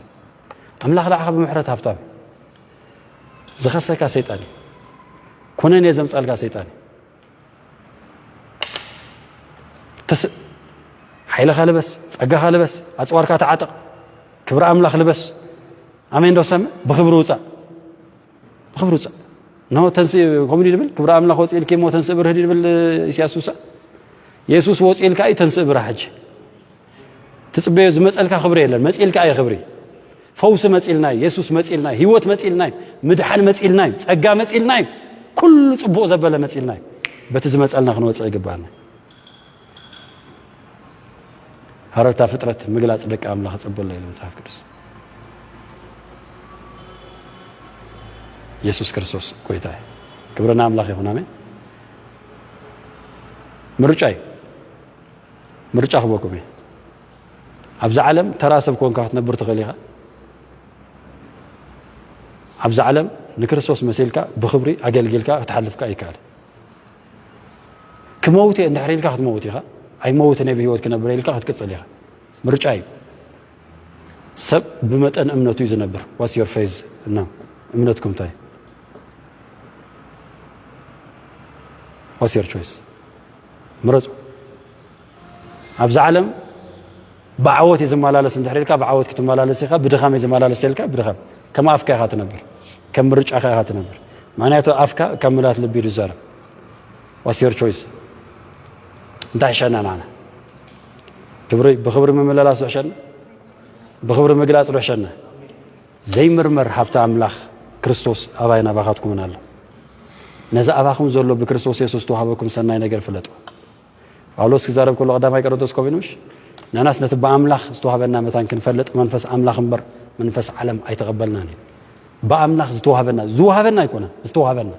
ኣምላኽ ንዓኻ ብምሕረት ሃብታም እዩ። ዝኸሰካ ሰይጣን እዩ። ኩነኔ ዘምጻልካ ሰይጣን እዩ። ተስእ፣ ሓይልኻ ልበስ፣ ጸጋኻ ልበስ፣ ኣጽዋርካ ተዓጠቕ፣ ክብሪ ኣምላኽ ልበስ። ኣሜን ዶ ሰምዕ? ብኽብሪ ውጻእ፣ ብኽብሪ ውጻእ። ኖ ተንስእ፣ ከምኡ ድብል ክብሪ ኣምላኽ ወጽእ ኢልኪ እሞ ተንስእ ብርህ ድብል ኢሳያስ ውሳእ። የሱስ ወጽእ ኢልካ እዩ ተንስእ ብርህ። ሕጂ ትጽበዮ ዝመጸልካ ክብሪ የለን፣ መጽእ ኢልካ እዩ ክብሪ። ፈውሲ መጽእ ኢልና እዩ፣ የሱስ መጽእ ኢልና እዩ፣ ህይወት መጽእ ኢልና እዩ፣ ምድሓን መጽእ ኢልና እዩ፣ ጸጋ መጽእ ኢልና እዩ፣ ኩሉ ጽቡቕ ዘበለ መጽእ ኢልና እዩ። በቲ ዝመጸልና ክንወጽእ ይግባና። ሃረርታ ፍጥረት ምግላጽ ደቂ ኣምላኽ ጸበሎ ኢሉ መጽሓፍ ቅዱስ። የሱስ ክርስቶስ ጎይታ እዩ። ክብሪ ንኣምላኽ ይኹን። ኣሜን። ምርጫ እዩ። ምርጫ ክበኩም እዩ። ኣብዛ ዓለም ተራ ሰብ ኮንካ ክትነብር ትኽእል ኢኻ። ኣብዛ ዓለም ንክርስቶስ መሲልካ ብኽብሪ ኣገልጊልካ ክትሓልፍካ ይከኣል። ክመውት እየ እንድሕር ኢልካ ክትመውት ኢኻ። ኣይመውትን እየ ብህይወት ክነብር ኢልካ ክትቅጽል ኢኻ። ምርጫ እዩ። ሰብ ብመጠን እምነቱ እዩ ዝነብር። What's your faith? እና እምነትኩም እንታይ? What's your choice? ምረጹ። ኣብዚ ዓለም ብዓወት እየ ዝመላለስ እንድሕር ኢልካ ብዓወት ክትመላለስ ኢኻ፣ ብድኻም እየ ዝመላለስ ተልካ ብድኻም። ከም ኣፍካ ኢኻ ትነብር፣ ከም ምርጫኻ ኢኻ ትነብር። ምኽንያቱ ኣፍካ ካብ ምልኣት ልቢ እዩ ዝዛረብ። What's your choice? እንታይ ሕሸና ንዓና? ክብሪ፣ ብኽብሪ ምምልላስ ዶ ሕሸና? ብኽብሪ ምግላጽ ዶ ሕሸና? ዘይምርመር ሃብቲ ኣምላኽ ክርስቶስ ኣባይ ናባኻትኩምን ኣሎ። ነዚ ኣባኹም ዘሎ ብክርስቶስ የሱስ ዝተዋህበኩም ሰናይ ነገር ፍለጡ። ጳውሎስ ክዛረብ ከሎ ቀዳማይ ቆሮንቶስ ኮሚኑ ምሽ? ንሕናስ ነቲ ብኣምላኽ ዝተዋህበና መታን ክንፈልጥ መንፈስ ኣምላኽ እምበር መንፈስ ዓለም ኣይተቐበልናን እዩ። ብኣምላኽ ዝተዋህበና፣ ዝዋሃበና ኣይኮነን፣ ዝተዋህበና።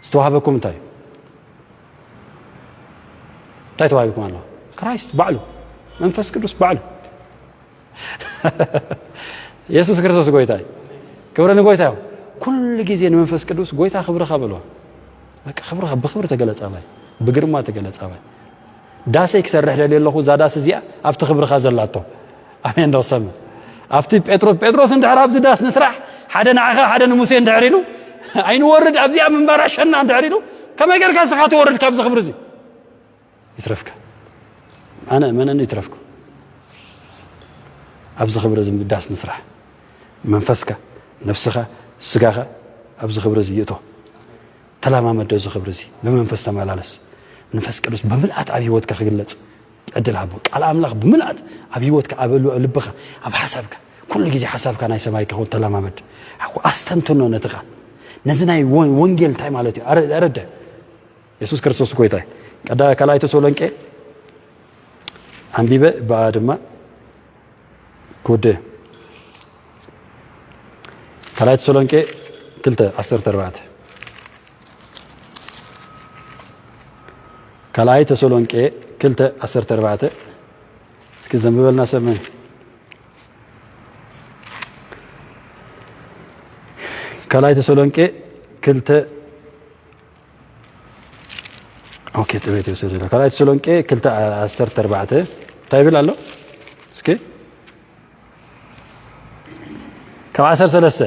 ዝተዋህበኩም እንታይ እዩ? እንታይ ተዋሂብኩም ኣሎ? ክራይስት ባዕሉ፣ መንፈስ ቅዱስ ባዕሉ። የሱስ ክርስቶስ ጎይታ እዩ። ክብሪ ንጎይታ ይኹን። ኩሉ ግዜ ንመንፈስ ቅዱስ ጎይታ ክብርኻ በልዋ። በቃ ክብርኻ ብኽብሪ ተገለጽ ኣባይ፣ ብግርማ ተገለጽ ኣባይ። ዳሰይ ክሰርሕ ደልየ ኣለኹ፣ እዛ ዳስ እዚኣ ኣብቲ ክብርኻ ዘላቶ። ኣሜን ዶ ሰምዕ? ኣብቲ ጴጥሮስ፣ ጴጥሮስ እንድሕር ኣብዚ ዳስ ንስራሕ፣ ሓደ ንዓኻ ሓደ ንሙሴ እንድሕር ኢሉ፣ ኣይንወርድ ኣብዚኣ ምንባር ኣሸና እንድሕር ኢሉ፣ ከመይ ጌርካ ንስኻ ትወርድ ካብዚ ክብሪ እዚ? ይትረፍካ። ኣነ እመነኒ ይትረፍኩ። ኣብዚ ክብሪ እዚ ዳስ ንስራሕ። መንፈስካ፣ ነፍስኻ፣ ስጋኻ ኣብዚ ክብሪ እዚ ይእቶ። ተለማመዶ እዚ ክብሪ እዚ። ብመንፈስ ተመላለስ። መንፈስ ቅዱስ ብምልኣት ኣብ ህይወትካ ክግለጽ ዕድል ሃቦ። ቃል ኣምላኽ ብምልኣት ኣብ ህይወትካ፣ ኣብ ል-፣ ልብኻ፣ ኣብ ሓሳብካ፣ ኩሉ ግዜ ሓሳብካ ናይ ሰማይ ክኸውን ተለማመድ። ኣስተንትኖ ነቲ ቃል። ነዚ ናይ ወ-፣ ወንጌል እንታይ ማለት እዩ? ኣረ-፣ ኣረደ። የሱስ ክርስቶስ ጎይታ እዩ። ቀዳ-፣ ካልኣይ ተሰሎንቄ ኣንቢበ፣ ብኣ ድማ ክውደ። ካልኣይ ተሰሎንቄ ክልተ ዓሰርተ ኣርባዕተ። ካልኣይ ተሰሎንቄ ክልተ ዓሰርተ ኣርባዕተ። እስኪ ዘንብበልና ሰብ መን? ካልኣይ ተሰሎንቄ ክልተ፣ ኦኬ፣ ጥሜት ይወሰድ ይላል። ካልኣይ ተሰሎንቄ ክልተ ዓሰርተ ኣርባዕተ እንታይ ይብል ኣሎ? እስኪ ካብ ዓሰርተ ሰለስተ፣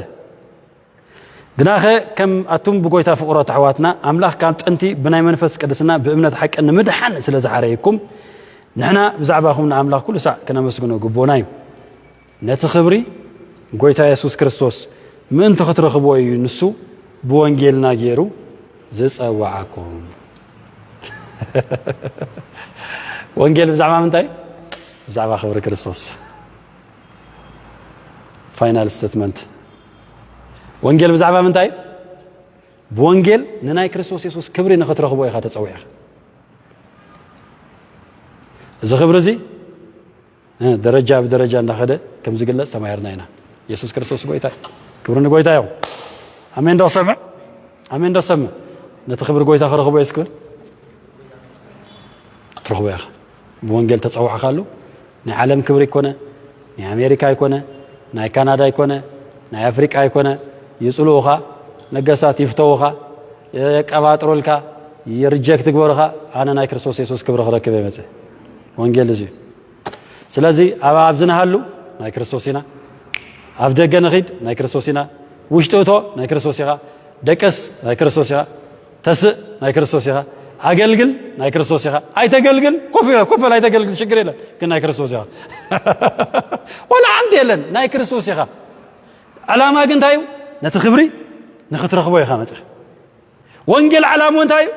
ግናኸ ከም ኣቱም ብጎይታ ፍቕሮት ኣሕዋትና፣ ኣምላኽ ካብ ጥንቲ ብናይ መንፈስ ቅድስና ብእምነት ሓቂ ንምድሓን ስለ ዝሓረየኩም፣ ንሕና ብዛዕባኹም ንኣምላኽ ኩሉ ሳዕ ክነመስግኖ ግቡእና እዩ። ነቲ ክብሪ ጎይታ የሱስ ክርስቶስ ምእንቲ ክትረኽብዎ እዩ ንሱ ብወንጌልና ገይሩ ዝጸውዓኩም። ወንጌል ብዛዕባ ምንታይ? ብዛዕባ ክብሪ ክርስቶስ። ፋይናል ስቴትመንት። ወንጌል ብዛዕባ ምንታይ? ብወንጌል ንናይ ክርስቶስ የሱስ ክብሪ ንኽትረኽቦ ኢኻ ተጸዊዕኻ። እዚ ክብሪ እዚ፣ እ፣ ደረጃ ብደረጃ እንዳኸደ ከም ዝግለጽ ተማሂርና ኢና። የሱስ ክርስቶስ ጎይታ እዩ። ክብሪ ንጎይታ ይኹን። ኣሜን ዶ ሰምዕ? ኣሜን ዶ ሰምዕ? ነቲ ክብሪ ጎይታ ክረኽቦ እዩ እስኪ። ትረኽቦ ኢኻ። ብወንጌል ተጸዋዕካሉ ናይ ዓለም ክብሪ ኣይኮነ፣ ናይ ኣሜሪካ ኣይኮነ፣ ናይ ካናዳ ኣይኮነ፣ ናይ ኣፍሪቃ ኣይኮነ። ይጽልኡኻ፣ ነገሳት ይፍተውኻ፣ የቀባጥሩልካ፣ ሪጀክት ይግበሩኻ። ኣነ ናይ ክርስቶስ የሱስ ክብሪ ክረክብ እየ መጽእ። ወንጌል እዚ እዩ። ስለዚ ኣብ ኣብዚ ንሃሉ ናይ ክርስቶስ ኢና። ኣብ ደገ ንኺድ ናይ ክርስቶስ ኢና። ውሽጢ እቶ ናይ ክርስቶስ ኢኻ። ደቀስ ናይ ክርስቶስ ኢኻ። ተስእ ናይ ክርስቶስ ኢኻ። ኣገልግል ናይ ክርስቶስ ኢኻ። ኣይተገልግል ኮፍ ኮፈል ኣይተገልግል ሽግር የለን። ግን ናይ ክርስቶስ ኢኻ። ወላ ሓንቲ የለን ናይ ክርስቶስ ኢኻ። ዕላማ ግን እንታይ እዩ? ነቲ ክብሪ ንኽትረኽቦ ኢኻ መጽእ። ወንጌል ዓላምኡ እንታይ እዩ?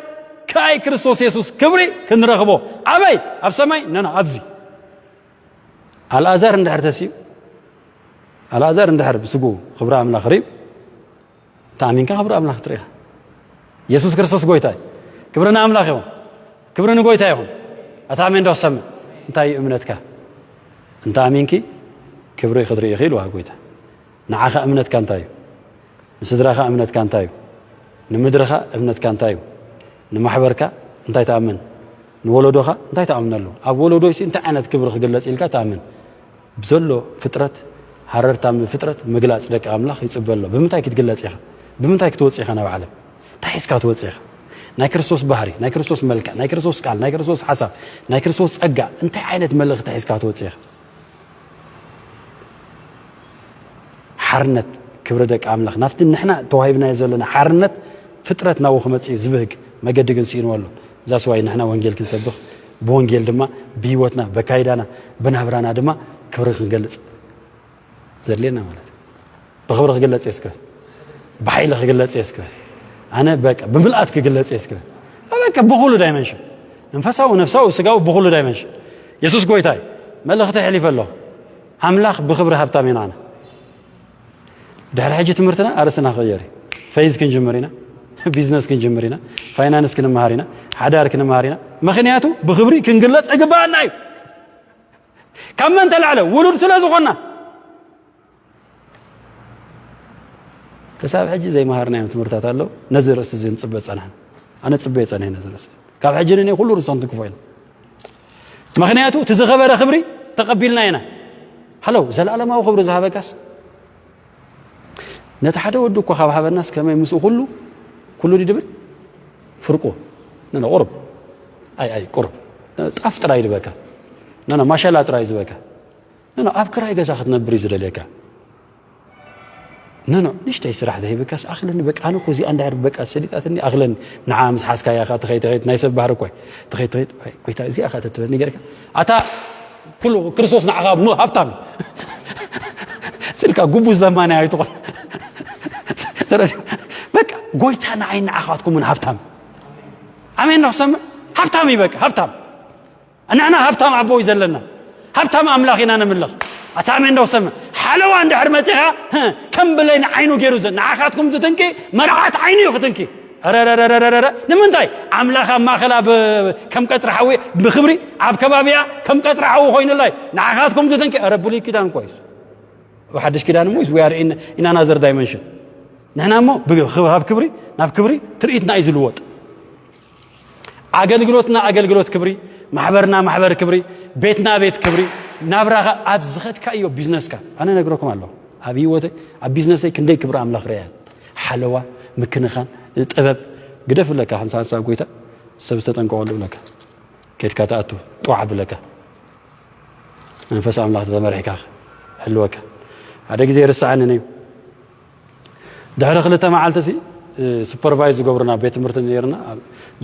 ካይ ክርስቶስ የሱስ ክብሪ ክንረኽቦ። ኣበይ? ኣብ ሰማይ? ነና ኣብዚ። ኣልኣዛር እንድሕር ተሲኡ፣ ኣልኣዛር እንድሕር ብስጉ ክብሪ ኣምላኽ ርዩ፣ ተኣሚንካ ክብሪ ኣምላኽ ትርኢኻ። የሱስ ክርስቶስ ጎይታ እዩ። ክብሪ ንኣምላኽ ይኹን። ክብሪ ንጎይታ ይኹን። ኣታ ኣሜን ዶ ክሰምዕ? እንታይ እዩ እምነትካ? እንተ ኣሚንኪ ክብሪ ክትርኢ ኢኺ ኢልዋ ጎይታ። ንዓኻ እምነትካ እንታይ እዩ? ንስድራኻ እምነትካ እንታይ እዩ? ንምድርኻ እምነትካ እንታይ እዩ? ንማሕበርካ እንታይ ትኣምን? ንወለዶኻ እንታይ ትኣምነሉ? ኣብ ወለዶይሲ እንታይ ዓይነት ክብሪ ክግለጽ ኢልካ ትኣምን? ብዘሎ ፍጥረት፣ ሃረርታ ፍጥረት ምግላጽ ደቂ ኣምላኽ ይጽበ ኣሎ። ብምንታይ ክትግለጽ ኢኻ? ብምንታይ ክትወጽእ ኢኻ ናብ ዓለም? እንታይ ሒዝካ ትወጽእ ኢኻ? ናይ ክርስቶስ ባህሪ፣ ናይ ክርስቶስ መልክዕ፣ ናይ ክርስቶስ ቃል፣ ናይ ክርስቶስ ሓሳብ፣ ናይ ክርስቶስ ጸጋ እንታይ ዓይነት መልእኽቲ ሒዝካ ትወጽእ ኢኻ? ሓርነት ክብሪ ደቂ ኣምላኽ ናብቲ ንሕና ተዋሂብናዮ ዘለና ሓርነት ፍጥረት ናብኡ ክመጽእ እዩ ዝብህግ መገዲ ግን ስኢንዎ ኣሎ። እዛ ስዋይ ንሕና ወንጌል ክንሰብኽ ብወንጌል ድማ ብህይወትና በካይዳና ብናብራና ድማ ክብሪ ክንገልጽ ዘድልየና ማለት እዩ። ብኽብሪ ክግለጽ እየ እስክብል፣ ብሓይሊ ክግለጽ እየ እስክብል፣ ኣነ በቃ ብምልኣት ክግለጽ እየ እስክብል፣ በቃ ብኹሉ ዳይመንሽን መንፈሳዊ፣ ነፍሳዊ፣ ስጋዊ ብኹሉ ዳይመንሽን የሱስ ጎይታ እዩ። መልእኽቲ ኣሕሊፈ ኣለኹ። ኣምላኽ ብኽብሪ ሃብታም ኢና ኣነ። ድሕሪ ሕጂ ትምህርትና ኣርእስትና ክቕየር እዩ። ፈይዝ ክንጅምር ኢና፣ ቢዝነስ ክንጅምር ኢና፣ ፋይናንስ ክንመሃር ኢና፣ ሓዳር ክንመሃር ኢና። ምኽንያቱ ብኽብሪ ክንግለጽ እግባኣና እዩ። ካብ መን ተላዕለ? ውሉድ ስለ ዝኾና። ክሳብ ሕጂ ዘይመሃርናዮም ትምህርታት ኣለዉ። ነዚ ርእሲ እዚ ንጽበ ጸናሕና። ኣነ ጽበ ጸኒሐ ነዚ ርእሲ እዚ። ካብ ሕጂ ንኔ ኩሉ ርእሶም ትክፎ ኢለ። ምኽንያቱ እቲ ዝኸበረ ክብሪ ተቐቢልና ኢና። ሃለው፣ ዘለኣለማዊ ክብሪ ዝሃበካስ ነቲ ሓደ ወዲ እኳ ካብ ሃበናስ ከመይ ምስኡ ኩሉ፣ ኩሉ ድዩ ድብል? ፍርቁ። ነነ ቁርብ። ኣይ፣ ኣይ፣ ቁርብ። ጣፍ ጥራይ ድበካ። ነነ ማሻላ ጥራይ ዝበካ። ነነ ኣብ ክራይ ገዛ ክትነብር እዩ ዝደልየካ። ነኖ ንሽተይ ስራሕ ዘይብካስ ኣኽለኒ በቃ ኣነ እኮ እዚኣ እንዳር በቃ ሰሊጣትኒ ኣኽለኒ። ንዓ ምስ ሓዝካያ ኸዓ ትኸይድ ትኸይድ ናይ ሰብ ባህሪ እኮ እዩ። ትኸይድ ትኸይድ ኣይ ጎይታ እዚኣ ኸዓ ተትበኒ ገርካ ኣታ ኩሉ ክርስቶስ ንዓኻ ሞ ሃብታም እዩ። ስልካ ጉቡዝ ለማኒ ኣይትኾን። ተረዲኡ? በቃ ጎይታ ንዓይ ንዓኻትኩም እውን ሃብታም። ኣሜን ነው ሰምዕ ሃብታም እዩ በቃ ሃብታም። ንሕና ሃብታም ኣቦ እዩ ዘለና። ሃብታም ኣምላኽ ኢና ንምልኽ። ኣታ ኣሜን ዶ ሰምዕ ሓለዋ እንድሕር መጺኻ ከም ብለይን ዓይኑ ገይሩ ዘ ንዓኻትኩም ዝትንኪ መርዓት ዓይኑ እዩ ክትንኪ። ረረረረረ ንምንታይ ኣምላኽ ኣብ ማእኸላ ከም ቀጽሪ ሓዊ ብክብሪ ኣብ ከባቢያ ከም ቀጽሪ ሓዊ ኮይኑላይ ንዓኻትኩም ዝትንኪ ረ ብሉይ ኪዳን እኮ እዩ። ኣብ ሓድሽ ኪዳን እሞ we are in another dimension። ንሕና እሞ ካብ ክብሪ ናብ ክብሪ ትርኢትና እዩ ዝልወጥ። ኣገልግሎትና ኣገልግሎት ክብሪ፣ ማሕበርና ማሕበር ክብሪ፣ ቤትና ቤት ክብሪ፣ ናብራኻ ኣብ ዝኸድካ እዮ ቢዝነስካ። ኣነ ነግረኩም ኣለኹ ኣብ ህይወተይ ኣብ ቢዝነሰይ ክንደይ ክብሪ ኣምላኽ ርያ። ሓለዋ፣ ምክንኻን፣ ጥበብ ግደፍ ብለካ ሓንሳ ሓንሳብ ጎይታ ሰብ ዝተጠንቀቐሉ ብለካ ኬድካ ትኣቱ ጥዋዕ ብለካ መንፈስ ኣምላኽ ተመሪሕካ ሕልወካ። ሓደ ግዜ ርስዓኒ ነዩ ድሕሪ ክልተ መዓልቲ ሲ ሱፐርቫይዝ ዝገብሩና ቤት ትምህርቲ ነይርና።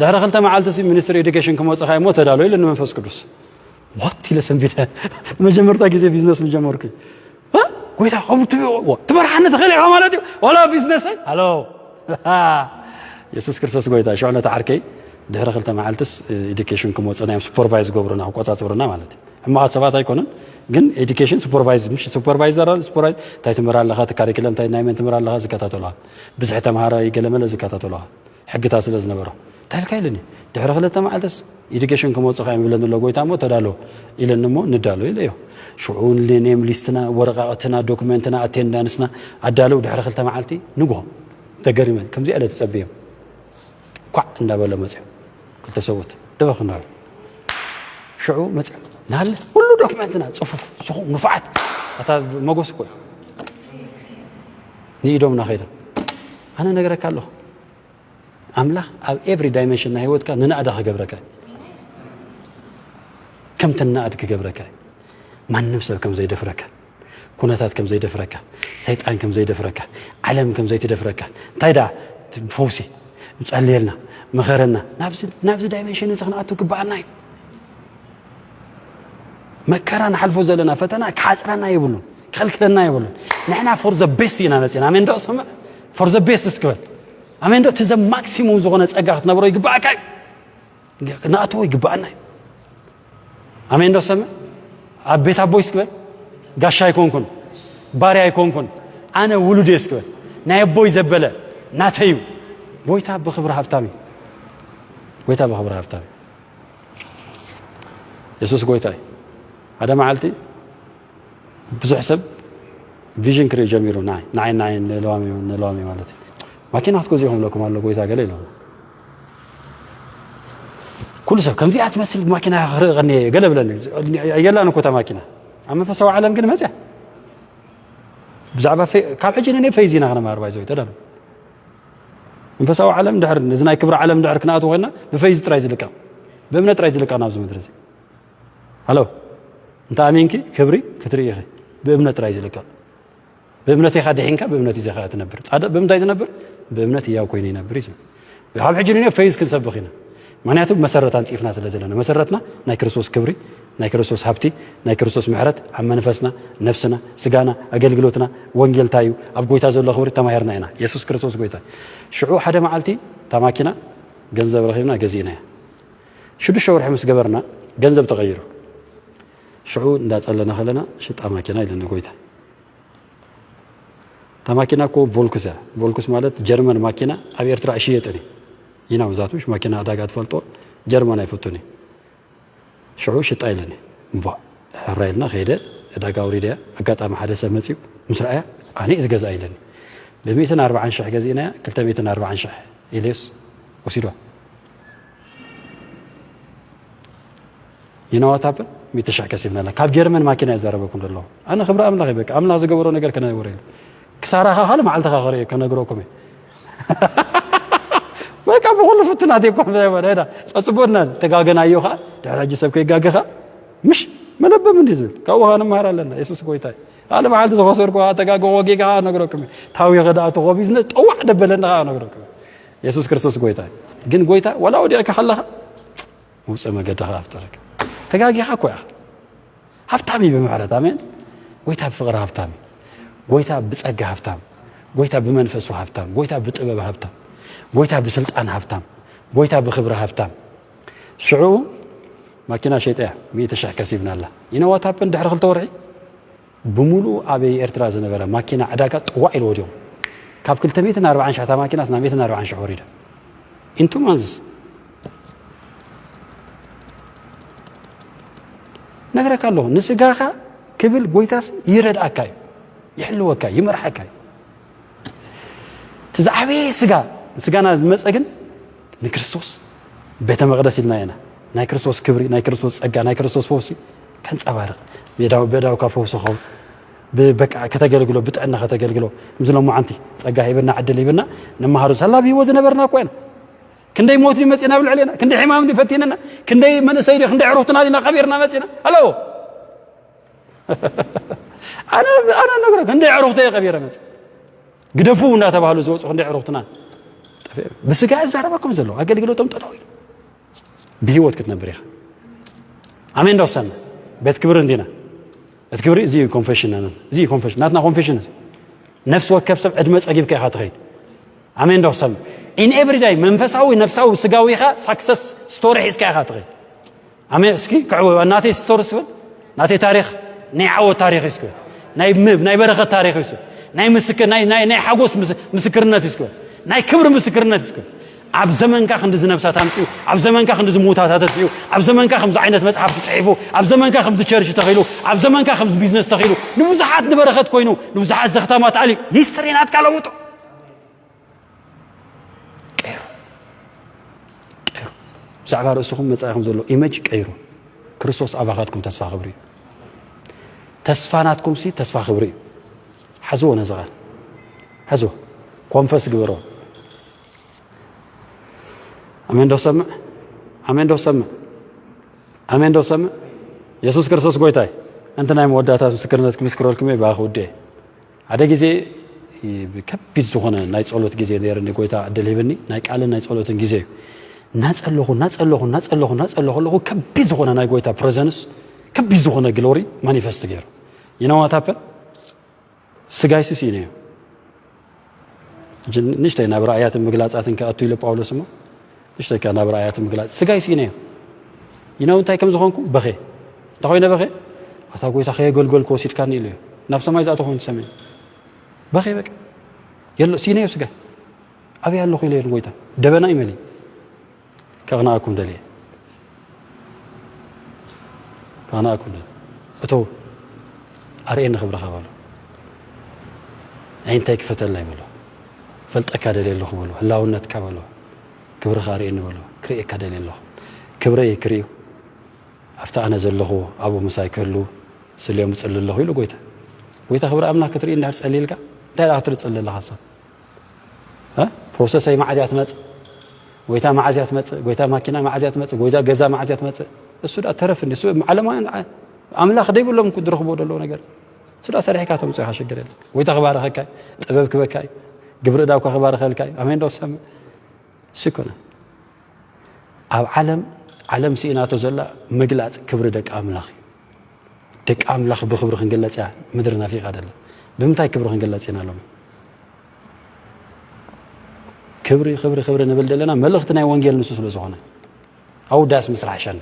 ድሕሪ ክልተ መዓልቲ ሲ ሚኒስትሪ ኤዱኬሽን ክመፅኻ እሞ ተዳሎ ኢሉ ንመንፈስ ቅዱስ ዋት ኢለ ሰንቢደ። መጀመርታ ግዜ ቢዝነስ ምጀመርኩ ጎይታ ከምኡ ትመርሓኒ ትኽእል ኢኻ ማለት እዩ ዋላ ቢዝነሰይ ኣሎ። የሱስ ክርስቶስ ጎይታ ሽዑ ነቲ ዓርከይ ድሕሪ ክልተ መዓልትስ ኤዱኬሽን ክመፁ ናዮም ሱፐርቫይዝ ዝገብሩና ክቆፃፅሩና ማለት እዩ። ሕማቓት ሰባት ኣይኮኑን ግን ኤዱኬሽን ሱፐርቫይዝ ምሽ ሱፐርቫይዘር ሱፐርቫይዝ እንታይ ትምህር ኣለኻ እቲ ካሪክለም እንታይ ናይ መን ትምህር ኣለኻ ዝከታተሉኻ። ብዝሒ ተምሃራይ ገለመለ ዝከታተሉኻ። ሕግታት ስለ ዝነበሮ እንታይ ኢልካ ኢሉኒ። ድሕሪ ክልተ መዓልትስ ኤዱኬሽን ክመፁ ካ እዮም ይብለኒ ኣሎ ጎይታ እሞ ተዳሎ ኢለኒ እሞ ንዳሎ ኢለዮ። ሽዑ ኔም ሊስትና ወረቃቅትና ዶክመንትና ኣቴንዳንስና ኣዳለው ድሕሪ ክልተ መዓልቲ ንግሆ ተገሪመን ከምዚኣ ኢለ ትፀብዮም ኳዕ እንዳበለ መፅዮም ክልተ ሰብኡት ደበኽ እንዳበሉ ሽዑ መፅኦም ናለ ኩሉ ዶክመንትና ፅፉፍ፣ ስኹም፣ ንፉዓት። ኣታ መጎስ እኮ እዩ። ንኢዶምና ከይዶም። ኣነ ነገረካ ኣለኹ። ኣምላኽ ኣብ ኤቭሪ ዳይመንሽን ናይ ህይወትካ ንናእዳ ክገብረካ እዩ። ከም ትናእድ ክገብረካ እዩ። ማንም ሰብ ከም ዘይደፍረካ፣ ኩነታት ከም ዘይደፍረካ፣ ሰይጣን ከም ዘይደፍረካ፣ ዓለም ከም ዘይትደፍረካ። እንታይ ደኣ? እቲ ፈውሲ፣ ጸልየልና፣ ምኸረና። ናብዚ፣ ናብዚ ዳይመንሽን እዚ ክንኣቱ ግባኣና እዩ። መከራ ንሓልፎ ዘለና ፈተና ክሓጽረና የብሉን፣ ክኸልክለና የብሉን። ንሕና for the best ኢና መጺና። ኣሜን ዶ? ስምዕ፣ for the best እስክበል። ኣሜን ዶ? እቲ ዘ ማክሲሙም ዝኾነ ጸጋ ክትነብሮ ይግባኣካ እዩ። ክንኣትዎ ይግባኣና እዩ። ኣሜን ዶ? ሰምዕ፣ ኣብ ቤት ኣቦይ እስክበል። ጋሻ ኣይኮንኩን፣ ባርያ ኣይኮንኩን፣ ኣነ ውሉድ እየ እስክበል። ናይ ኣቦይ ዘበለ ናተይ እዩ። ጎይታ ብኽብሪ ሃብታም እዩ። ጎይታ ብኽብሪ ሃብታም እዩ። የሱስ ጎይታ እዩ። ሓደ መዓልቲ ብዙሕ ሰብ ቪዥን ክርኢ ጀሚሩ። ንዓይ፣ ንዓይ፣ ንዓይ ንለዋም እዩ፣ ንለዋም እዩ ማለት እዩ። ማኪና ክትገዝኡ ኢኹም ኢለኩም ኣሎ ጎይታ ገለ ኢሎም። ኩሉ ሰብ ከምዚኣ ትመስል ማኪና ክርኢ ቀንየ ገለ ብለኒ። የላን እኮ እታ ማኪና። ኣብ መንፈሳዊ ዓለም ግን መፅያ። ብዛዕባ ፈ-፣ ካብ ሕጂ ንኔ ፈይዝ ኢና ክነማር ባይዘው ተዳሉ። መንፈሳዊ ዓለም ድሕር፣ እዚ ናይ ክብሪ ዓለም ድሕር ክንኣትዎ ኮይና ብፈይዝ ጥራይ ዝልቀቕ፣ ብእምነት ጥራይ ዝልቀቕ ናብዚ ምድሪ እዚ። ሃሎ፣ እንተ ኣሜንኪ ክብሪ ክትርኢ ኢኺ። ብእምነት ጥራይ ዝልቀቕ። ብእምነት ኢኻ ድሒንካ፣ ብእምነት ኢኻ ትነብር። ጻድቕ ብምንታይ ዝነብር? ብእምነት ህያው ኮይኑ ይነብር እዩ ዝብል። ካብ ሕጂ ንኔ ፈይዝ ክንሰብኽ ኢና። ምኽንያቱ መሰረት ኣንጺፍና ስለ ዘለና። መሰረትና ናይ ክርስቶስ ክብሪ፣ ናይ ክርስቶስ ሃብቲ፣ ናይ ክርስቶስ ምሕረት ኣብ መንፈስና፣ ነፍስና፣ ስጋና፣ ኣገልግሎትና፣ ወንጌል እንታይ እዩ፣ ኣብ ጎይታ ዘሎ ክብሪ ተማሂርና ኢና። የሱስ ክርስቶስ ጎይታ። ሽዑ ሓደ መዓልቲ እታ ማኪና ገንዘብ ረኺብና ገዚእናያ። ሽዱሽተ ወርሒ ምስ ገበርና ገንዘብ ተቐይሩ። ሽዑ እንዳጸለና ከለና ሽጣ ማኪና ኢለኒ ጎይታ። እታ ማኪና እኮ ቮልክስ እያ። ቮልክስ ማለት ጀርመን ማኪና ኣብ ኤርትራ ኣይሽየጥን እዩ። ይናው ዛት ምሽ ማኪና ዕዳጋ ትፈልጦ ጀርመን ኣይፈቱን እዩ። ሽዑ ሽጣ ኢለኒ። እምቧ ሕራ ኢልና ከይደ ዕዳጋ ኣውሪደያ። ኣጋጣሚ ሓደ ሰብ መጺኡ ምስ ረኣያ ኣነ እየ ዝገዝኣ ኢለኒ። ብ ሚእትን ኣርባዓን ሽሕ ገዚእናያ፣ ክልተ ሚእትን ኣርባዓን ሽሕ ኢለዮስ ወሲድዋ። ይናዋት ሃፕን ሚእቲ ሽሕ ከሲብና ኣላ። ካብ ጀርመን ማኪና እየ ዝዛረበኩም ዘለኹ። ኣነ ክብሪ ኣምላኽ እዩ በቃ። ኣምላኽ ዝገበሮ ነገር ከነግበሮ ኢሉ። ክሳራኻ ካልእ መዓልትኻ ክርኢ ከነግረኩም እየ። በቃ ብኹሉ ፍትናት እየ እኮ ዳ ጸጽቦና ተጋገናዮ ኸኣ ድሕሪ ሕጂ ሰብ ከይጋገኻ ምሽ መለበም እንዲ ዝብል ካብኡ ኸኣ ንመሃር ኣለና። የሱስ ጎይታ እዩ። ካልእ መዓልቲ ዝኸሰርኩ ተጋገ ወጊጋ ኸኣ ነግረኩም እየ። ታዊኸ ደኣ ተኾ ቢዝነስ ጠዋዕ ደበለና ኸኣ ነግረኩም እየ። የሱስ ክርስቶስ ጎይታ እዩ። ግን ጎይታ ወላ ወዲቕካ ከለኻ ውፅእ መገዲ ከኣ ፍጠረካ። ተጋጊኻ እኮ ኢኻ። ሃብታም እዩ ብምሕረት። ኣሜን። ጎይታ ብፍቕሪ ሃብታም እዩ። ጎይታ ብጸጋ ሃብታም፣ ጎይታ ብመንፈሱ ሃብታም፣ ጎይታ ብጥበብ ሃብታም፣ ጎይታ ብስልጣን ሃብታም፣ ጎይታ ብክብሪ ሃብታም። ሽዑ ማኪና ሸይጠያ ሚእቲ ሽሕ ከሲብና ኣላ። You know what happened? ድሕሪ ክልተ ወርሒ ብምሉኡ ኣብ ኤርትራ ዝነበረ ማኪና ዕዳጋ ጥዋዕ ኢሉ ወዲቑ። ካብ ክልተ ሚእትን ኣርባዓን ሽሕ እታ ማኪናስ ናብ ሚእትን ኣርባዓን ሽሕ ወሪዳ። In two months። ነግረካ ኣለኹ፣ ንስጋኻ ክብል ጎይታስ ይረድኣካ እዩ፣ ይሕልወካ እዩ፣ ይመርሓካ እዩ። እቲ ዝዓበየ ስጋ፣ ንስጋና ዝመፀ ግን ንክርስቶስ ቤተ መቕደስ ኢልና ኢና። ናይ ክርስቶስ ክብሪ፣ ናይ ክርስቶስ ጸጋ፣ ናይ ክርስቶስ ፈውሲ ከንጸባርቕ። ብየዳው-፣ ብየዳውካ ፈውሲ ኸውን። ብ-፣ በቃ ከተገልግሎ፣ ብጥዕና ከተገልግሎ። ምስሎም መዓንቲ ጸጋ ሂብና፣ ዕድል ሂብና፣ ንመሃሩ። ሳላ ብህይወት ዝነበርና እኮ ኢና። ክንደይ ሞት ድዩ መጺእና ኣብ ልዕሌና? ክንደይ ሕማም ድዩ ፈቲንና? ክንደይ መንእሰይ ድዩ? ክንደይ ዕሩኽትና ዲና ቀቢርና መጺእና? ሃሎ። ኣነ፣ ኣነ ነግረካ፣ ክንደይ ዕሩኽተይ ቀቢረ መጺእ። ግደፉ እናተባህሉ ዝወጹ ክንደይ ዕሩኽትና ጠፊኦም። ብስጋ ዝዛረበኩም ዘለዉ ኣገልግሎቶም ጠጠው ኢሉ። ብህይወት ክትነብር ኢኻ። ኣሜን ዶ ሰምዕ? ቤት ክብሪ እንዲና። ቤት ክብሪ እዚ እዩ ኮንፌሽን ናትና። እዚ እዩ ኮንፌሽን። ናትና ኮንፌሽን እዚ። ነፍሲ ወከፍ ሰብ ዕድመ ጸጊብካ ኢኻ ትኸይድ። ኣሜን ዶ ሰምዕ? In every day መንፈሳዊ፣ ነፍሳዊ፣ ስጋዊ ኢኻ ሳክሰስ ስቶሪ ሒዝካ ኢኻ ትኸይድ። ኣሜን። እስኪ ክዕወ ናተይ ስቶሪ ስብል፣ ናተይ ታሪኽ ናይ ዓወት ታሪኽ እዩ ስክብል፣ ናይ ም-፣ ናይ በረኸት ታሪኽ እዩ ስብል፣ ናይ ምስክ-፣ ናይ፣ ናይ፣ ናይ ሓጎስ ምስ-፣ ምስክርነት እዩ ስክብል፣ ናይ ክብሪ ምስክርነት እዩ ስክብል። ኣብ ዘመንካ ክንዲ ዝነብሳት ኣምጺኡ፣ ኣብ ዘመንካ ክንዲ ዝምውታት ኣተሲኡ፣ ኣብ ዘመንካ ከምዚ ዓይነት መጽሓፍ ተጽሒፉ፣ ኣብ ዘመንካ ከምዚ ቸርች ተኺሉ፣ ኣብ ዘመንካ ከምዚ ቢዝነስ ተኺሉ፣ ንብዙሓት ንበረኸት ኮይኑ፣ ንብዙሓት ዘኽታማት ኣልዩ። ሂስትሪ ናትካ ለውጦ። ቀይሩ። ቀይሩ። ብዛዕባ ርእስኹም መጻኢኹም ዘሎ ኢመጅ ቀይሩ። ክርስቶስ ኣባኻትኩም ተስፋ ክብሪ እዩ። ተስፋ ናትኩም ሲ ተስፋ ክብሪ እዩ። ሓዝዎ ነዚ ቃል። ሓዝዎ። ኮንፈስ ግበሮ። ኣሜን ዶ ሰምዕ? ኣሜን ዶ ሰምዕ? ኣሜን ዶ ሰምዕ? የሱስ ክርስቶስ ጎይታይ። እንተ ናይ መወዳእታ ምስክርነት ክምስክረልኩም እየ፣ ብኣኹ ውዴ። ሓደ ግዜ ከቢድ ዝኾነ ናይ ጸሎት ግዜ ነይርኒ፣ ጎይታ ዕድል ሂብኒ። ናይ ቃልን ናይ ጸሎትን ግዜ እዩ። እናጸለኹ እናጸለኹ እናጸለኹ እናጸለኹ ኣለኹ፣ ከቢድ ዝኾነ ናይ ጎይታ ፕረዘንስ፣ ከቢድ ዝኾነ ግሎሪ ማኒፈስት ገይሩ። You know what happened? ስጋይ ስኢነዮ። ንእሽተይ ናብ ራእያትን ምግላጻትን ክኣቱ ኢለ ጳውሎስ እሞ፣ ንእሽተይ ከኣ ናብ ራእያትን ምግላጽ ስጋይ ስኢነዮ። You know እንታይ ከም ዝኾንኩ? በኸ። እንታይ ኮይነ በኸ? ኣታ ጎይታ ከየገልገልኩ ወሲድካኒ ኢለዮ። ናብ ሰማይ ዝኣተኹ ሰሚዐ። በኸ በቃ። የሎ፣ ስኢነዮ ስጋይ። ኣበይ ኣለኹ ኢለዮ ንጎይታ። ደበና ይመሊ። ከቕንኣኩም ደልየ። ከቕንኣኩም ደልየ። እቶ ኣርእየኒ ክብርኻ በሎ። ኣዒንተይ ክፈተለይ በሎ። ፈልጠካ ደልየ ኣለኹ በሎ። ህላውነትካ በሎ። ክብርኻ ኣርእየኒ በሎ። ክርእየካ ደልየ ኣለኹ። ክብረይ ክርእዩ። ኣብቲ ኣነ ዘለኹ ኣብኡ ምሳይ ክህሉ ስልዮም እጽሊ ኣለኹ ኢሉ ጎይታ። ጎይታ ክብሪ ኣምላኽ ክትርኢ እንድሕር ጸልይልካ፣ እንታይ ደኣ ክትርኢ ትጽሊ ኣለኻ? እ? ፕሮሰሰይ መዓዝ እያ ትመጽእ? ጎይታ መዓዝ እያ ትመጽእ? ጎይታ ማኪና መዓዝ እያ ትመጽእ? ጎይታ ገዛ መዓዝ እያ ትመጽእ? እሱ ደኣ ተረፍ እንዲ፣ እሱ ዓለማውያን ዓ-፣ ኣምላኽ ደይብሎም እኮ ዝረኽብዎ ዘለዉ ነገር። እሱ ደኣ ሰሪሕካ ተምጽኦ ኢኻ፣ ሽግር የለን። ጎይታ ክባርኸካ እዩ፣ ጥበብ ክበካ እዩ፣ ግብሪ ዕዳውካ ክባርኸልካ እዩ። ኣሜን ዶ ትሰምዕ? እሱ ይኮነ። ኣብ ዓለም፣ ዓለም ስኢናቶ ዘላ ምግላጽ ክብሪ ደቂ ኣምላኽ እዩ። ደቂ ኣምላኽ ብኽብሪ ክንግለጽ እያ ምድሪ ናፊቓ ደላ። ብምንታይ ክብሪ ክንግለጽ ኢና ሎሚ? ክብሪ፣ ክብሪ፣ ክብሪ ንብል ዘለና መልእኽቲ ናይ ወንጌል ንሱ ስለ ዝኾነ። ኣውዳስ ምስ ራሕሸን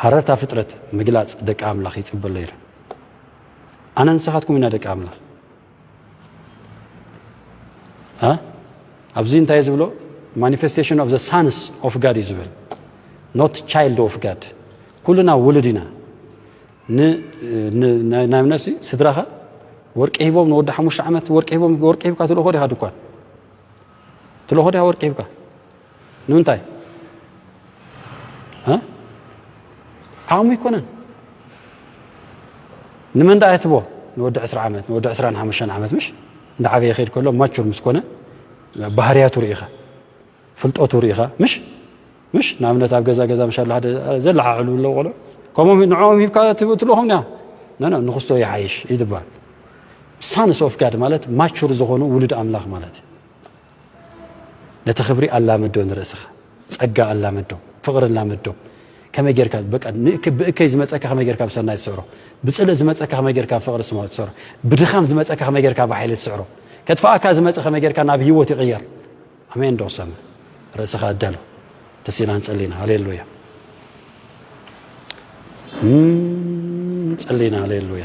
ሃረርታ ፍጥረት ምግላጽ ደቂ ኣምላኽ ይጽበ ኣሎ ኢሉ። ኣነ ንስኻትኩም ኢና ደቂ ኣምላኽ። እ? ኣብዚ እንታይ እዩ ዝብሎ? Manifestation of the sons of God እዩ ዝብል። Not child of God። ኩልና ውሉድ ኢና። ን-፣ ን-፣ ናይ፣ ናይ እምነትሲ ስድራኻ ወርቂ ሂቦም ንወዲ ሓሙሽተ ዓመት ወርቂ ሂቦም፣ ወርቂ ሂብካ ትልእኾ ዲኻ ድኳን? ትልእኾ ዲኻ ወርቂ ሂብካ? ንምንታይ? እ? ዓቕሙ ኣይኮነን። ንመን ደኣ የትቦ? ንወዲ ዕስራ ዓመት፣ ንወዲ ዕስራን ሓሙሽተን ዓመት ምሽ? እንዳዓበየ ይኸይድ ከሎ ማቹር ምስ ኮነ ባህርያቱ ርኢኻ፣ ፍልጠቱ ርኢኻ ምሽ? ምሽ? ንኣብነት ኣብ ገዛ ገዛ ምሽ ኣሎ ሓደ ዘለዓዕሉ ኣለዉ ቆልዑ። ከምኦም ንዕኦም ሂብካ ትብ-፣ ትልእኾም ዲኻ? ኖ፣ ኖ፣ ንኽስቶ ይሓይሽ እዩ ዝበሃል። ሳንስ ኦፍ ጋድ ማለት ማቹር ዝኾኑ ውሉድ ኣምላኽ ማለት እዩ። ነቲ ክብሪ ኣላምዶ ንርእስኻ፣ ጸጋ ኣላምዶ፣ ፍቕሪ ኣላምዶ። ከመይ ጌርካ በቃ ንእክ-፣ ብእከይ ዝመጸካ ከመይ ጌርካ ብሰናይ ትስዕሮ፣ ብጽልእ ዝመጸካ ከመይ ጌርካ ብፍቕሪ ስማ-፣ ትስዕሮ፣ ብድኻም ዝመጸካ ከመይ ጌርካ ብሓይሊ ትስዕሮ፣ ከጥፍኣካ ዝመጸ ከመይ ጌርካ ናብ ህይወት ይቕየር። ኣሜን ዶ ሰምዕ? ርእስኻ ኣዳሎ። ተሲና ንጸሊና። ሃሌሉያ። እም፣ ጸሊና። ሃሌሉያ።